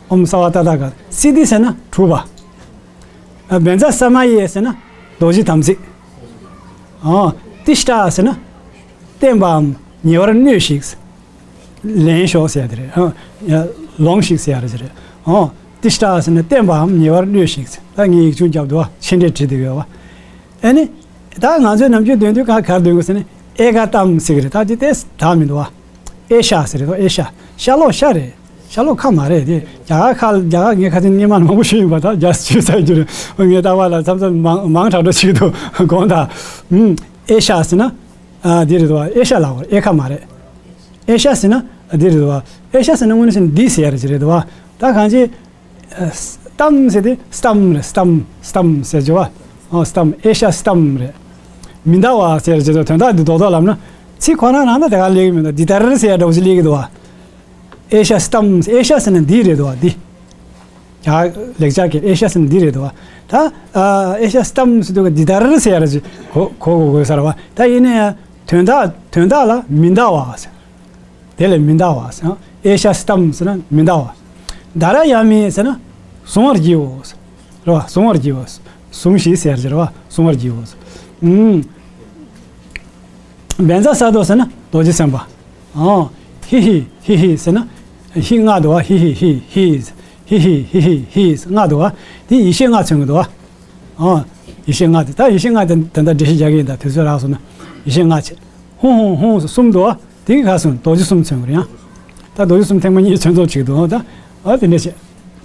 ཨོམ་སརྦ་ཏ་ཐཱ་ག་ཏ། སིདྡྷི་ཟེར་ན་གྲུབ་པ། ཨ། བཛྲ་ས་མ་ཡེ་ཟེར་ན་རྡོ་རྗེ་དམ་ཚིག་ཨོ། ཏིཥྛ་ཟེར་ན་བརྟན་པའམ་ཉེ་བར་གནས་ཤིག་ལེན་ཤོག་ཟེར་ཡ་དེ་རེད། ཨ། ལོངས་ཤིག་ཟེར་ཡ་རེད་རེད། ཨོ། ཏིཥྛ་ཟེར་ན་བརྟན་པའམ་ཉེ་བར་གནས་ཤིག་ད་ངས་ཡིག་ཆུང་རྒྱབ་འདུག་བ། ཕྱེ་འབྲས་བྲིས་བསྡད་ཡོད་བ། ཨ་ནི། ད་ང་ཚོའི་ནམ་རྒྱུན་འདོན་དུས་ག་གར་འདོན་དགོས་ཟེར་ན་ཨེ་ཀ་ཏམ་ཟེར་གི་རེད། ད་དེ་ཏོག་ཙམ་དག་མི་འདུག་བ། ཨེ་ཤ་ཟེར་རེད་དོ། ཨེ་ཤ། ཤ་ལོག་ཤ་རེད། ཤ་ལོག་ཁ་མ་རེད་དེ། རྒྱ་གར་ཁ་རྒྱ་གར་ངས་ཁ་སང་སྔོན་མ་མང་པོ་ཞུས་ཡིན་པ། ད་རྒྱ་ཆོས་ས་རྒྱུ་རེད། ངས་ལྟ་བ་ལ་མཚམས་མཚམས་མང་མང་དྲགས་འགྲོ་ཆེ་གི་འདུག་དགོངས་དག་ཨུམ། ཨེ་ཤ་ཟེར་ན། ཨ། འདི་རེད་དོ། ཨེ་ཤ་ལབ་དགོས་རེད། ཨེ་ཁ་མ་རེད། ཨེ་ཤ་ཟེར་ན་འདི་རེད་དོ། ཨེ་ཤ་ཟེར་ན་དངོས་གནས་བྱས་ན་འདི་ཟེར་ཡ་རེད་ཅིག་རེད་དོ། ད་གང་ཅི། སྟམ་ཟེར་དེ་སྟམ་རེད། སྟམ་སྟམ་ཟེར་གྱི་བ། ཨོ་སྟམ། ཨེ་ཤ་སྟམ་རེད། མི་འདའ་བ་ཟེར་གྱི་དོན་དག་འདི་རྡོག་རྡོག་ལབ་ན་ཚིག་ཁོ་ན་རང་ད་དེ་ག་ལེགས་མི་འདུག་འདི་ལྟར་ཟེར་ཡ་འདྲ་བོ་ཞིག་ལེགས་ཀྱི་འདུག་བ། ཨེ་ཤ་སྟམ། ཨེ་ཤ་ཟེར་ན་འདི་རེད་འདུག་བ། འདི། རྒྱ་ལེགས་སྦྱར་གྱི་ཨེ་ཤ་ཟེར་ན་འདི་རེད་འདུག་བ། ད་ཨེ་ཤ་སྟམ་ཟེར་དུས་འདི་ལྟར་ཟེར་ཡ་རེད་ཅིག་གོ་གོ་གོ་གོ་ཟེར་བ། ད་ཡིན་ན་ཡང་དོན་དག་དོན་དག་ལ་མི་འདའ་བ་ཟེར། དེ་ལས་མི་འདའ་བ་ཟེར། ཨེ་ཤ་སྟམ་ཟེར་ན་མི་འདའ་བ། དྷཱ་ར་ཡ་མི་ཟེར་ན་གཟུང་བར་བགྱིའོ་ཟེར། རེད་བ། གཟུང་བར་བགྱིའོ་ཟེར། གཟུང་ཞིག་ཟེར་གྱི་རེད་བ། གཟུང་བར་བགྱིའོ་ཟེར། ཨུམ། བཛྲ་སཏྭ་ཟེར་ན་རྡོ་རྗེ་སེམས་དཔའ། ཨོ། ཧི་ཧི་ཧི་ཧི་ཟེར་ན་ཧི་ལྔ་འདུག་བ། ཧི་ཧི་ཧི་ཧི་ཧི་ཧི་ཧི་ཧི་ལྔ་འདུག་བ། དེ་ཡེ་ཤེས་ལྔ་མཚོན་གྱི་འདུག་བ། ཨོ། ཡེ་ཤེས་ལྔ་དེ། ད་ཡེ་ཤེས་ལྔ་དེ་ད་ལྟ་འགྲེལ་བཤད་རྒྱག་གི་ཡིན། ད་དུས་ཚོད་རག་སོང་ན་ཡེ་ཤེས་ལྔ་བྱས། ཧུང་ཧུང་ཧུང་གསུམ་འདུག་བ། དེ་གི་ཁ་སོང་རྡོ་རྗེ་གསུམ་མཚོན་གྱི་རེད་ཡང་། ད་རྡོ་རྗེ་གསུམ་ཐེངས་མ་གཉིས་མཚོན་ཚོད་ཅིག་འདུག་ད་ཨ་དེ་འདྲ་བྱས།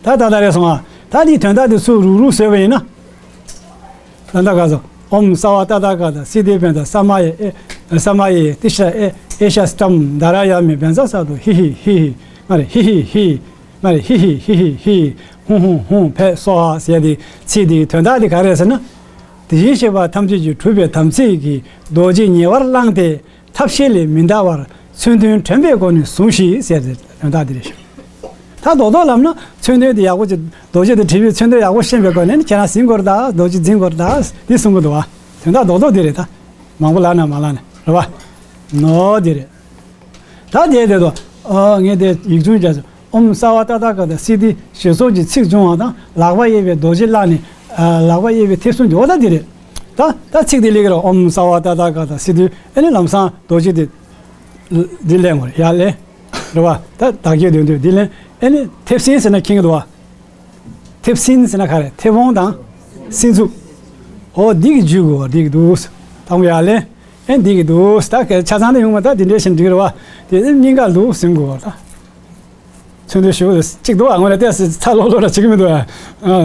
ད་ད་ད་རེད་སོང་ཨ། ད་དེའི་དོན་དག་དེ་ཚུར་རུག་རུག་བཟོས་པ་ཡིན་ན། ད་ད་ག་ཚོ། ཨོམ་སརྦ་ཏ་ཐཱ་ག་ཏ་སིདྡྷི་བཛྲ་ས་མ་ཡེ། ཨེ་ས་མ་ཡེ་ཏིཥྛ། ཨེ་ཨེ་ཤ་སྟམ། དྷཱ་ར་ཡ་མི་བཛྲ་སཏྭ། ཧི་ཧི་ཧི་ཧི། མ་རེད། ཧི་ཧི་ཧི། མ་རེད། ཧི་ཧི་ཧི་ཧི་ཧི། ཧུང་ཧུང་ཧུང་། ཕཊ་སྭཱ་ཧཱ་ཟེར་ཡ་དེ་ཚིག་དེའི་དོན་དག་དེ་ག་རེ་རེད་ཟེར་ན། དེ་བཞིན་གཤེགས་པ་ཐམས་ཅད་ཀྱི་གྲུབ་པའི་དམ་ཚིག་གིས་རྡོ་རྗེ་ཉེ་བར་བླངས་ཏེ། ཐབས་ཤེས་ལས་མི་འདའ་བར་མཚོན་དོན་དྲན་པའི་སྒོ་ནས་ཟུངས་ཤིག་ཟེར་ཏེ་དོན་དག་འདི་རེད་ཤག་ད་རྡོག་རྡོག་ལབ་ན་མཚོན་དོན་དེ་ཡག་པོ་ཅིག་རྡོ་རྗེ་དང་འབྲེལ་བའི་མཚོན་དོན་ཡག་པོ་ཤེས་པའི་སྒོ་ནས་ནི་ཁྱེད་རང་ཟིན་དགོས་རེད་ད། རྡོ་རྗེ་འཛིན་དགོས་རེད་ད། འདི་གསུང་གི་འདུག་བ། དོན་དག་རྡོག་རྡོག་འདི་རེད་ད། མང་པོ་ལབ་ན་མ་ལབ་ན་རེད་བ། ནོ་འདི་རེད། ད་དེ་དེ་དོ། ཨ་ངས་དེ་ཡིག་ཆུང་རྒྱག་སོང་། ཨོཾ་སརྦ་ཏ་ཐཱ་ག་ཏ་སིདྡྷི་ཞེས་སོགས་ཀྱི་ཚིག་འབྱུང་བ་དང་། ལག་པ་གཡས་པས་རྡོ་རྗེ་བླངས་ནས། ཨ་ལག་པ་གཡས་པས་མཐེབ་གསུམ་གྱིས། འོ་ད་འདི་རེད། ད་ད་ཚིག་འདི་ལེགས་རེད། ཨོཾ་སརྦ་ཏ་ཐཱ་ག་ཏ་སིདྡྷི། ཨ་ནི་ལམ་སང་རྡོ་རྗེ་འདི་འདི་ལེན་དགོས་རེད། ཡར་ལེན། རེད་བ། ད་བདག་བསྐྱེད་འདོན་དུས་འདི་ལེན། ཨ་ནི་མཐེབ་སྲིན་ཟེར་ན་མཁྱེན་གྱི་འདུག་བ། མཐེབ་སྲིན་ཟེར་ན་ག་རེ། མཐེ་བོང་དང་སྲིན་མཛུབ། འོ་འདི་གིས་འཇུས་དགོས་པ་འགྲིག་གི་འདུག་དང་པོ་ཡར་ལེན། ཨེ་འདི་གིས་འདུག་ད་ག་ཆ་ཚང་དུ་ཡོང་བ་ད་འདི་འདྲས་ཤིག་འགྲིག་རེད་བ། དེ་སྙིང་ག་ལུག་ཟིན་དགོས་པ་ད། མཚོན་དོན་ཞུ་གཅིག་འདུག་ཨ་ངོ་ལ་ཏོག་ཙམ་ཚ་ལོ་ལོ་ར་བྱེད་ཀྱི་མི་འདུག་ཨ་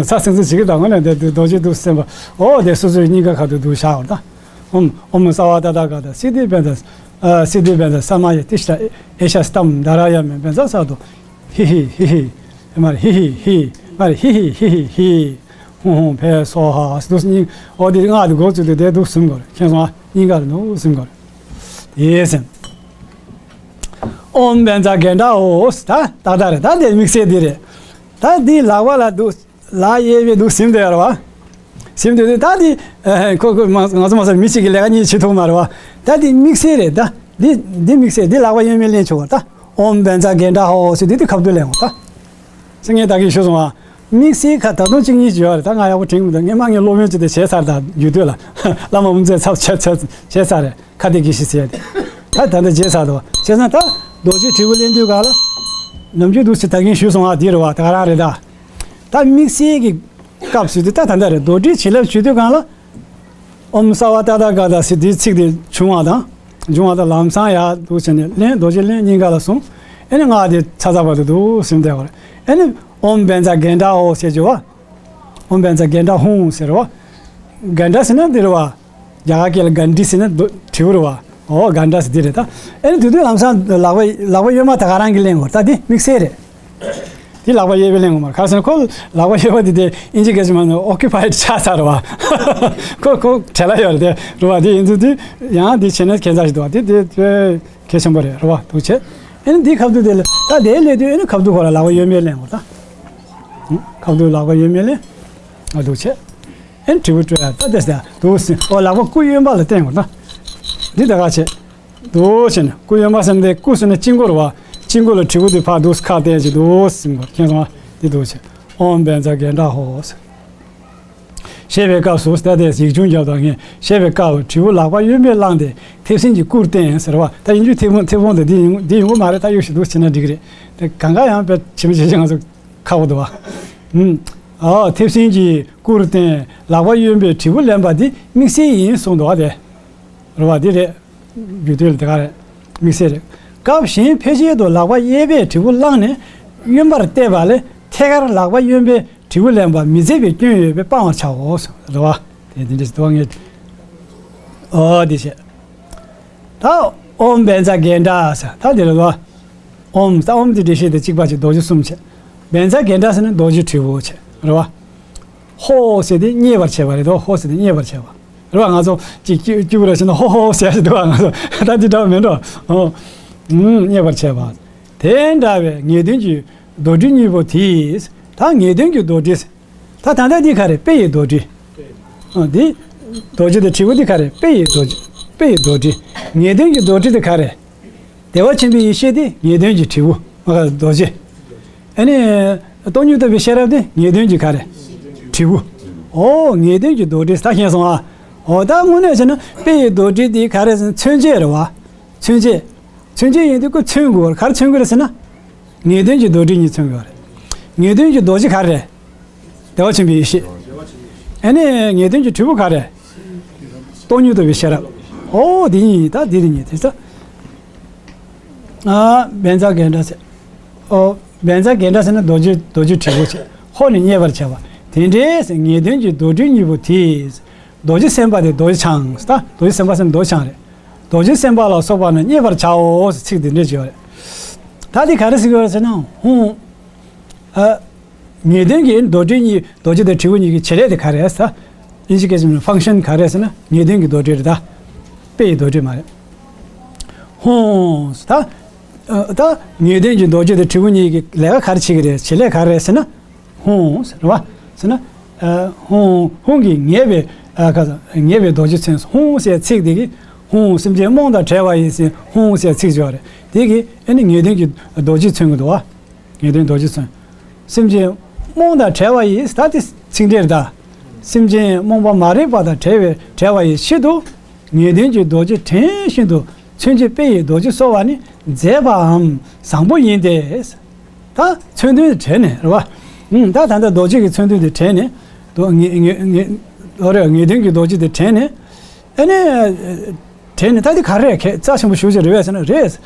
ཚ་སིང་སིང་བྱེད་ཀྱི་འདུག་ཨ་ངོ་ལ་འདི་རྡོ་རྗེ་འདུག་སེམས་པ། འོ་དེ་སོ་སོའི་སྙིང་ག་ཁ་ཐུག་འདུག་བཞག་པ་ད། ཨོཾ་ཨོཾ་སརྦ་ཏ་ཐཱ་ག་ཏ་སིདྡྷི་བཛྲ། ཨ་སིདྡྷི་བཛྲ་ས་མ་ཡེ་ཏིཥྛ། ཨེ་ཤ་སྟམ། དྷཱ་ར་ཡ་མི་བཛྲ་སཏྭ། ཧི་ཧི་ཧི་ཧི། མ་རེད། ཧི་ཧི་ཧི། མ་རེད། ཧི་ཧི་ཧི་ཧི་ཧི། ཧུང་ཧུང་ཕཊ་སྭཱ་ཧཱ། འདུག་སྙིང་། འོ་དེ་སྔགས་དེ་འགོ་བཙུགས་དུས་དེ་འདུག་ཟིན་དགོས་རེད། མཁྱེན་སོང་ཨ། སྙིང་ག་ལ་འདུག་ཟིན་དགོས་རེད། དེ་ཟིན། ཨོཾ་བཛྲ་གཎྜཱ་ཧོ། ད་ཏག་ཏག་རེད། ད་དེ་དམིགས་བསལ་དེ་རེད། ད་དེ་ལག་པ་ལ་འདུག་ལག་གཡས་པས་འདུག་ཟིན་དེ་རེད་བ། ཟིན་དེ་དེ་ད་དེ་ཁོ་ཁོ་མ་ང་ཚོ་མ་ཟེར་མི་གཅིག་གིས་ལས་ཀ་གཉིས་བྱེད་ཐུབ་མ་རེད་བ། ད་དེ་དམིགས་བསལ་རེད་ད། འདི་འདི་དམིགས་བསལ། འདི་ལག་པ་གཡོན་མས་ལེན་ཆོག་པ་ད། ཨོཾ་བཛྲ་གཎྜཱ་ཧོ་ཟེར་དུས་འདི་ཁ་ཐུག་ལེན་དགོས་ད། ཟེར་ངས་ད་གིན་ཞུས་སོང་ཨ། དམིགས་བསལ་ཁ་ད་དུང་གཅིག་གཉིས་ཅིག་ཡོད་རེད། ད་ང་ཡག་པོ་དྲན་གི་མི་འདུག་སྔོན་མ་ངས་སློབ་ཡོན་ཅིག་དེ་བྱས་ཚར། ད་རྒྱུད་སྟོད་ལ་བླ་མ་དབུ་མཛད་ཚབ་བྱས་བྱས་བྱས་ཚར་རེད། ཁ་ཏི་དགེ་བཤེས་ཟེར་ཏེ། ད་ད་ལྟ་བརྗེད་ཚར་འདུག་བྱས་ཙང་ད་རྡོ་རྗེ་དྲིལ་བུ་ལེན་དུས་གང་ལ། ནམ་རྒྱུན་འདུག་སེ་ད་གིན་ཞུས་སོང་ཨ། འདི་རེད་བ། ད་ག་རང་རེད་ད། ད་དམིགས་བསལ་གྱི་སྐབས་སུ་དེ་ད་ད་ལྟ་རེད། རྡོར་དྲིལ་བྱིན་རླབས་ཞུ་དུས་གང་ལ། ཨོཾ་སརྦ་ཏ་ཐཱ་ག་ཏ་ཟེར་དེའི་ཚིག་དེ་བྱུང་བ་དང་། བྱུང་བ་དང་ལམ་སང་ཡར་འདུག་བྱས་ནས་ལེན། རྡོ་རྗེ་ལེན་གཉིས་ཀ་ལ་སོང་། ཨེ་ནི་སྔགས་དེ་ཚ་ཚ་བར་དུ་འདུག་སེ་བསྡད་པ་རེད། ཨེ་ནི་ཨོཾ་བཛྲ་གཎྜཱ་ཧོ་ཟེར་གྱི་བ། ཨོཾ་བཛྲ་གཎྜཱ་ཧཱུྃ་ཟེར་བ། གཎྜཱ་ཟེར་ན་འདི་རེད་བ། རྒྱ་གར་སྐད་ལ་གཎྜཱི་ཟེར་ན་རྡོ་དྲིལ་བུ་རེད་བ། ཨོ་གཎྜཱ་ཟེར་འདི་རེད་ད། ཨེ་ནི་དེ་དུས་ལམ་སང་ལག་པ་ལག་པ་གཡོན་མ་ད་ག་རང་གིས་ལེན་དགོས་ད། འདི་དམིགས་བསལ་རེད། དེ་ལག་པ་གཡས་པས་ལེན་དགོས་མ་རེད། ག་རེ་ཟེར་ན་ཁོ་ལག་པ་གཡས་པ་དེ་དེ་ཨིན་ཇི་སྐད་ཆ་མ་ནོར་ཨོ་ཀུ་པའི་ཌི་ཆགས་ཚར་བ། ཁོ་ཁོ་བྲེལ་བ་ཡོད་རེད་དེ་རེད་བ། དེ་ཡིན་དུས་དེ་ཡང་དེ་བྱས་ན་ཁྱད་མཚར་ཞིག་འདུག་བ། དེ་དེ་དེ་གལ་ཆེན་པོ་རེད་རེད་བ། འདུག་བྱས། ཨེ་ནི་དེ་ཁ་བསྡུ་དེ་ལ་ད་དེ་སླེབས་དུས་ཨེ་ནི་ཁ་བསྡུ་ཁོ་ལ་ལག་པ་གཡོན་མས་ལེན་དགོས་ད། ཁ་བསྡུ་ལག་པ་གཡོན་མས་ལེན། ཨ་འདུག་བྱས། ཨེ་ནི་དྲིལ་བུ་སྤྲོད་ཡ་ད་དེ་ཟེར་འདུག་སེ། ཨོ་ལག་པ་སྐུ་གཡོན་པ་ལ་བསྟན་དགོས་ད། འདི་ད་ག་བྱས། འདུག་བྱས་ནས་སྐུ་གཡོན་པ་ཟེར་ན་དེ་སྐུ་ཟེར་ན་དཀྱིལ་འཁོར་བ། དཀྱིལ་འཁོར་ལ་དྲིལ་བུ་དེ་ཕར་འདུག་སེ་ཁ་བསྟན་བྱས་འདུག་སེ་ཟེར་གྱི་ཡོད་རེད། མཁྱེན་སོང་ཨ། འདི་འདུག་བྱས། ཨོཾ་བཛྲ་གཎྜཱ་ཧོ་ཟེར། བཤད་པའི་སྐབས་སུ་ད་དེ་ཡིག་ཆུང་རྒྱབ་དང་ངས་བཤད་པའི་སྐབས་དྲིལ་བུ་ལག་པ་གཡོན་པས་བླངས་ཏེ་མཐེབ་སྲིན་གྱི་སྐུར་བསྟན་ཟེར་བ། ད་ཡིན་རྒྱུ་མཐེ་བོང་མཐེ་བོང་དེ་འདི་ཡིན་འདི་ཡོང་གི་མ་རེད། ད་གཡུག་ཞིག་འདུག་བྱས་ན་འགྲིག་གི་རེད། དེ་གང་ག་ཡང་དཔེ་ཇི་མ་ཇི་བཞིན་ང་ཚོ་ཁག་པོ་འདུག་བ། ཨུམ། ཨ་མཐེབ་སྲིན་གྱི་སྐུར་བསྟན་ལག་པ་གཡོན་པས་དྲིལ་བུ་ལེན་པ་འདི་དམིགས་བསལ་ཡིན་གསུངས་འདུག་བ། དེ་རེད་བ། འདི་རེད། རྒྱུད་སྟོད་ལ་དེ་ག་རེད། དམིགས་བསལ་རེད། སྐབས་གཞན་ཕལ་ཆེར་དུ་ལག་པ་གཡས་པས་དྲིལ་བུ་བླངས་ནས་གཡོན་པར་གཏད་པ་ལས་ཐད་ཀར་ལག་པ་གཡོན་པས་དྲིལ་བུ་ལེན་པ་མི་མཛད་པའི་སྐྱོན་ཡོད་པས་སྤང་བར་བྱའོ། རེད་བ། དེ་འདི་འདྲ་ཞིག་འདུག་བ། ངས་ཨོ་འདི་བྱས། ད་ཨོཾ་བཛྲ་གཎྜཱ་ཟེར་ད་འདི་རེད་བ། ཨོཾ་ད་ཨོཾ་དེ་འགྲེལ་བཤད་དེ་གཅིག་པ་གཅིག་རྡོ་རྗེ་གསུམ་བྱས། བཛྲ་གཎྜཱ་ཟེར་ན་རྡོ་རྗེ་དྲིལ་བུ་བྱས་རེད་བ། ཧོ་ཟེར་དེ་མཉེས་པར་བྱེད་པ་རེད་དོ། ཧོ་ཟེར་དེ་མཉེས་པར་བྱེད་པ་རེད་བ། ང་ཚོ་ཅིག་སྐྱུ་སྐྱུ་ར་བྱས་ན་ཧོ་ཧོ་ཟེར་ཞིག་འདུག་བ། ང་ཚོ་ད་འདི་འདྲ་བ་མེད་འགྲོ། ཨོ། ཨུམ། མཉེས་པར་བྱེད་པ། དེ་འདྲ་བའི་ངེས་དོན་གྱི་རྡོར་དྲིལ་གཉིས་པོ་དེས། ད་ངེས་དོན་གྱི་རྡོར་དྲིལ། ད་ད་ལྟ་འདི་ག་རེ། དཔེ་ཡི་རྡོར་དྲིལ། ཨ་འདི། རྡོ་རྗེ་དང་དྲིལ་བུ་འདི་ག་རེ། དཔེ་ཡི་རྡོ་རྗེ། དཔེ་ཡི་རྡོར་དྲིལ། ངེས་དོན་གྱི་རྡོར་དྲིལ་འདི་ག་རེ། བདེ་བ་ཆེན་པོའི་ཡེ་ཤེས་འདི་ངེས་དོན་གྱི་དྲིལ་བུ། མ་ག་རྡོ་རྗེ། ཨ་ནི། སྟོང་ཉིད་རྟོགས་པའི་ཤེས་རབ་འདི་ངེས་དོན་གྱི་ག་རེ། དྲིལ་བུ། ཨོ་ངེས་དོན་གྱི་རྡོར་དྲིལ་ད་མཁྱེན་སོང་ཨ། ཨོ་ད་དངོས་གནས་བྱས་ན་དཔེ་ཡི་རྡོར་དྲིལ་འདི་ག་རེ་ཟེར་ན་མཚོན་བྱེད་རེད་བ། མཚོན་བྱེད། མཚོན་བྱེད་ཡིན་དུས་ཁོ་མཚོན་དགོས་པ་རེད། ག་རེ་མཚོན་དགོས་རེད་ཟེར་ན། ངེས་དོན་གྱི་རྡོར་དྲིལ་གཉིས་མཚོན་དགོས་པ་རེད། ངེས་དོན་གྱི་རྡོ་རྗེ་ག་རེ་རེད། བདེ་བ་ཆེན་པོའི་ཡེ་ཤེས། ཨ་ནི་ངེས་དོན་གྱི་དྲིལ་བུ་ག་རེ་རེད། སྟོང་ཉིད་རྟོགས་པའི་ཤེས་རབ། ཨོ་དེ་གཉིས་ད་དེ་རེད་གཉིས་དེ་ཚོ། ཨ་བཛྲ་གཎྜཱ་ཟེར། ཨོ་བཛྲ་གཎྜཱ་ཟེར་ན་རྡོ་རྗེ་རྡོ་རྗེ་དྲིལ་བུ་བྱས། ཧོ་ནི་མཉེས་པར་བྱ་བ། དེ་འདྲའི་ངེས་དོན་གྱི་རྡོར་དྲིལ་གཉིས་པོ་དེས། རྡོ་རྗེ་སེམས་དཔའ་དེ་རྡོ་རྗེ་འཆང་ད་རྡོ་རྗེ་སེམས་དཔའ་ཟེར་ན་རྡོ་རྗེ་འཆང་རེད། རྡོ་རྗེ་སེམས་དཔའ་ལ་སོགས་པ་རྣམས་མཉེས་པར་བྱའོ་ཟེར་ཚིག་འདི་འདྲ་བརྗོད་རེད། ད་འདི་ག་རེ་ཟེར་གྱི་ཡོད་ཟེར་ན་ཧཱུྃ། ཨ། ངེས་དོན་གྱི་རྡོར་དྲིལ་གཉིས་རྡོ་རྗེ་དང་དྲིལ་བུ་གཉིས་ཀྱི་བྱེད་ལས་དེ་ག་རེ་ཟེར། ཨིན་ཇི་སྐད་ཆ་ནང་ཕང་ཤན་ག་རེ་ཟེར་ན་ངེས་དོན་གྱི་རྡོར་དྲིལ་རེད་ད། དཔེ་ཡི་རྡོར་དྲིལ་མ་རེད། ཧཱུྃ། ད། ཨ། ད་ངེས་དོན་གྱི་རྡོ་རྗེ་དང་དྲིལ་བུ་གཉིས་ཀྱི་ལས་ཀ་ག་རེ་བྱེད་ཀྱི་རེད། བྱེད་ལས་ག་རེ་རེད་ཟེར་ན། ཧཱུྃ་ཟེར་བ། ཟེར་ན། ཨ། ཧཱུྃ་ཧཱུྃ་གིས་ངེས་པའི་ཨ་ཁ་ངེས་པའི་རྡོ་རྗེ་མཚོན། ཧཱུྃ་ཟེར་ཚིག་དེ་གིས་ཧཱུྃ་སེམས་ཅན་རྨོངས་དང་བྲལ་བ་ཡི་ཟེར་ཧཱུྃ་ཟེར་ཚིག་བརྗོད་རེད། དེ་གིས་ཨ་ནི་ངེས་དོན་གྱི་རྡོ་རྗེ་མཚོན་གྱི་འདུག་བ། ངེས་དོན་རྡོ་རྗེ་མཚོན། སེམས་ཅན་རྨོངས་དང་བྲལ་བ་ཡི་ད་དེ་ཚིག་འགྲེལ་ད། སེམས་ཅན་རྨོངས་པ་མ་རིག་པ་དང་བྲལ་བའི་བྲལ་བ་ཡི་ཕྱིར་དུ། ངེས་དོན་གྱི་རྡོ་རྗེ་དྲན་བཞིན་དུ་མཚོན་བྱེད་དཔེ་ཡི་རྡོ་རྗེ་གསོལ་བ་ནི་མཛེས་པའམ་བཟང་པོ་ཡིན་ཏེ། ད་མཚོན་དོན་དྲན་ནས་རེད་བ། ཨུམ། ད་ད་ལྟ་རྡོ་རྗེ་གི་མཚོན་དོན་དེ་དྲན་ནས། རྡོ་ངེས་ངེས་ངེས་ཨོ་རེད། ངེས་དོན་གྱི་རྡོ་རྗེ་དེ་དྲན་ནས། ཨ་ནི། དྲན་ནས་ད་དེ་ག་རེ་ཁྱད་རྩ་ཆེན་པོ་ཞེ་པོ་ཅིག་རེད་པས་ཟེར་ན་རེད།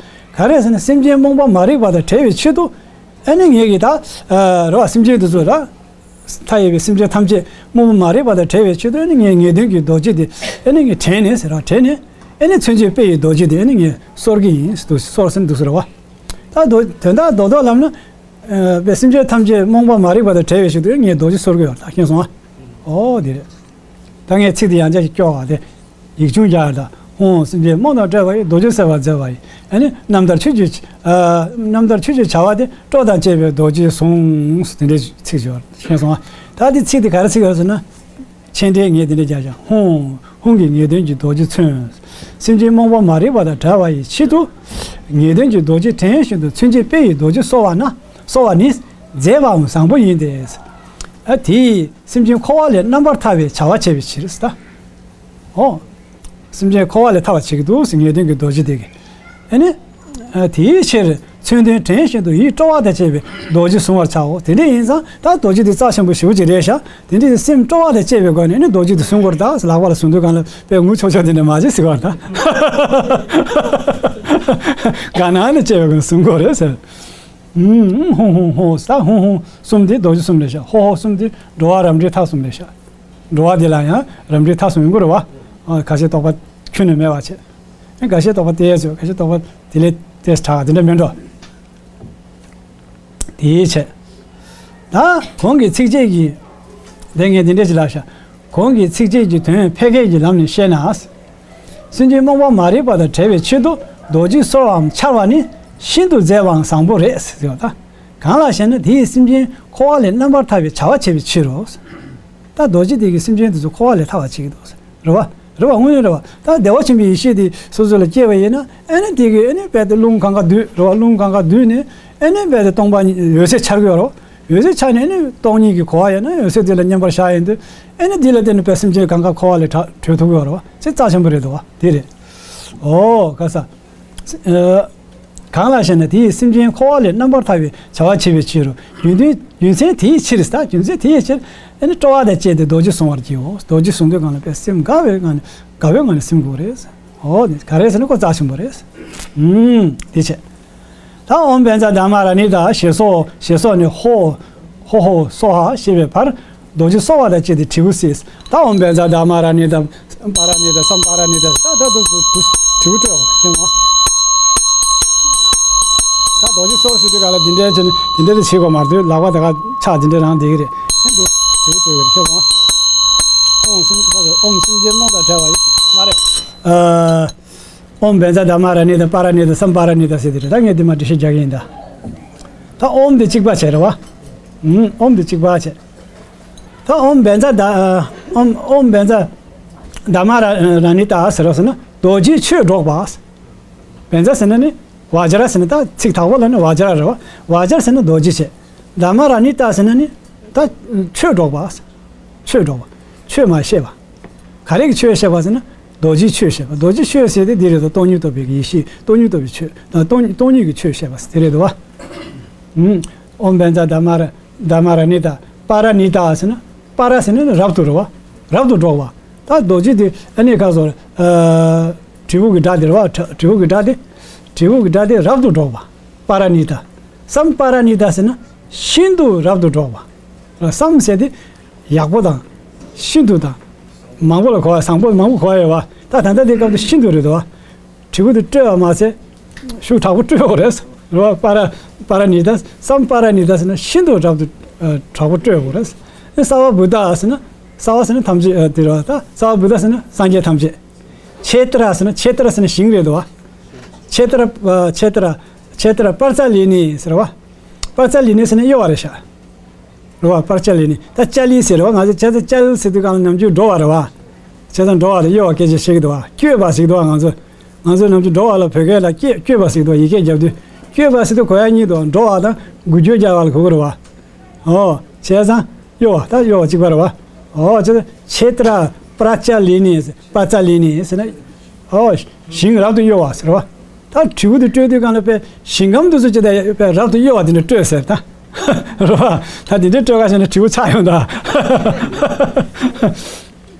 ག་རེ་ཟེར་ན་སེམས་ཅན་རྨོངས་པ་མ་རིག་པ་དང་བྲལ་བའི་ཕྱིར་དུ། ཨ་ནི་ངེད་ཀྱིས་ད། རེད་བ། སེམས་ཅན་དེ་ཚོ་ར། མཐའ་ཡས་པའི་སེམས་ཅན་ཐམས་ཅད་རྨོངས་པ་མ་རིག་པ་དང་བྲལ་བའི་ཕྱིར་དུ་ཨ་ནི་ངས་ངེས་དོན་གྱི་རྡོ་རྗེ་དེ་ཨ་ནི་ངས་དྲན་ནས་ཟེར་བ། དྲན་ནས་ཨ་ནི་མཚོན་བྱེད་དཔེ་ཡི་རྡོ་རྗེ་དེ་ཨ་ནི་ངས་གསོལ་གྱི་ཡིན་ཟེར་དུ་གསོལ་ཟིན་འདུག་ཟེར་བ། ད་རྡོ་དོན་དག་རྡོག་རྡོག་ལབ་ན། ཨ། པའི་སེམས་ཅན་ཐམས་ཅད་རྨོངས་པ་མ་རིག་པ་དང་བྲལ་བའི་ཕྱིར་དུ་ངས་རྡོ་རྗེ་གསོལ་གྱི་ཡོད་ད་མཁྱེན་སོང་ཨ། ཨོ་དེ་རེད། ད་ངས་ཚིག་དེ་ཡང་བསྐྱར་ཞིག་སྐྱོར་བ་དེ། ཡིག་ཆུང་རྒྱག་ཡ་ད། ཧཱུྃ་སེམས་ཅན་རྨོངས་དང་བྲལ་བ་ཡི། རྡོ་རྗེ་གསལ་བར་མཛད་པ་ཡི། ཨ་ནི་རྣམ་ཐར་ཆོས་ཀྱི། ཨ། རྣམ་ཐར་ཆོས་ཀྱི་བྱ་བ་དེ། སྤྲོ་དང་བཅས་པའི་རྡོ་རྗེས་བཟུང་། དེ་འདྲའི་ཚིག་ཞིག་མཁྱེན་སོང་ཨ། ད་དེ་ཚིག་དེ་ག་རེ་ཚིག་ཡོད་ཟེར་ན། མཆན་འགྲེལ་ངས་དེ་འདྲ་རྒྱག་བཞག་ཧཱུྃ། ཧཱུྃ་གིས་ངེས་དོན་གྱི་རྡོ་རྗེ་མཚོན། སེམས་ཅན་རྨོངས་པ་མ་རིག་པ་དང་བྲལ་བ་ཡི་ཕྱིར་དུ། ངེས་དོན་གྱི་རྡོ་རྗེ་དྲན་བཞིན་དུ་མཚོན་བྱེད་དཔེ་ཡི་རྡོ་རྗེ་གསོལ་བ་ན། གསོལ་བ་ནི། མཛེས་པའམ་བཟང་པོ་ཡིན་ཏེ། ཨ་དེས་སེམས་ཅན་འཁོར་བ་ལས་རྣམ་པར་ཐར་བའི་བྱ་བ་བྱེད་པའི་ཕྱིར་ཟེར་ད། ཨོ། སེམས་ཅན་འཁོར་བ་ལས་ཐར་བ་བྱེད་ཀྱི་འདུག་ཟེར་ངེས་དོན་གྱི་རྡོ་རྗེ་དེ་གིས། ཨ་ནི། ཨ་དེའི་ཕྱིར་མཚོན་དོན་དྲན་བཞིན་དུ་ཡིད་སྤྲོ་བ་དང་བཅས་པའི་རྡོ་རྗེ་བཟུང་བར་བྱའོ། དེ་འདྲ་ཡིན་ཙང་ད་རྡོ་རྗེ་དེ་རྩ་ཆེན་པོ་ཞེ་པོ་ཅིག་རེད་ཤག་དེ་འདྲའི་སེམས་སྤྲོ་བ་དང་བཅས་པའི་སྒོ་ནས་ནི་རྡོ་རྗེ་དེ་བཟུང་དགོས་རེད་ད། ལག་པ་ལ་བཟུང་དུས་སྒང་ལ་དཔེ་ངུ་ཆོག་ཆོག་དེ་འདྲ་མ་བྱེད་ཟེར་བ་ད། ག་ན་ནས་བཅས་པའི་སྒོ་ནས་བཟུང་དགོས་རེད་ཟེར། ཧུང་ཧུང་ཧུང་ཧུང་ད་ཧུང་ཧུང་གསུམ་དེ་རྡོ་རྗེ་གསུམ་རེད་ཤག་ཧོ་ཧོ་གསུམ་དེ་འགྲོ་བ་རབ་འབྲིང་ཐ་གསུམ་རེད་ཤག་འགྲོ་བ་དེ་ལ་ཡང་རབ་འབྲིང་ཐ་གསུམ་ཡོང་གི་རེད་བ། ཨ་ཁ་ཤས་རྟོག་པ་ཁྱོན་ནས་མེད་པ་བྱས། ཨ་ཁ་ཤས་རྟོག་པ་ཏོག་ཙམ་ཡོད། ཁ་ཤས་རྟོག་པ་དེ་ལས་ཏོག་ཙམ་དྲག་དེ་འདྲ་མེད་འགྲོ། དེའི་ཕྱིར། ད་གོང་གི་ཚིགས་བཅད་ཀྱི། དེ་ངས་འདི་འདྲ་ཞིག་ལབ་ཤག་གོང་གི་ཚིགས་བཅད་ཀྱི་དོན་ཕལ་སྐད་ཀྱི་ལམ་ནས་བཤད་ན། སེམས་ཅན་རྨོངས་པ་མ་རིག་པ་དང་བྲལ་བའི་ཆེད་དུ་རྡོ་རྗེ་གསོལ་བའམ་འཕྱར་བ་ནི་ཤིན་ཏུ་མཛད་པའང་བཟང་པོ་རེད་ཟེར་བ་ད། གང་ལགས་ཤེ་ན་དེས་སེམས་ཅན་འཁོར་བ་ལས་རྣམ་པར་ཐར་བའི་བྱ་བ་བྱེད་པའི་ཕྱིར་རོ། ད་རྡོ་རྗེ་དེ་གིས་སེམས་ཅན་དེ་ཚོ་འཁོར་བ་ལས་ཐར་བ་བྱེད་ཀྱི་འདུག་ཟེར། རེད་བ། རེད་བ། དངོས་ཡོད་རེད་བ། ད་བདེ་བ་ཆེན་པོའི་ཡེ་ཤེས་དེ་སོ་སོ་ལ་སྐྱེས་པ་ཡིན་ན་ཨ་ནི་དེ་གིས་ཨ་ནི་རྦད་དེ་རླུང་གང་ག་སྡུད་རེད་བ། རླུང་གང་ག་སྡུད་ནས་ཨ་ནི་རྦད་དེ་སྟོང་པ་ཉིད་འོད་གསལ་འཆར་གྱི་ཡོད་རེད་བ། འོད་གསལ་འཆར་ནས་ཨ་ནི་སྟོང་ཉིད་ཀྱི་གོ་བ་ཡོད་ན་འོད་གསལ་དེ་ལ་མཉམ་པར་བཞག་ཡིན་དུས་ཨ་ནི་དེ་ལ་བརྟེན་ནས་རྦད་སེམས་ཅན་གང་ག་འཁོར་བ་ལས་ཐར་གྲོལ་ཐུབ་ཀྱི་ཡོད་རེད་བ། དེ་རྩ་ཆེན་པོ་རེད་འདུག་བ། དེ་རེད། ཨོ་ཁ་ས། ཨ། གང་ལགས་ཤེ་ན་དེས་སེམས་ཅན་འཁོར་བ་ལས་རྣམ་པར་ཐར་བའི་བྱ་བ་བྱེད་པའི་ཕྱིར་རོ། རྒྱུ་མཚན་རྒྱུ་མཚན་དེའི་ཕྱིར་ཟེར། རྒྱུ་མཚན་དེའི་ཕྱིར་ཨ་ནི་སྤྲོ་བ་དང་བཅས་ཏེ་རྡོ་རྗེ་བཟུང་བར་བགྱིའོ། རྡོ་རྗེ་བཟུང་དུས་སྒང་ལ་དཔེ་སེམས་དགའ་བའི་ངང་ནས་དགའ་བའི་ངང་ནས་སེམས་དགོས་རེད། ཨོ་ནི་ག་རེ་ཟེར་ན་ཁོ་རྩ་ཆེན་པོ་རེད། ཨུམ་དེ་བྱས། ད་ཨོཾ་བཛྲ་དྷརྨ་རཱ་ཎི་ཏ་ཞེས་སོགས་ཞེས་སོགས་ནས་ཧོ། ཧོ་ཧོ་སྭཱ་ཧཱ་ཞེས་པའི་བར། རྡོ་རྗེ་གསོལ་བ་དང་བཅས་ཏེ་དྲིལ་བུ་བསིལ། ད་ཨོཾ་བཛྲ་དྷརྨ་རཱ་ཎི་ཏ་པཱ་ར་ཎི་ཏ་སཾ་པཱ་ར་ཎི་ཏ་ད་ད་དུ་དུ་དྲིལ་བུ་སྤྲོད་འོ་ཁྱེད་མ། ད་རྡོ་རྗེ་གསོལ་ཟེར་དུས་ག་ལ་འདི་འདྲའི་ཆེ་ནི་འདི་འདྲའི་བྱེད་དགོས་མ་རེད། ལག་པ་ད་ག་ཕྱག་འདི་འདྲའི་རང་འདི་གི་རེད། དྲིལ་བུ་སྤྲོད་གི་རེད་ཁྱེད་མ། ཨོཾ་སེམས་ཨོཾ་སེམས་ཅན་རྨོངས་དང་བྲལ་བ་ཡིན་མ་རེད། ཨ། ཨོཾ་བཛྲ་དྷརྨ་རཱ་ཎི་ཏ་པཱ་ར་ཎི་ཏ་སཾ་པཱ་ར་ཎི་ཏ་ཟེར་དེ་རེད། ད་ངས་འདི་མ་འགྲེལ་བཤད་རྒྱག་གི་ཡིན་ད། ད་ཨོཾ་འདི་གཅིག་པ་བྱས་རེད་བ། ཨུམ་ཨོཾ་འདི་གཅིག་པ་བྱས། ད་ཨོཾ་བཛྲ་དྷ་ཨོཾ་ཨོཾ་བཛྲ་དྷརྨ་རཱ་ཎི་ཏ་ཟེར་བ་ཟེར་ན་རྡོ་རྗེའི་ཆོས་སྒྲོག་པ། བཛྲ་ཟེར་ན་ནི་བཛྲ་ཟེར་ན་ད་ཚིག་དག་པོ་ལ་ནི་བཛྲ་རེད་བ། བཛྲ་ཟེར་ན་རྡོ་རྗེ་བྱས། དྷརྨ་རཱ་ཎི་ཏ་ཟེར་ན་ནི་ད་ཆོས་སྒྲོག་པ། ཆོས་སྒྲོག་པ། ཆོས་མ་བཤད་པ། ག་རེ་གི་ཆོས་བཤད་པ་ཟེར་ན། རྡོ་རྗེའི་ཆོས་བཤད་པ། རྡོ་རྗེའི་ཆོས་ཟེར་དེ་འདི་རེད་དོ། སྟོང་ཉིད་རྟོགས་པའི་ཡེ་ཤེས། སྟོང་ཉིད་རྟོགས་པའི་ཆོས་དང་སྟོང་སྟོང་ཉིད་ཀྱི་ཆོས་བཤད་པ་དེ་རེད་དོ། ཨུམ། ཨོཾ་བཛྲ་དྷརྨ་རཱ་དྷརྨ་རཱ་ཎི་ཏ་པཱ་ར་ཎི་ཏ་ཟེར་ན། པཱ་ར་ཟེར་ན་རབ་ཏུ་རེད་བ། རབ་ཏུ་སྒྲོག་པ། ད་རྡོ་རྗེ་དེ་ཨ་ནི་ཁ་སོ། ཨ། དྲིལ་བུ་གི་སྒྲ་དེ་རེད་བ། དྲིལ་བུ་གི་སྒྲ་དེ། དྲིལ་བུ་གི་སྒྲ་དེ་རབ་ཏུ་སྒྲོག་པ། པཱ་ར་ཎི་ཏ། སཾ་པཱ་ར་ཎི་ཏ་ཟེར་ན་ཤིན་ཏུ་རབ་ཏུ་སྒྲོག་པ། སཾ་ཟེར་དེ་ཡག་པོ་དང་། ཤིན་ཏུ་དང་། མང་པོ་ལ་གོ་བ། བཟང་པོ་མང་པོ་གོ་བ་ཡོད་བ། ད་ད་ལྟ་དེ་སྐབས་དུ་ཤིན་ཏུ་རེད་དོ། དྲིལ་བུ་དེ་སྤྲོད་པ་མ་ཟད། ཤུགས་དྲག་པོ་སྤྲོད་དགོས་རེད། རེད་བ། པཱ་ར་པཱ་ར་ཎི་ཏ་སཾ་པཱ་ར་ཎི་ཏ་ཟེར་ན་ཤིན་ཏུ་རབ་ཏུ་ཨ་དྲག་པོ་སྤྲོད་དགོས་རེད། ཨ་ནི་སརྦ་བུ་ཏ་ཟེར་ན། སརྦ་ཟེར་ན་ཐམས་ཅད་ཨ་དེ་རེད་བ། ད་སརྦ་བུ་ཏ་ཟེར་ན་སངས་རྒྱས་ཐམས་ཅད། ཁྱེ་ཏྲ་ཟེར་ན། ཁྱེ་ཏྲ་ཟེར་ན་ཞིང་རེད་དོ། ཁྱེ་ཏྲ་ཨ་ཁྱེ་ཏྲ་ཁྱེ་ཏྲ་པརྩ་ལི་ནི་ཟེར་བ། པརྩ་ལི་ནི་ཟེར་ན་གཡོ་བ་རེད་ཤག་རེད་བ། པརྩ་ལི་ནི། ད་ཙ་ལི་ཟེར་བ། ང་ཚོ་ཅ་ཙ་ཅལ་ཟེར་དུས་སྒང་ལ་ནམ་རྒྱུན་འགྲོ་བ་རེད་བ། བྱས་ཙང་འགྲོ་བ་ལ་གཡོ་བ་སྐད་ཆ་བཤད་ཀྱི་འདུག་བ། སྐྱོད་པ་ཟེར་གྱི་འདུག་བ། ང་ཚོ་ང་ཚོ་ནམ་རྒྱུན་འགྲོ་བ་ལ་བོད་སྐད་ལ་སྐྱེ་སྐྱོད་པ་ཟེར་གྱི་འདུག་བ། ཡི་གེ་རྒྱབ་དུས། སྐྱོད་པ་ཟེར་དུས་གོ་ཡ་གཉིས་འདུག་འགྲོ་བ་དང་འགུལ་སྐྱོད་རྒྱག་པ་ལ་གོ་གི་རེད་བ། ཨོ། བྱས་ཙང་གཡོ་བ། ད་གཡོ་བ་གཅིག་པ་རེད་བ། ཨོ། བྱས་ཙང་ཁྱེ་ཏྲ་པརྩ་ལི་ནི། པརྩ་ལི་ནི་ཟེར་ན། ཨོ། ཞིང་རབ་ཏུ་གཡོ་བ་ཟེར་བ། ད་དྲིལ་བུ་དེ་སྤྲོད་དུས་སྒང་ལ་དཔེ་ཞིང་ཁམས་དེ་ཚོ་ཅི་ལྟར་དཔེ་རབ་ཏུ་གཡོ་བ་དེ་འདྲ་སྤྲོད་ཟེར་ད། རེད་བ། ད་དེ་འདྲ་སྤྲོད་ག་བྱས་ན་དྲིལ་བུ་ཆགས་ཡོང་ད།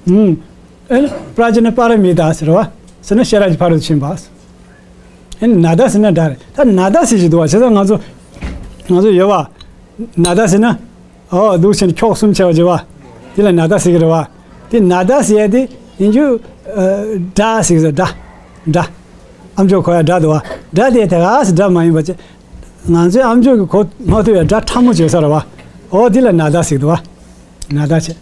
ཨུམ། ཨེ་ནི་པྲ་ཛྙཱ་ན་པཱ་ར་མི་ཏ་ཟེར་བ། ཟེར་ན་ཤེས་རབ་ཀྱི་ཕ་རོལ་ཏུ་ཕྱིན་པ། ཨེ་ནི་ན་ད་ཟེར་ན་སྒྲ་རེད། ད་ན་ད་ཟེར་གྱི་འདུག་བ། བྱས་ཙང་ང་ཚོ་ང་ཚོ་ཡོད་བ། ན་ད་ཟེར་ན། ཨོ། འདུག་ཕྱིན་ཁྱོག་གསུམ་ཆེ་བ་བྱེད་བ། དེ་ལ་ན་ད་ཟེར་གྱི་རེད་བ། དེ་ན་ད་ཟེར་ཡ་དེ་ཡིན་རྒྱུ། ཨ། སྒྲ་ཟེར་གྱི་རེད། སྒྲ། སྒྲ། ཨ་མཆོག་གོ་ཡ་སྒྲ་འདུག་བ། སྒྲ་དེ་དེ་ག་སེ་སྒྲ་མ་ཡིན་པ་བྱས། ང་ཚོའི་ཨ་མཆོག་གིས་གོ་མ་ཐུབ་ཡ་སྒྲ་ཕྲ་མོ་བྱེད་ས་རེད་བ། ཨོ། དེ་ལ་ན་ད་ཟེར་གྱི་འདུག་བ། ན་ད་བྱས།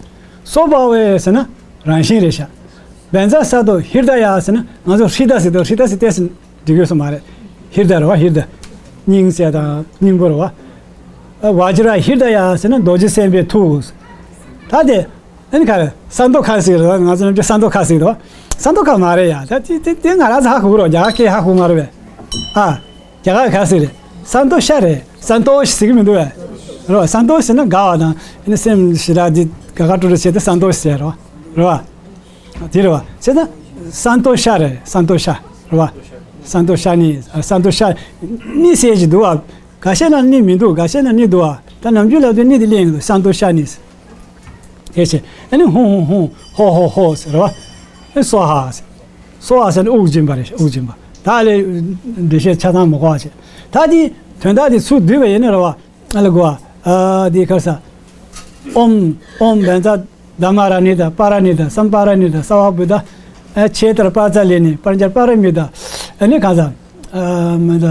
སྭ་བྷཱ་ཝེ་ཟེར་ན་རང་བཞིན་རེད་ཤག་བཛྲ་ས་ཏྭ་ཧྲྀ་ད་ཡ་ཟེར་ན་ང་ཚོ་ཧྲྀ་ད་ཟེར་དུས། ཧྲྀ་ད་ཟེར་ཏེ་ཟེར་འགྲིག་ཡོད་ས་མ་རེད། ཧྲྀ་ད་རེད་བ། ཧྲྀ་ད། སྙིང་ཟེར་དང་སྙིང་པོ་རེད་བ། ཨ། བཛྲ་ཧྲྀ་ད་ཡ་ཟེར་ན་རྡོ་རྗེ་སེམས་དཔའི་ཐུགས། ད་དེ་ཨ་ནི་ག་རེ། ས་མདོ་ཁ་ཟེར་རེད་བ། ང་ཚོ་རྣམས་ཀྱིས་ས་མདོ་ཁ་ཟེར་དོ། ས་མདོ་ཁ་མ་རེད་ཡ། ད་དེ་དེ་དེ་ང་རང་ཚོ་ཧ་གོ་གི་རེད། རྒྱ་གར་སྐད་ཧ་གོ་མ་རེད་པས། ཨ། རྒྱ་གར་ག་ཟེར་རེད། ས་མདོ་ཤ་རེད། ས་མདོ་ཞེས་ཟེར་གི་མི་འདུག་བས། རེད་བ། སན་ཏོ་ཟེར་ན་དགའ་བ་དང་ཨ་ནི་སེམས་ཞེ་དྲག་འདི་དགའ་དགའ་སྤྲོ་སྤྲོ་བྱས་ཏེ་སན་ཏོ་ཟེར་རེད་བ། རེད་བ། དེ་རེད་བ། བྱས་ཙང་སན་ཏོ་ཤ་རེད། སན་ཏོ་ཤ་རེད་བ། སན་ཏོ་ཤ་ནི་སན་ཏོ་ཤ་ནི་ཟེར་གྱི་འདུག་བ། འགའ་ཤས་ན་ནི་མི་འདུག་འགའ་ཤས་ན་ནི་འདུག་བ། ད་ནམ་རྒྱུན་ལབ་དུས་ནི་དེ་ལེན་གྱི་འདུག་སན་ཏོ་ཤ་ནི། དེ་བྱས་ཨ་ནི་ཧུང་ཧུང་ཧུང་ཧོ་ཧོ་ཧོ་ཟེར་བ། ཨེ་སྭཱ་ཧཱ་ཟེར། སྭཱ་ཧཱ་ཟེར་ནི་དབུགས་འབྱིན་པ་རེད། དབུགས་འབྱིན་པ། ད་ལས་འགྲེལ་བཤད་ཆ་ཚང་མ་གོ་བ་བྱས། ད་དེ་དོན་དག་དེ་ཚུར་བསྡུས་པ་ཡིན་ན་རེད་བ། ཨ་ལ་གོ་བ། ཨ་དེ་ཁར་ས། ཨོམ་ཨོམ་བཛྲ་དྷརྨ་རཱ་ཎི་ཏ་པཱ་ར་ཎི་ཏ་སཾ་པཱ་ར་ཎི་ཏ་སརྦ་བུ་ཏ། ཨ་ཆེ་ཏར་པ་ཙ་ལེ་ནི་པཉྩ་པཱ་ར་མི་ཏ། ཨ་ནི་གང་ས། ཨ་མི་ཏ།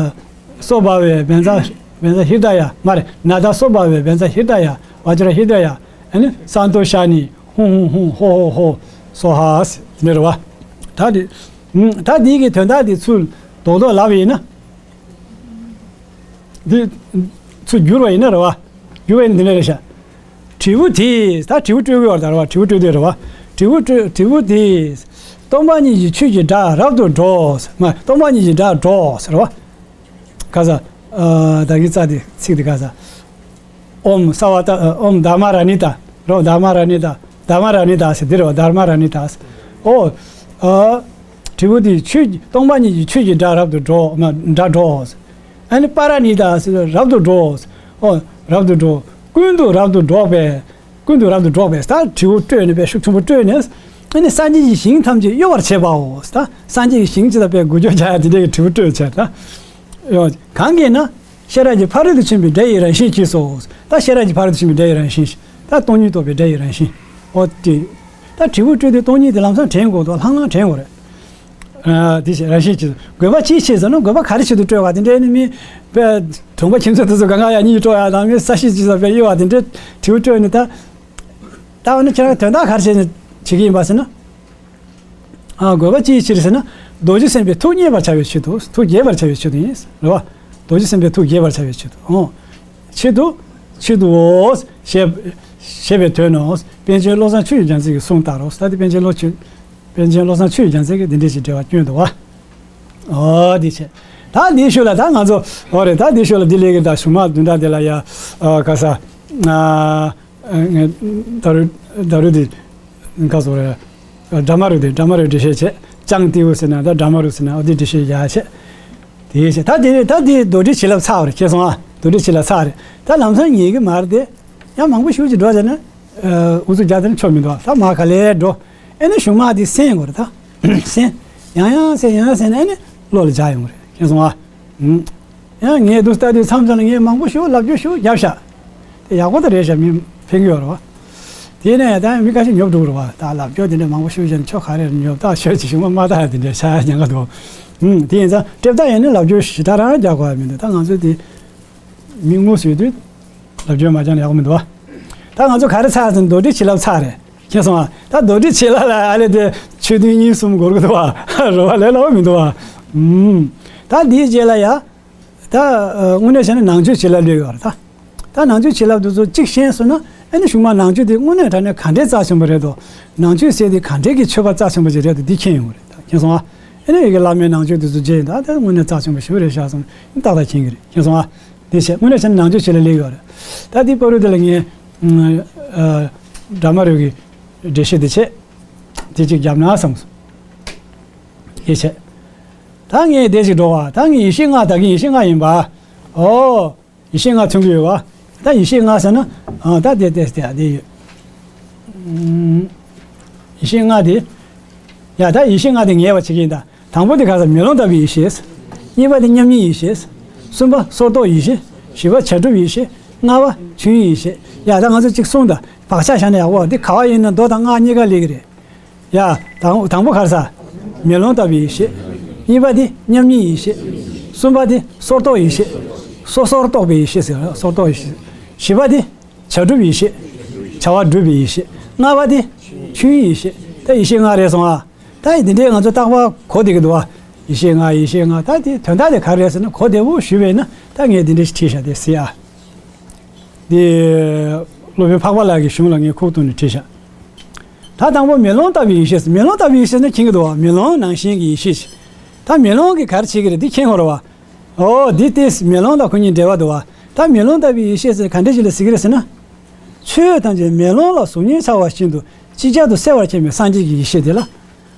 སྭ་བྷཱ་ཝེ་བཛྲ་བཛྲ་ཧྲི་ད་ཡ་མ་རེད། ན་ད་སྭ་བྷཱ་ཝེ་བཛྲ་ཧྲི་ད་ཡ་བཛྲ་ཧྲི་ད་ཡ། ཨ་ནི་སན་ཏོ་ཤ་ནི་ཧུང་ཧུང་ཧུང་ཧོ་ཧོ་ཧོ་སྭཱ་ཧཱ་ཟེར་དེ་འདྲ་རེད་བ། ད་དེ་ད་དེ་གི་དོན་དག་དེ་ཚུར་རྡོག་རྡོག་ལབ་པ་ཡིན་ན། འདི་ཚུར་བསྒྱུར་བ་ཡིན་ན་རེད་བ། བསྒྱུར་བ་ཡིན་ན་འདི་འདྲ་རེད་ཤག་དྲིལ་བུ་དེས། ད་དྲིལ་བུ་དཀྲོལ་གི་ཡོད་རེད་ད་རེད་བ། དྲིལ་བུ་དཀྲོལ་དུས་རེད་བ། དྲིལ་བུ་དཀྲོལ་དྲིལ་བུ་དེས། སྟོང་པ་ཉིད་ཀྱི་ཆོས་ཀྱི་སྒྲ་རབ་ཏུ་སྒྲོགས། མ་སྟོང་པ་ཉིད་ཀྱི་སྒྲ་སྒྲོགས་ཟེར་བ། ག་ས། ཨ་ད་གིན་རྩ་དེ་ཚིག་དེ་ག་ས། ཨོམ་སརྦ་བུ་ཏ། ཨོམ་དྷརྨ་རཱ་ཎི་ཏ། རོ་དྷརྨ་རཱ་ཎི་ཏ། དྷརྨ་རཱ་ཎི་ཏ་ཟེར་འདི་རེད་བ། དྷརྨ་རཱ་ཎི་ཏ་ཟེར། ཨོ། ཨ། དྲིལ་བུ་དེས་ཆོས་སྟོང་པ་ཉིད་ཀྱི་ཆོས་ཀྱི་སྒྲ་རབ་ཏུ་སྒྲོགས། མ་སྒྲ་སྒྲོགས། ཨ་ནི་པཱ་ར་ཎི་ཏ་ཟེར་རབ་ཏུ་སྒྲོགས། ཨོ། རབ་ཏུ་སྒྲོགས། ཀུན་ཏུ་རབ་ཏུ་སྒྲོགས་པས། ཀུན་ཏུ་རབ་ཏུ་སྒྲོགས་པས། ད་དྲིལ་བུ་དཀྲོལ་ནས་པས་ཤུགས་ཆེན་པོ་དཀྲོལ་ནས། ཨ་ནི་སངས་རྒྱས་ཀྱི་ཞིང་ཐམས་ཅད་གཡོ་བར་བྱེད་པའོ། ད་སངས་རྒྱས་ཀྱི་ཞིང་ཅི་ལ་པས་འགུལ་སྐྱོད་བྱ་ཡ་དེ་འདྲའི་གི་དྲིལ་བུ་དཀྲོལ་བྱས་ད། ཡོ། གང་གིས་ན། ཤེས་རབ་ཀྱི་ཕ་རོལ་ཏུ་ཕྱིན་པའི་སྒྲ་ཡི་རང་བཞིན་གྱིས་སོ། ད་ཤེས་རབ་ཀྱི་ཕ་རོལ་ཏུ་ཕྱིན་པའི་སྒྲ་ཡི་རང་བཞིན། ད་སྟོང་ཉིད་རྟོགས་པའི་སྒྲ་ཡི་རང་བཞིན། ཨོ་དེ། ད་དྲིལ་བུ་དཀྲོལ་དུས་སྟོང་ཉིད་དེ་ལམ་སང་དྲན་དགོས་འདུག་ལྷང་ལྷང་དྲན་དགོས་རེད། ཨ་དེ་བྱས་རང་བཞིན་གྱིས་དགོས་པ་ཅིའི་ཕྱིར་ཟེར་ན། དགོས་པ་ག་རེ་ཆེད་དུ་སྤྲོད་པ་དེ་འདྲའི་ནི་མི། དཔེ། གྲོང་པ་ཁྱིམ་མཚེས་དེ་ཚོ་གང་ག་ཡ་གཉིས་སྤྲོ་ཡ་དང་མི་ས་གཤིས་ཅི་ཟ་དཔེ་གཡོ་བ་དེ་འདྲའི་དྲིལ་བུ་དཀྲོལ་ནི་ད། ད་འོ་ན་ཁྱེད་རང་དོན་དག་ག་རེ་བྱས་ནས་བྱེད་ཀྱི་ཡིན་པ་ཟེར་ན། ཨ་དགོས་པ་ཅིའི་ཕྱིར་ཟེར་ན། རྡོ་རྗེ་སེམས་དཔའི་ཐུགས་མཉེས་པར་བྱ་བའི་ཆེད་དུ། ཐུགས་དགྱེས་པར་བྱ་བའི་ཆེད་དུ་ཡིན། རེད་བ། རྡོ་རྗེ་སེམས་དཔའི་ཐུགས་དགྱེས་པར་བྱ་བའི་ཆེད་དུ། ཨོ། ཆེད་དུ། ཆེད་དུའོ། ཞེས། ཞེས་པའི་དོན་ནོ། པཎ་ཆེན་བློ་བཟང་ཆོས་ཀྱི་རྒྱལ་མཚན་གྱི་གསུང་ལྟར་རོ། ད་དེ་པཎ་ཆེན་བློ་ཆོས། པཎ་ཆེན་བློ་བཟང་ཆོས་ཀྱི་རྒྱལ་མཚན་གྱིས་འདི་འདྲས་ཞིག་འགྲེལ་བ་བསྐྱོན་འདུག་བ། ཨོ་འདི་བྱས། ད་འདིའི་ཤུལ་ལ་ད་ང་ཚོ། ཨོ་རེད། ད་འདིའི་ཤུལ་ལ་འདི་ལས་ཀྱི་ད་གཞུང་མ་བདུན་ཕྲག་འདི་ལ་ཡ། ཨ་ག་ས། ཨ། ཨ་ངས་ད་རུ་ད་རུ་དེ་ག་སོ་རེད། ཨ་དྲ་མ་རུ་དེ་དྲ་མ་རུ་འགྲེལ་བཤད་བྱས། ཅང་ཏེའུ་ཟེར་ན་ད་དྲ་མ་རུ་ཟེར་ན་ཨོ་དེ་འགྲེལ་བཤད་ཡག་བྱས། དེ་བྱས་ད་དེ་ད་དེ་མདོ་སྡེ་བྱིན་རླབས་ཚར་བ་རེད། ཁྱེད་སོང་ཨ། མདོ་སྡེ་བྱིན་རླབས་ཚར་རེད། ད་ལམ་སང་ཉལ་གི་མ་རེད་དེ། ཡང་མང་པོ་ཞེ་པོ་ཅིག་འགྲོ་བྱས་ན། ཨུ་ཚུགས་རྒྱག་དེ་ན་ཆོ་མི་འདུག་ད་མར་ག་ལེར་འགྲོ། ཨེ་ནི་གཞུང་མ་དེ་གསན་དགོས་རེད་ད། གསན། ཡང་ཡང་གསན་ཡང་ཡང་གསན་ན་ཨེ་ནི་བློ་ལ་འཇགས་ཡོང་གི་རེད། ཁྱེད་སོང་ཨ། ཡང་ངས་འདུག་ལྟ་དུས་མཚམས་མཚམས་ལ་ངས་མང་པོ་ཞིག་ལབ་རྒྱུ་ཞིག་བརྒྱབ་ཤག་དེ་ཡག་པོ་ད་རེད་ཤག་མི་ཕན་གི་ཡོད་རེད་བ། དེ་ནས་ད་མི་ཁ་ཤས་ཉོབ་འགྲོ་གི་རེད་བ། ད་ལབ་རྒྱུ་དེ་འདྲ་མང་པོ་ཞིག་བྱས་ན་ཁྱོད་ག་རེ་ཉོབ་ད་ཤོད་ཅིག་གཞུང་མ་མ་ད་དེ་འདྲ་ཤ་ཉན་ག་འདུག་དེ་ཡིན་ཙང་སྐྲེབ་ད་ཡིན་ན་ལབ་རྒྱུ་ཞིག་ད་རང་རྒྱག་དགོས་ཡ་མི་འདུག་ད་ང་ཚོ་དེ་མི་ངོ་ཟེར་དུས་ལབ་རྒྱུ་མ་བྱས་ན་ཡག་པོ་མི་འདུག་བ། ད་ང་ཚོ་ག་རེ་ཚར་ཟིན་མདོ་སྡེ་བྱིན་རླབས་ཚར་རེད། ཁྱེད་སོང་ཨ། ད་མདོ་སྡེ་བྱིན་རླབས་ལ་ཨ་ལེ་དེ་ཆོས་ཐུན་གཉིས་གསུམ་འགོར་གི་འདུག་བ། རོ་བ་ལས་སླ་བོ་མི་འདུག་བ། ཨུམ། ད་འདིའི་རྗེས་ལ་ཡ། ད་ཨ་དངོས་གནས་བྱས་ན་ནང་ཆོས་བྱིན་རླབས་སླེབས་ཡོད་རེད་ད། ད་ནང་ཆོས་བྱིན་རླབས་དེ་ཚོ་གཅིག་ཤེས་སོང་ན་ཨ་ནི་གཞུང་མ་ནང་ཆོས་དེ་དངོས་གནས་དྲང་གནས་ག་འདྲའི་རྩ་ཆེན་པོ་རེད་དོ། ནང་ཆོས་ཟེར་དེ་ག་འདྲའི་གི་ཆོས་པ་རྩ་ཆེན་པོ་ཅིག་རེད་དོ་འདི་མཁྱེན་ཡོང་གི་རེད་ད། མཁྱེན་སོང་ཨ། ཨ་ནི་ཡི་གེ་བླ་མའི་ནང་ཆོས་དེ་ཚོ་རྗེས་ད་དེ་དངོས་གནས་རྩ་ཆེན་པོ་ཞེ་པོ་རེད་ཤག་བསམ་ཏག་ཏག་མཁྱེན་གི་རེད། མཁྱེན་སོང་ཨ། དེ་བྱས་དངོས་གནས་བྱས་ན་ནང་ཆོས་བྱེད་ལ་ལེགས་ཡོད་རེད། ད་དེའི་བར་དུ་དེ་ལ་ངས་ཨ་དྲ་མ་རུ་གི་འགྲེལ་བཤད་དེ་བྱས། དེ་གཅིག་བརྒྱབ་ན་བསམ་སོང་། དེ་བྱས། ད་ངས་དེ་གཅིག་འགྲོ་བ། ད་ངས་ཡེ་ཤེས་ལྔ་ད་གིན་ཡེ་ཤེས་ལྔ་ཡིན་པ། ཨོ། ཡེ་ཤེས་ལྔ་མཚོན་གྱི་ཡོད་པ། ད་ཡེ་ཤེས་ལྔ་ཟེར་ན། ཨ་ད་དེ་དེ་དེ་དེ་ཡོད། ཡེ་ཤེས་ལྔ་དེ། ཡ་ད་ཡེ་ཤེས་ལྔ་དེ་ངེས་པ་བྱེད་ཀྱི་ཡིན་ད། དང་པོ་དེ་ག་ས་མེ་ལོང་ལྟ་བུའི་ཡེ་ཤེས། གཉིས་པ་དེ་མཉམ་ཉིད་ཡེ་ཤེས། གསུམ་པ་སོར་རྟོག་ཡེ་ཤེས། བཞི་པ་བྱ་གྲུབ་ཡེ་ཤེས། ལྔ་པ་ཆོས་དབྱིངས་ཡེ་ཤེས། ཡ་ད་ང་ཚོ་གཅིག་གསུངས་ད། བག་ཆགས་བཞག་ན་ཡག་པོ་འདི་ག་བ་ཡིན་ན་མདོ་དང་སྔགས་གཉིས་ཀ་ལེགས་ཀྱི་རེད། ཡ། དང་དང་པོ་ག་རེ་ཟ། མེ་ལོང་ལྟ་བུའི་ཡེ་ཤེས། གཉིས་པ་དེ་མཉམ་ཉིད་ཡེ་ཤེས། གསུམ་པ་དེ་སོར་རྟོག་ཡེ་ཤེས། སོ་སོར་རྟོག་པའི་ཡེ་ཤེས་ཟེར་སོར་རྟོག་ཡེ་ཤེས། བཞི་པ་དེ་བྱ་གྲུབ་ཡེ་ཤེས། བྱ་བ་གྲུབ་པའི་ཡེ་ཤེས། ལྔ་པ་དེ་ཆོས་དབྱིངས་ཡེ་ཤེས། ད་ཡེ་ཤེས་ལྔ་རེད་སོང་ཨ། ད་ཡི་འདི་འདྲའི་ང་ཚོ་རྟག་པར་གོ་བསྡད་ཀྱི་འདུག་བ། ཡེ་ཤེས་ལྔ་ཡེ་ཤེས་ལྔ། ད་དེ་དོན་དག་དེ་ག་རེ་རེད་ཟེར་ན་གོ་བདེ་པོ་ཞུས་པས་ན་ད་ངས་འདི་འདྲ་ཞིག་བྲིས་བཞག་དེ་གཟིགས་ཨ། འདི་སློབ་དཔོན་འཕགས་པ་ལགས་ཀྱི་གཞུང་ལ་ངས་ཁུག་བཏང་ནས་བྲིས་བཞག་ད་དང་པོ་མེ་ལོང་ལྟ་བུའི་ཡེ་ཤེས། མེ་ལོང་ལྟ་བུའི་ཡེ་ཤེས་ནི་མཁྱེན་གྱི་འདུག་བ། མེ་ལོང་ནང་བཞིན་གྱི་ཡེ་ཤེས་ཤིག་ད་མེ་ལོང་གིས་ག་རེ་བྱེད་ཀྱི་རེད་འདི་མཁྱེན་དགོས་རེད་བ། ཨོ་འདི་ལྟས་མེ་ལོང་དང་ཁོ་གཉིས་འབྲེལ་བ་འདུག་བ། ད་མེ་ལོང་ལྟ་བུའི་ཡེ་ཤེས་ཟེར་ག་འདྲ་ཞིག་ལ་ཟེར་གྱི་རེད་ཟེར་ན། ཆོས་ཐམས་ཅད་མེ་ལོང་ལ་གཟུགས་བརྙན་འཆར་བ་བཞིན་དུ་ཅིག་ཅར་དུ་གསལ་བར་མཁྱེན་པའི་སངས་རྒྱས་ཀྱི་ཡེ་ཤེས་དེ་ལ།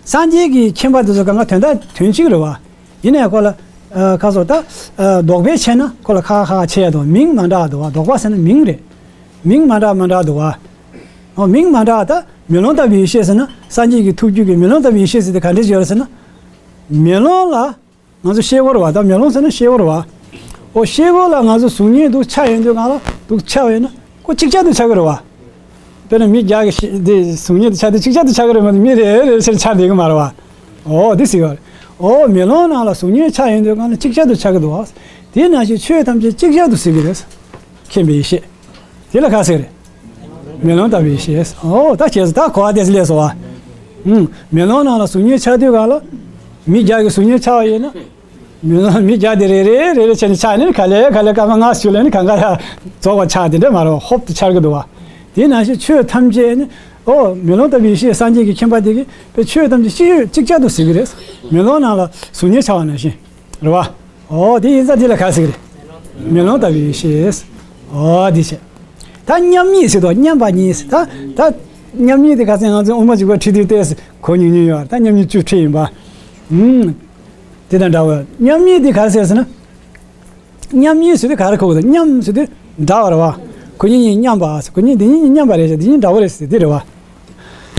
སངས་རྒྱས་ཀྱི་མཁྱེན་པ་དེ་ཚོ་གང་ག་དོན་དག་དོན་གཅིག་རེད་བ། ཡིན་ནའི་ཁོ་ལ་ཁ་སོ་ད་ལྡོག་པས་ཕྱེ་ན་ཁོ་ལ་ཁ་ཁ་ཁ་ཕྱེ་ཡ་འདུག་མིང་མ་འདྲ་འདུག་བ། ལྡོག་པ་ཟེར་ན་མིང་རེད། མིང་མ་འདྲ་མ་འདྲ་འདུག་བ། ཨོ་མིང་མ་འདྲ་ད་མེ་ལོང་ལྟ་བུའི་ཡེ་ཤེས་ཟེར་ན་སངས་རྒྱས་ཀྱི་ཐུགས་རྒྱུད་ཀྱི་མེ་ལོང་ལྟ་བུའི་ཡེ་ཤེས་ཟེར་དེ་ག་འདྲ་ཞིག་ཡོད་རེད་ཟེར་ན། མེ་ལོང་ལ། ང་ཚོ་ཤེལ་སྒོ་རེད་བ། ད་མེ་ལོང་ཟེར་ན་ཤེལ་སྒོ་རེད་བ། ཨོ་ཤེལ་སྒོ་ལ་ང་ཚོ་གཟུགས་བརྙན་འདུག་ཆགས་ཡོང་དུས་སྒང་ལ་འདུག་ཆགས་པ་ཡིན་ན་ཁོ་ཅིག་ཅར་དུ་ཆགས་ཀྱི་རེད་བ། དཔེར་ན་མི་བརྒྱ་གི་ཤེ་དེ་གཟུགས་བརྙན་དུ་ཆགས་དུས་ཅིག་ཅར་དུ་ཆགས་ཀྱི་རེད་མ་གཏོགས་མི་རེ་རེ་བྱས་ཆགས་བསྡད་ཀྱི་མ་རེད་བ། ཨོ་དེ་ཟེར་གྱི་རེད། ཨོ་མེ་ལོང་ནང་ལ་གཟུགས་བརྙན་ཆགས་ཡོང་དུས་སྒང་ལ་ཅིག་ཅར་དུ་ཆགས་ཀྱི་འདུག་བ། དེ་ནང་བཞིན་ཆོས་ཐམས་ཅད་ཅིག་ཅར་དུ་གཟིགས་ཀྱི་རེད། མཁྱེན་པའི་ཡེ་ཤེས། དེ་ལ་ག་ཟེར་རེད། མེ་ལོང་ལྟ་བུའི་ཡེ་ཤེས། ཨོ་ད་བྱས་ཙང་ད་གོ་བ་དེ་ཚོ་སླེབས་སོང་བ། ཨུམ། མེ་ལོང་ནང་ལ་གཟུགས་བརྙན་ཆགས་དུས་སྒང་ལ། མི་བརྒྱ་གི་གཟུགས་བརྙན་ཆགས་པ་ཡིན་ན། མེ་ལོང་མི་བརྒྱ་དེ་རེ་རེ་རེ་རེ་བྱས་ནས་ཆགས་ནས་ག་ལེ་ག་ལེ་སྐར་མ་ལྔ་ཞིག་ལོན་ནས་གང་ག་ཡ་རྫོགས་པ་ཆགས་དེ་འདྲ་མ་རེད་བ། ཧོབ་ཏེ་འཆར་གི་འདུག་བ། དེ་ནང་བཞིན་ཆོས་ཐམས་ཅད་ནི། ཨོ་མེ་ལོང་ལྟ་བུའི་ཡེ་ཤེས་སངས་རྒྱས་ཀྱི་མཁྱེན་པ་དེ་གིས་པའི་ཆོས་ཐམས་ཅད་ཅིག་ཅིག་ཅར་དུ་གཟིགས་ཀྱི་རེད། མེ་ལོང་ནང་ལ་གཟུགས་བརྙན་འཆར་བ་ནང་བཞིན། རེད་བ། ཨོ་དེ་ཡིན་ཙང་དེ་ལ་ག་ཟེར་གི་རེད། མེ་ལོང་ལྟ་བུའི་ཡེ་ཤེས། ཨོ་དེ་བྱས། ད་མཉམ་ཉིད་ཟེར་དོ། མཉམ་པ་ཉིད་ཟེར། ད་ད་མཉམ་ཉིད་དེ་ག་ཚད་ང་ཚོས་དབུ་མ་འཇུག་པ་ཁྲིད་དུས་ཏོག་ཙམ་གོ་མྱོང་མྱོང་ཡོད་རེད། ད་མཉམ་ཉིད་བཅུ་ཁྲིད་ཡིན་པ། ཨུམ། དེ་དང་འདྲ་བ་མཉམ་ཉིད་དེ་ག་རེ་ཟེར་ཟེར་ན། མཉམ་ཉིད་ཟེར་དུས་ག་རེ་གོ་དགོས་དང་མཉམ་ཟེར་དུས་འདྲ་བ་རེད་བ། གོ་མྱོང་མྱོང་མཉམ་པ་ཟེར། གོ་མྱོང་འདི་གཉིས་མཉམ་པ་རེད་ཟེར། འདི་གཉིས་འདྲ་བོ་རེད་ཟེར་དེ་རེད་བ།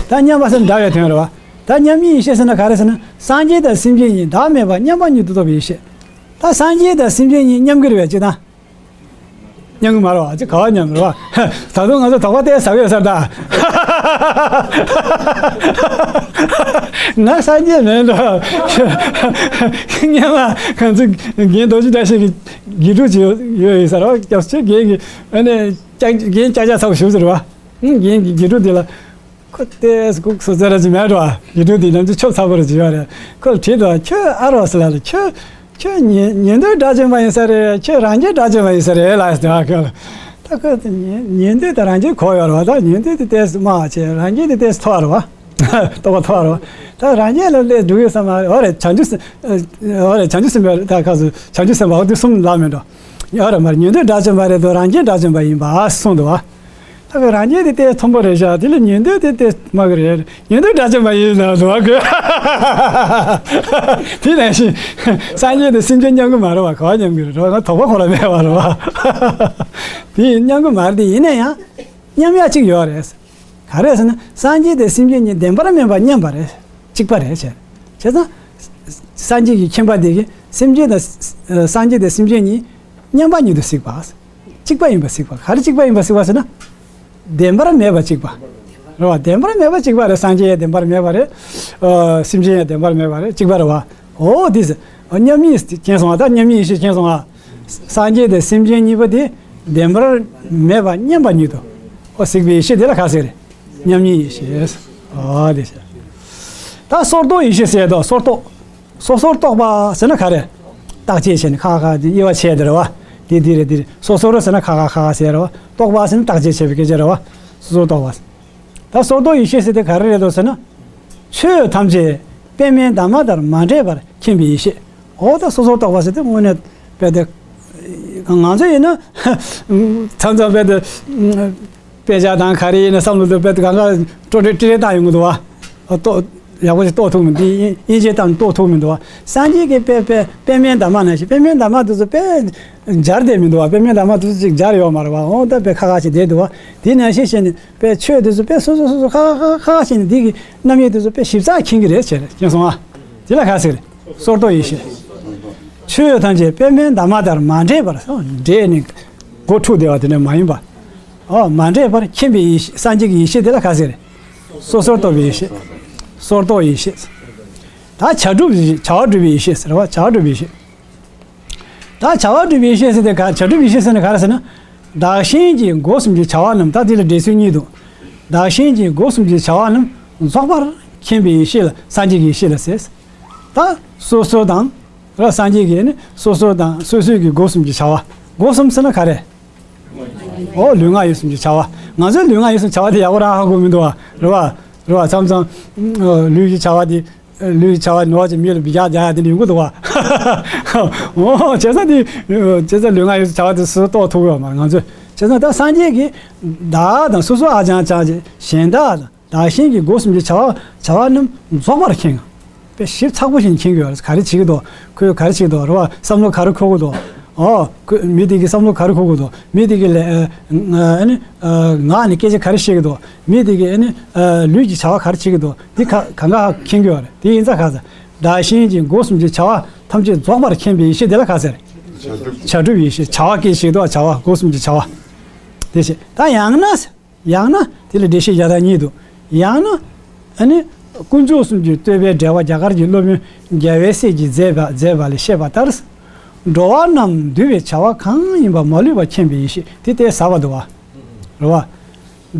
ད་མཉམ་པ་ཟེར་འདྲ་བའི་དོན་རེད་བ། ད་མཉམ་ཉིད་ཡེ་ཤེས་ཟེར་ན་ག་རེ་ཟེར་ན་སངས་རྒྱས་དང་སེམས་ཅན་གཉིས་བདག་མེད་པར་མཉམ་པ་ཉིད་དུ་རྟོགས་པའི་ཡེ་ཤེས། ད་སངས་རྒྱས་དང་སེམས་ཅན་གཉིས་མཉམ་གྱི་རེད་བས་ཅི་ད། མཉམ་གྱི་མ་རེད་བ། ཅི་ག་བ་མཉམ་རེད་བ། ད་དུང་ང་ཚོ་དོགས་པ་དེ་ཟ་གི་ཡོད་ས་རེད་ད། ང་སངས་རྒྱས་མིན་འགྲོ། སྔོན་མ་ང་ཚོ་རྒན་རྡོ་རྗེ་བཀྲ་ཤིས་ཀྱི་དགེ་ཕྲུག་ཅིག་ཡོད་ཡོད་ཡིན་ས་རེད་བ། སྐྱབས་སུ་མཆི། རྒན་གྱི་ཨ་ནི་ལྕགས་རྒན་ལྕགས་རྒྱག་ཚ་པོ་ཞིག་ཟེར་བ། ཨང་། རྒན་གྱི་དགེ་ཕྲུག་དེ་ལ། ཁོ་ཏོག་ཙམ་སྐུ་སྲོག་རྩ་ར་ཅིག་མེད་འགྲོ། དགེ་ཕྲུག་དེ་ནམ་རྒྱུན་ཆོབ་ཚ་པོ་ར་ཅིག་ཡོད་རེད། ཁོ་ལ་དྲིས་དང་། ཁྱོད་ཨ་རོགས་ཟེར་ལབ་ལ། ཁྱོད་ཁྱོད་ཉན་ཉན་ཐོས་དགྲ་བཅོམ་པ་ཡིན་ས་རེད། ཁྱོད་རང་རྒྱལ་དགྲ་བཅོམ་པ་ཡིན་ས་རེད་ལབ་ཟེར་བ་ཁོ་ལ། ད་ཁོ་ཉན་ཉན་ཐོས་དང་རང་རྒྱལ་གོ་ཡོད་རེད་བ། ད་ཉན་ཐོས་དེ་ཏོག་ཙམ་དམའ་བ་བྱས། རང་རྒྱལ་དེ་ཏོག་ཙམ་མཐོ་བ་རེད་བ། རྟོགས་པ་མཐོ་བ་རེད་བ། ད་རང་རྒྱལ་ལ་སླེབས་འགྲོ་གི་ཡོད་ས་མ་རེད། འོ་རེད། བྱང་ཆུབ་སེམས། འོ་རེད། བྱང་ཆུབ་སེམས་དཔའ་ད་ཁ་སུ་བྱང་ཆུབ་སེམས་དཔའ་འོ་དེ་གསུམ་ལབ་མེད་འགྲོ། འོ་རེད། མར་ཉན་ཐོས་དགྲ་བཅོམ་པ་རེད་དོ། རང་རྒྱལ་དགྲ་བཅོམ་པ་ཡིན་པ་གསུངས་འདུག་བ། ད་གི་རང་རྒྱལ་དེ་ཏོག་ཙམ་མཐོན་པོ་རེད་ཤག་དེ་ལ་ཉན་ཐོས་དེ་ཏོག་ཙམ་དམའ་གི་རེད། ཉན་ཐོས་དགྲ་བཅོམ་པ་ཡིན་ན་འདུག་བ་གི། དེ་ནང་བཞིན་སངས་རྒྱས་དང་སེམས་ཅན་མཉམ་གི་མ་རེད་བ། ག་བ་མཉམ་གི་རེད་བ། ང་དོགས་པ་ཁོ་རང་མེད་པ་རེད་བ། དེ་མཉམ་གི་མ་རེད། དེ་ཡིན་ན་ཡང་མཉམ་ཡག་གཅིག་ཡོད་རེད། ག་རེ་ཟེར་ན་སངས་རྒྱས་དང་སེམས་ཅན་གཉིས་བདེན་པར་མེད་པར་མཉམ་པ་རེད། གཅིག་པ་རེད་བྱས། བྱས་ཙང་སངས་རྒྱས་ཀྱི་མཁྱེན་པ་དེ་གིས་སེམས་ཅན་དང་སངས་རྒྱས་དང་སེམས་ཅན་གཉིས་མཉམ་པ་ཉིད་དུ་གཟིགས་པ། གཅིག་པ་ཡིན་པ་གཟིགས་པ། ག་རེ་གཅིག་པ་ཡིན་པ་གཟིགས་པ་ཟེར་ན། བདེན་པར་མེད་པ་གཅིག་པ། རེད་བ། བདེན་པར་མེད་པ་གཅིག་པ་རེད། སངས་རྒྱས་ཡང་བདེན་པར་མེད་པ་རེད། ཨ། སེམས་ཅན་ཡང་བདེན་པར་མེད་པ་རེད། གཅིག་པ་རེད་བ། འོ་དེ་ཟེར། མཉམ་ཉིད་མཁྱེན་སོང་བ། ད་མཉམ་ཉིད་ཡེ་ཤེས་མཁྱེན་སོང་བ། སངས་རྒྱས་དང་སེམས་ཅན་གཉིས་པོ་དེ་བདེན་པར་མེད་པ་མཉམ་པ་ཉིད་དུ། འོ་གཟིགས་པའི་ཡེ་ཤེས་དེ་ལ་ག་ཟེར་རེད། མཉམ་ཉིད་ཡེ་ཤེས། འོ་དེ་ཟེར། ད་སོར་རྟོག་ཡེ་ཤེས་ཟེར་དོ། སོར་རྟོག་སོ་སོར་རྟོག་པ་ཟེར་ན་ག་རེ། བརྟག་དཔྱད་བྱས་ནས་ཁ་ཁ་དེ་དབྱེ་བ་ཕྱེ་དེ་རེད་བ། དེ་དེ་རེད་དེ་རེད། སོ་སོར་ཟེར་ན་ཁ་ཁ་ཁ་ཁ་ཟེར་རེད་བ། རྟོག་པ་ཟེར་ན་བརྟག་དཔྱད་བྱེད་པའི་སྐད་ཆ་རེད་བ། སོ་སོར་རྟོག་པ། ད་སོར་རྟོག་ཡེ་ཤེས་ཟེར་དེ་ག་རེ་རེད་དོ་ཟེར་ན། ཆོས་ཐམས་ཅད་པདྨའི་འདབ་མ་ལྟར་མ་འདྲེས་པར་མཁྱེན་པའི་ཡེ་ཤེས། འོ་ད་སོ་སོར་རྟོག་པ་ཟེར་དེ་དངོས་གནས་དཔེ་དེ། ང་ཚོ་ཡིན་ན་མཚམས་མཚམས་དཔེ་དེ། དཔེ་ཆ་དང་ག་རེ་ཡིན་ན་བསམ་བློ་དེ་དཔེ་དེ་གང་ག་སྤྲོ་སྤྲོ་སྤྲེལ་སྤྲེལ་བཏང་ཡོང་གི་འདུག་བ། རྟོགས། ཡག་པོ་ཞིག་རྟོགས་ཐུབ་མི་འདི་དབྱེ་དབྱེ་འབྱེད་བཏང་རྟོགས་ཐུབ་མི་འདུག་བ། སངས་རྒྱས་ཀྱི་དཔེ་དཔེ་པདྨའི་འདབ་མ་ནང་བཞིན། པདྨའི་འདབ་མ་དེ་ཚོ་དཔེ་འབྱར་བསྡད་མི་འདུག་བ། པདྨའི་འདབ་མ་དེ་ཚོ་ཅིག་འབྱར་ཡོད་མ་རེད་བ། འོ་ད་དཔེ་ཁ་ཁ་ཞིག་བསྡད་འདུག་བ། དེ་ནང་བཞིན་བྱས་ནས་དཔེ་ཆོས་དེ་ཚོ་དཔེ་སོ་སོ་སོ་སོ་ཁ་ཁ་ཁ་ཁ་བྱས་ནས་འདི་གི་རྣམ་དབྱེ་དེ་ཚོ་དཔེ་ཞིབ་ཚགས་མཁྱེན་གྱི་རེད་བྱས་རེད། མཁྱེན་སོང་ཨ། དེ་ལ་ག་ཟེར། སོར་རྟོག་ཡེ་ཤེས། ཆོས་ཐམས་ཅད་པདྨའི་འདབ་མ་ལྟར་མ་འདྲེས་པར། འདྲེས་ནས་སྒོ་འཁྲུགས་བསྡད་པ་དེ་འདྲ་མ་ཡིན་པ། འོ་མ་འདྲེས་པར་མཁྱེན་པའི་ཡེ་ཤེས། སངས་རྒྱས་ཀྱི་ཡེ་ཤེས་དེ་ལ་ག་ཟེར། སོ་སོར་རྟོག་པའི་ཡེ་ཤེས། སོར་རྟོག་ཡེ་ཤེས། ད་བྱ་གྲུབ་ཡེ་ཤེས། བྱ་བ་གྲུབ་པའི་ཡེ་ཤེས་ཟེར་བ། བྱ་བ་གྲུབ་པའི་ཡེ་ཤེས། ད་བྱ་བ་གྲུབ་པའི་ཡེ་ཤེས་ཟེར་དེ་ག་བྱ་གྲུབ་ཡེ་ཤེས་ཟེར་ན་ག་རེ་ཟེར་ན། བདག་གཞན་གྱི་སྒོ་གསུམ་གྱི་བྱ་བ་རྣམས། ད་དེ་ལ་འགྲེལ་ཚུལ་གཉིས་འདུག་བདག་གཞན་གྱི་སྒོ་གསུམ་གྱི་བྱ་བ་རྣམས་རྫོགས་པར་མཁྱེན་པའི་ཡེ་ཤེས་ལ་སངས་རྒྱས་ཀྱི་ཡེ་ཤེས་ལ་ཟེར། ད་སོ་སོ་དང་། ར་སངས་རྒྱས་ཀྱི་ནི་སོ་སོ་དང་སོ་སོའི་གི་སྒོ་གསུམ་གྱི་བྱ་བ། སྒོ་གསུམ་ཟེར་ན་ག་རེ། འོ་ལུས་ངག་ཡིད་གསུམ་གྱི་བྱ་བ། ང་ཚོའི་ལུས་ངག་ཡིད་གསུམ་བྱ་བ་དེ་ཡག་པོ་རང་ཧ་གོ་མི་འདུག་བ། རེད་བ། རེད་བ། མཚམས་མཚམས་ལུས་ཀྱི་བྱ་བ་དེ། ལུས་བྱ་བ་ནོར་གྱི་མི་ལ་འབུད་རྒྱག་རྒྱག་ཡ་དེ་འདྲ་ཡོང་གི་འདུག་བ། འོ་བྱས་ཙང་དེ་བྱས་ཙང་ལུས་ངག་ཡིད་གསུམ་བྱ་བ་དེ་སུ་རྟོགས་ཐུབ་ཀྱི་ཡོད་མ་རེད་ང་ཚོས། བྱས་ཙང་ད་སངས་རྒྱས་ཀྱིས་བདག་དང་སོ་སོ་ཨ་ཅང་ཅང་གཞན་དག་དང་། བདག་གཞན་གྱི་སྒོ་གསུམ་གྱི་བྱ་བ་བྱ་བ་རྣམས་རྫོགས་པར་མཁྱེན། དཔེ་ཞིབ་ཚགས་པོ་ཞིག་མཁྱེན་གྱི་ཡོད་རེད། ག་རེ་བྱེད་ཀྱི་འདུག་ཁོས་ག་རེ་བྱེད་ཀྱི་འདུག་རེད་བ། བསམ་བློ་ག་རེ་འཁོར་གྱི་འདུག་ཨོ་ཁོས་མི་དེ་གི་བསམ་བློ་ག་རེ་འཁོར་གྱི་འདུག་མི་དེ་གི་ལས་ཨ་ནི་ངག་ནས་སྐད་ཆ་ག་རེ་བཤད་ཀྱི་འདུག་མི་དེ་གི་ཨ་ནི་ལུས་ཀྱི་བྱ་བ་ག་རེ་བྱེད་ཀྱི་འདུག་འདི་ག་གང་ག་མཁྱེན་གྱི་ཡོད་རེད། དེ་ཡིན་ཙང་ག་ཟེར། བདག་གཞན་གྱི་སྒོ་གསུམ་གྱི་བྱ་བ་ཐམས་ཅད་རྫོགས་པར་མཁྱེན་པའི་ཡེ་ཤེས་དེ་ལ་ག་ཟེར། བྱ་སྒྲུབ་ཡེ་ཤེས། བྱ་བ་སྐད་ཅིག་འདུག་བྱ་བ་སྒོ་གསུམ་གྱི་བྱ་བ། དེ་བྱས་ད་ཡང་ན། ཡང་ན་དེ་ལ་འགྲེལ་བཤད་རྒྱག་སྟངས་གཉིས་འདུག་ཡང་ན་ཨ་ནི་དཀོན་མཆོག་གསུམ་གྱི་བསྟོད་པའི་འགྲེལ་པ་རྒྱ་གར་གྱི་སློབ་དཔོན་རྒྱལ་བའི་སྲས་ཀྱིས་མཛད་པ་མཛད་པ་ལས་བཤད་པ་ལྟར། འགྲོ་བ་རྣམས་འདུལ་བའི་བྱ་བ་གང་ཡིན་པ་མ་ལུས་པ་མཁྱེན་པའི་ཡེ་ཤེས་དེ་ལྟར་ཟབ་པ་འདུག་བ། རེད་བ།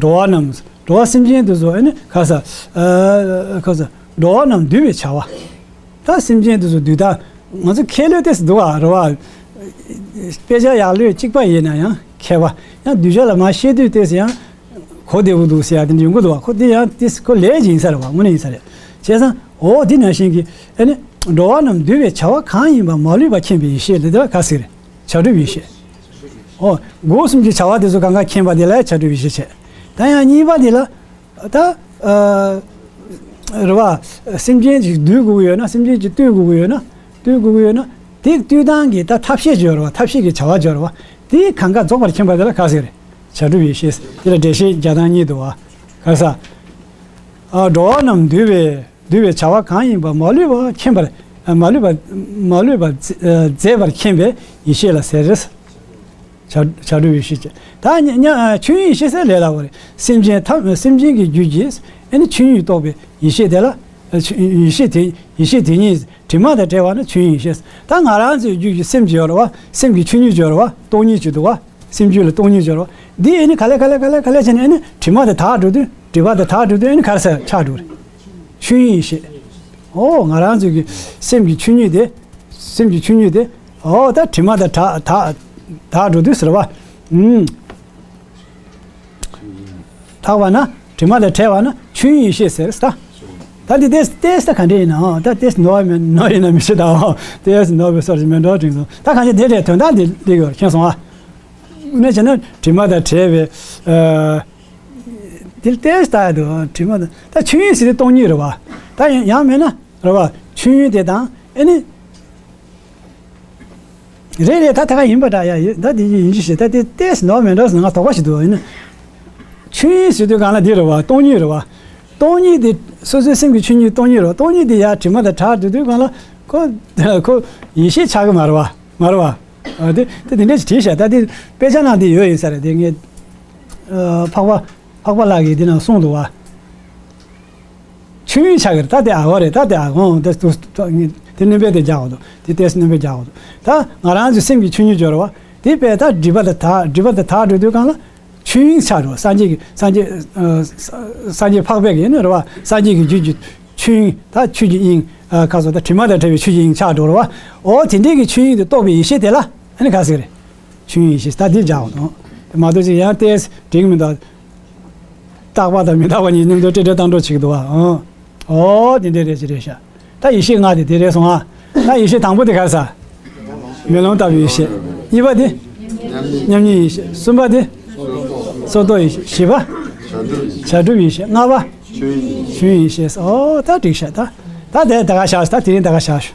འགྲོ་བ་རྣམས་འགྲོ་བ་སེམས་ཅན་དེ་ཚོ་ཨ་ནི་ག་ས་ཨ་ག་ས་འགྲོ་བ་རྣམས་འདུལ་བའི་བྱ་བ། ད་སེམས་ཅན་དེ་ཚོ་འདུལ་སྟངས་ང་ཚོ་མཁས་བློན་ཏོག་ཙམ་འདུག་ཨ་རེད་བ། དཔེ་ཆ་ཡག་ལོས་གཅིག་པ་ཡིན་ན་ཡང་མཁས་པ། ཡང་གདུལ་བྱ་ལ་མར་བཤད་དུས་ཏོག་ཙམ་ཡང་གོ་བདེ་པོ་འདུག་ཟེར་ཡ་དེ་འདྲ་ཡོང་གི་འདུག་བ། ཁོ་དེ་ཡང་ཏོག་ཙམ་ཁོ་ལས་ཀྱི་ཡིན་ས་རེད་བ། དངོས་གནས་ཡིན་ས་རེད། བྱས་ཙང་འོ་འདི་ནང་བཞིན་གྱི་ཨ་ནི་འགྲོ་བ་རྣམས་འདུལ་བའི་བྱ་བ་གང་ཡིན་པ་མ་ལུས་པ་མཁྱེན་པའི་ཡེ་ཤེས་ལ་དེ་ལ་ག་ཟེར་རེད། བྱ་སྒྲུབ་ཡེ་ཤེས། འོ་སྒོ་གསུམ་གྱི་བྱ་བ་དེ་ཚོ་གང་ག་མཁྱེན་པ་དེ་ལ་བྱ་སྒྲུབ་ཡེ་ཤེས་བྱས། ད་ཡང་གཉིས་པ་དེ་ལ། ད། ཨ། རེད་བ། སེམས་ཅན་ཅིག་འདུལ་དགོས་ཀྱི་ཡོད་ན། སེམས་ཅན་ཅིག་བཏུལ་དགོས་ཀྱི་ཡོད་ན། བཏུལ་དགོས་ཀྱི་ཡོད་ན། དེ་བཏུལ་སྟངས་ཀྱི་ད་ཐབས་ཤེས་སྦྱོར་བ། ཐབས་ཤེས་ཀྱི་བྱ་བ་སྦྱོར་བ། དེ་གང་ག་རྫོགས་པར་མཁྱེན་པ་དེ་ལ་ག་ཟེར་རེད། བྱ་སྒྲུབ་ཡེ་ཤེས། དེ་ལ་འགྲེལ་བཤད་རྒྱག་སྟངས་གཉིས་འདུག་བ། ག་ས། ཨ། འགྲོ་བ་རྣམས་འདུལ་བའི་འདུལ་བའི་བྱ་བ་གང་ཡིན་པ་མ་ལུས་པ་མཁྱེན་པར། མ་ལུས་པ། མ་ལུས་པ་མཛད་པར་མཁྱེན་པའི་ཡེ་ཤེས་ལ་ཟེར། བྱ་བྱ་སྒྲུབ་ཡེ་ཤེས་བྱས། ད་ཉ་ཉ་ཆོས་དབྱིངས་ཡེ་ཤེས་ཟེར་ལས་སླ་པོ་རེད། སེམས་ཅན་ཐམས་སེམས་ཅན་གྱི་རྒྱུད་ཀྱི་ཨ་ནི་ཆོས་དབྱིངས་རྟོགས་པའི་ཡེ་ཤེས་དེ་ལ། ཡེ་ཤེས་དེ་ཡེ་ཤེས་དེ་ཉིད་དྲི་མ་དང་བྲལ་བ་ནི་ཆོས་དབྱིངས་ཡེ་ཤེས། ད་ང་རང་ཚོའི་རྒྱུད་ཀྱི་སེམས་ཀྱི་ཡོད་རེད་བ། སེམས་ཀྱི་ཆོས་ཉིད་ཀྱི་ཡོད་རེད་བ། སྟོང་ཉིད་ཀྱི་འདུག་བ། སེམས་རྒྱུད་ལ་སྟོང་ཉིད་སྦྱོར་བ། འདི་ཨ་ནི་ག་ལེ་ག་ལེ་ག་ལེ་ག་ལེ་བྱས་ནས་ཨ་ནི་དྲི་མ་དེ་དག་འགྲོ་དུས། སྒྲིབ་པ་དེ་དག་འགྲོ་དུས་ཨ་ནི་ག་རེ་ཟེར་ཆགས་འགྲོ་རེད། ཆོས་དབྱིངས་ཡེ་ཤེས། ཨོ་ང་རང་ཚོའི་གི་སེམས་ཀྱི་ཆོས་ཉིད་དེ། སེམས་ཀྱི་ཆོས་ཉིད་དེ། ཨོ་ད་དྲི་མ་དེ་དག་དག་དག་འགྲོ་དུས་ཟེར་བ། ཨུམ། དག་པ་ན་དྲི་མ་དང་བྲལ་བ་ན་ཆོས་དབྱིངས་ཡེ་ཤེས་ཟེར་ད། ད་འདི་ཏོག་ཙམ་ཏོག་ཙམ་ད་ག་འདྲ་ཡིན་ན། ཨོ་ད་ཏོག་ཙམ་ནོར་བ་མེད་ནོར་ཡིན་ན་མི་ཤེས་ད། ཨོ་ཏོག་ཙམ་ནོར་བའི་སོར་ཞིག་མེད་འགྲོ་དྲན་སོང་། ད་གང་ཅི་དེ་འདྲའི་དོན་དག་འདི་འདི་ཡོད་མཁྱེན་སོང་ཨ། དངོས་གནས་བྱས་ན་དྲི་མ་དང་བྲལ་བའི། ཨ། དེ་ལ་ཏོག་ཙམ་ལྟ་ཡ་འདུག་དྲི་མ་དང་། ད་ཆོས་དབྱིངས་ཟེར་དུས་སྟོང་ཉིད་རེད་བ། ད་ཡང་ཡང་མེད་ན་རེད་བ། ཆོས་དབྱིངས་དེ་དང་ཨ་ནི། རེད་རེད། ད་ད་ག་ཡིན་པ་འདྲ་ཡ་ཡོད། ད་དེ་ཡིན་གྱི་ཞེས་ད་དེ་ཏོག་ཙམ་ནོར་མེད་འགྲོ་ཟེར་ང་དོགས་པ་ཞིག་འདུག་ཡིན་ན། ཆོས་དབྱིངས་ཟེར་དུས་སྒང་ལ་འདི་རེད་བ། སྟོང་ཉིད་རེད་བ། སྟོང་ཉིད་དེ་སོ་སོའི་སེམས་ཀྱི་ཆོས་ཉིད་སྟོང་ཉིད་རེད་བ། སྟོང་ཉིད་དེ་ཡ་དྲི་མ་དང་བྲལ་འགྲོ་དུས་སྒང་ལ་ཁོ་ཁོ་ཡེ་ཤེས་ཆགས་ཀྱི་མ་རེད་བ། མ་རེད་བ། ཨ་དེ་དེ་དེ་འདྲ་ཞིག་བྲིས་ཤག་ད་དེ་དཔེ་ཆ་ནང་དེ་ཡོད་ཡིན་ས་རེད། དེ་ངས་ཨ་འཕགས་པ་འཕགས་པ་ལགས་ཀྱིས་དེ་ནང་གསུངས་འདུག་བ། ཆོས་དབྱིངས་ཆགས་ཀྱི་རེད། ད་དེ་ཨ་བ་རེད། ད་དེ་ཨ་གོང་དེ་དེ་སྣོན་པ་དེ་རྒྱག་དགོས་འདུག་དེ་ཏོག་ཙམ་སྣོན་པ་རྒྱག་དགོས་འདུག་ད་ང་རང་ཚོའི་སེམས་ཀྱི་ཆོས་ཉིད་སྦྱོར་བ་དེ་དཔེ་ད་སྒྲིབ་པ་དང་དག་སྒྲིབ་པ་དང་དག་འགྲོ་དུས་སྒང་ལ་ཆོས་དབྱིངས་ཆགས་འགྲོ། སངས་རྒྱས་ཀྱི་སངས་རྒྱས་ཨ་སངས་རྒྱས་འཕགས་པའི་གི་ཡིན་ན་རེད་བ། སངས་རྒྱས་ཀྱི་རྒྱུད་ཀྱི་ཆོས་དབྱིངས། ད་ཆོས་ཀྱི་དབྱིངས། ཨ་ཁ་སོ་ད་དྲི་མ་དང་བྲལ་བའི་ཆོས་ཀྱི་དབྱིངས་ཆགས་འགྲོ་རེད་བ། འོ་དེ་འདྲའི་གི་ཆོས་དབྱིངས་དེ་རྟོགས་པའི་ཡེ་ཤེས་དེ་ལ་ཨ་ནི་ག་ཟེར་རེད། ཆོས་དབྱིངས་ཡེ་ཤེས། ད་འདི་རྒྱག་དགོས་འདུག་མ་གཏོགས་ཅིག་ཡང་ཏོག་ཙམ་འགྲིག་གི་མི་འདུག་རྟག་པ་དང་མི་རྟག་པ་གཉིས་མཉམ་དུ་ཏྲེ་ཏྲེ་བཏང་འགྲོ་བྱེད་ཀྱི་འདུག་བ། ཨོ། ཨོ་དེ་འདྲ་རེད་ཅི་རེད་ཤག་ད་ཡེ་ཤེས་ལྔ་དེ་དེ་རེད་སོང་ཨ། ད་ཡེ་ཤེས་དང་པོ་དེ་ག་རེ་ཟ། མེ་ལོང་ལྟ་བུའི་ཡེ་ཤེས། གཉིས་པ་དེ། མཉམ་ཉིད་ཡེ་ཤེས། གསུམ་པ་དེ། སོར་རྟོག་ཡེ་ཤེས། བཞི་པ། བྱ་སྒྲུབ་ཡེ་ཤེས། ལྔ་པ། ཆོས་དབྱིངས་ཡེ་ཤེས། ཨོ་ད་འགྲིག་ཤག་ད། ད་དེ་ད་ག་བཞག་ད་དེ་རིང་ད་ག་བཞག་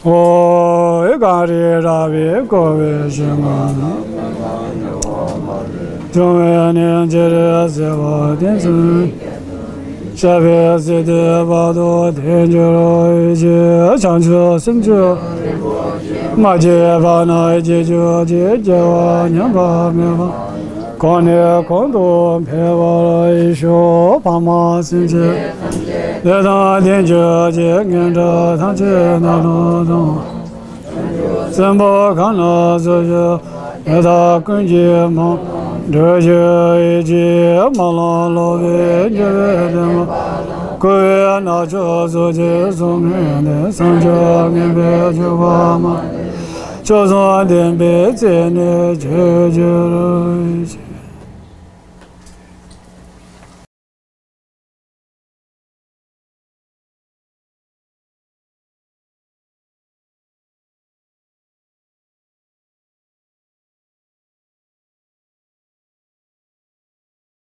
ཨོ་ཡེ་གངས་རི་ར་བས་བསྐོར་བའི་ཞིང་ཁམས་ན། འབྱུང་བའི་གནས་ཀྱི་རི་བསིལ་བ་སྟེང་གསུམ། ཞབས་པད་སྲིད་མཐའི་བར་དུ་བརྟན་གྱུར་ཅིག་བྱང་ཆུབ་སེམས་མཆོག་མ་སྐྱེས་པ་རྣམས་སྐྱེ་གྱུར་ཅིག་སྐྱེ་བ་ཉམས་པ་མེད་པ། གོང་ནས་གོང་དུ་འཕེལ་བར་ཤོག་ཕ་མ་སེམས་ཅན་ལས་དང་ལྡན་གྱུར་ཅིག་ངན་འགྲོ་ཐམས་ཅད་རྣམ་གྲོལ་དང་། སྲིན་པོ་ཁམས་ན་སོགས་ཀྱི་ནད་དང་ཀུན་གྱི་མུ། འགྲོ་རྒྱུ་ཡིད་ཀྱི་རྨི་ལམ་ལོག་པའི་འགྱུར་བའི་གདེང་མ། བསྐུལ་བའི་རྣམ་ཅོག་སོགས་ཀྱིས་གཟུགས་ངན་ལས་སེམས་ཀྱང་ངན་པའི་འཇིགས་པ་མ། སྐྱོབ་གསུམ་ལྡན་པའི་རྩེ་ནས་སྐྱོབ་གྱུར་ཅིག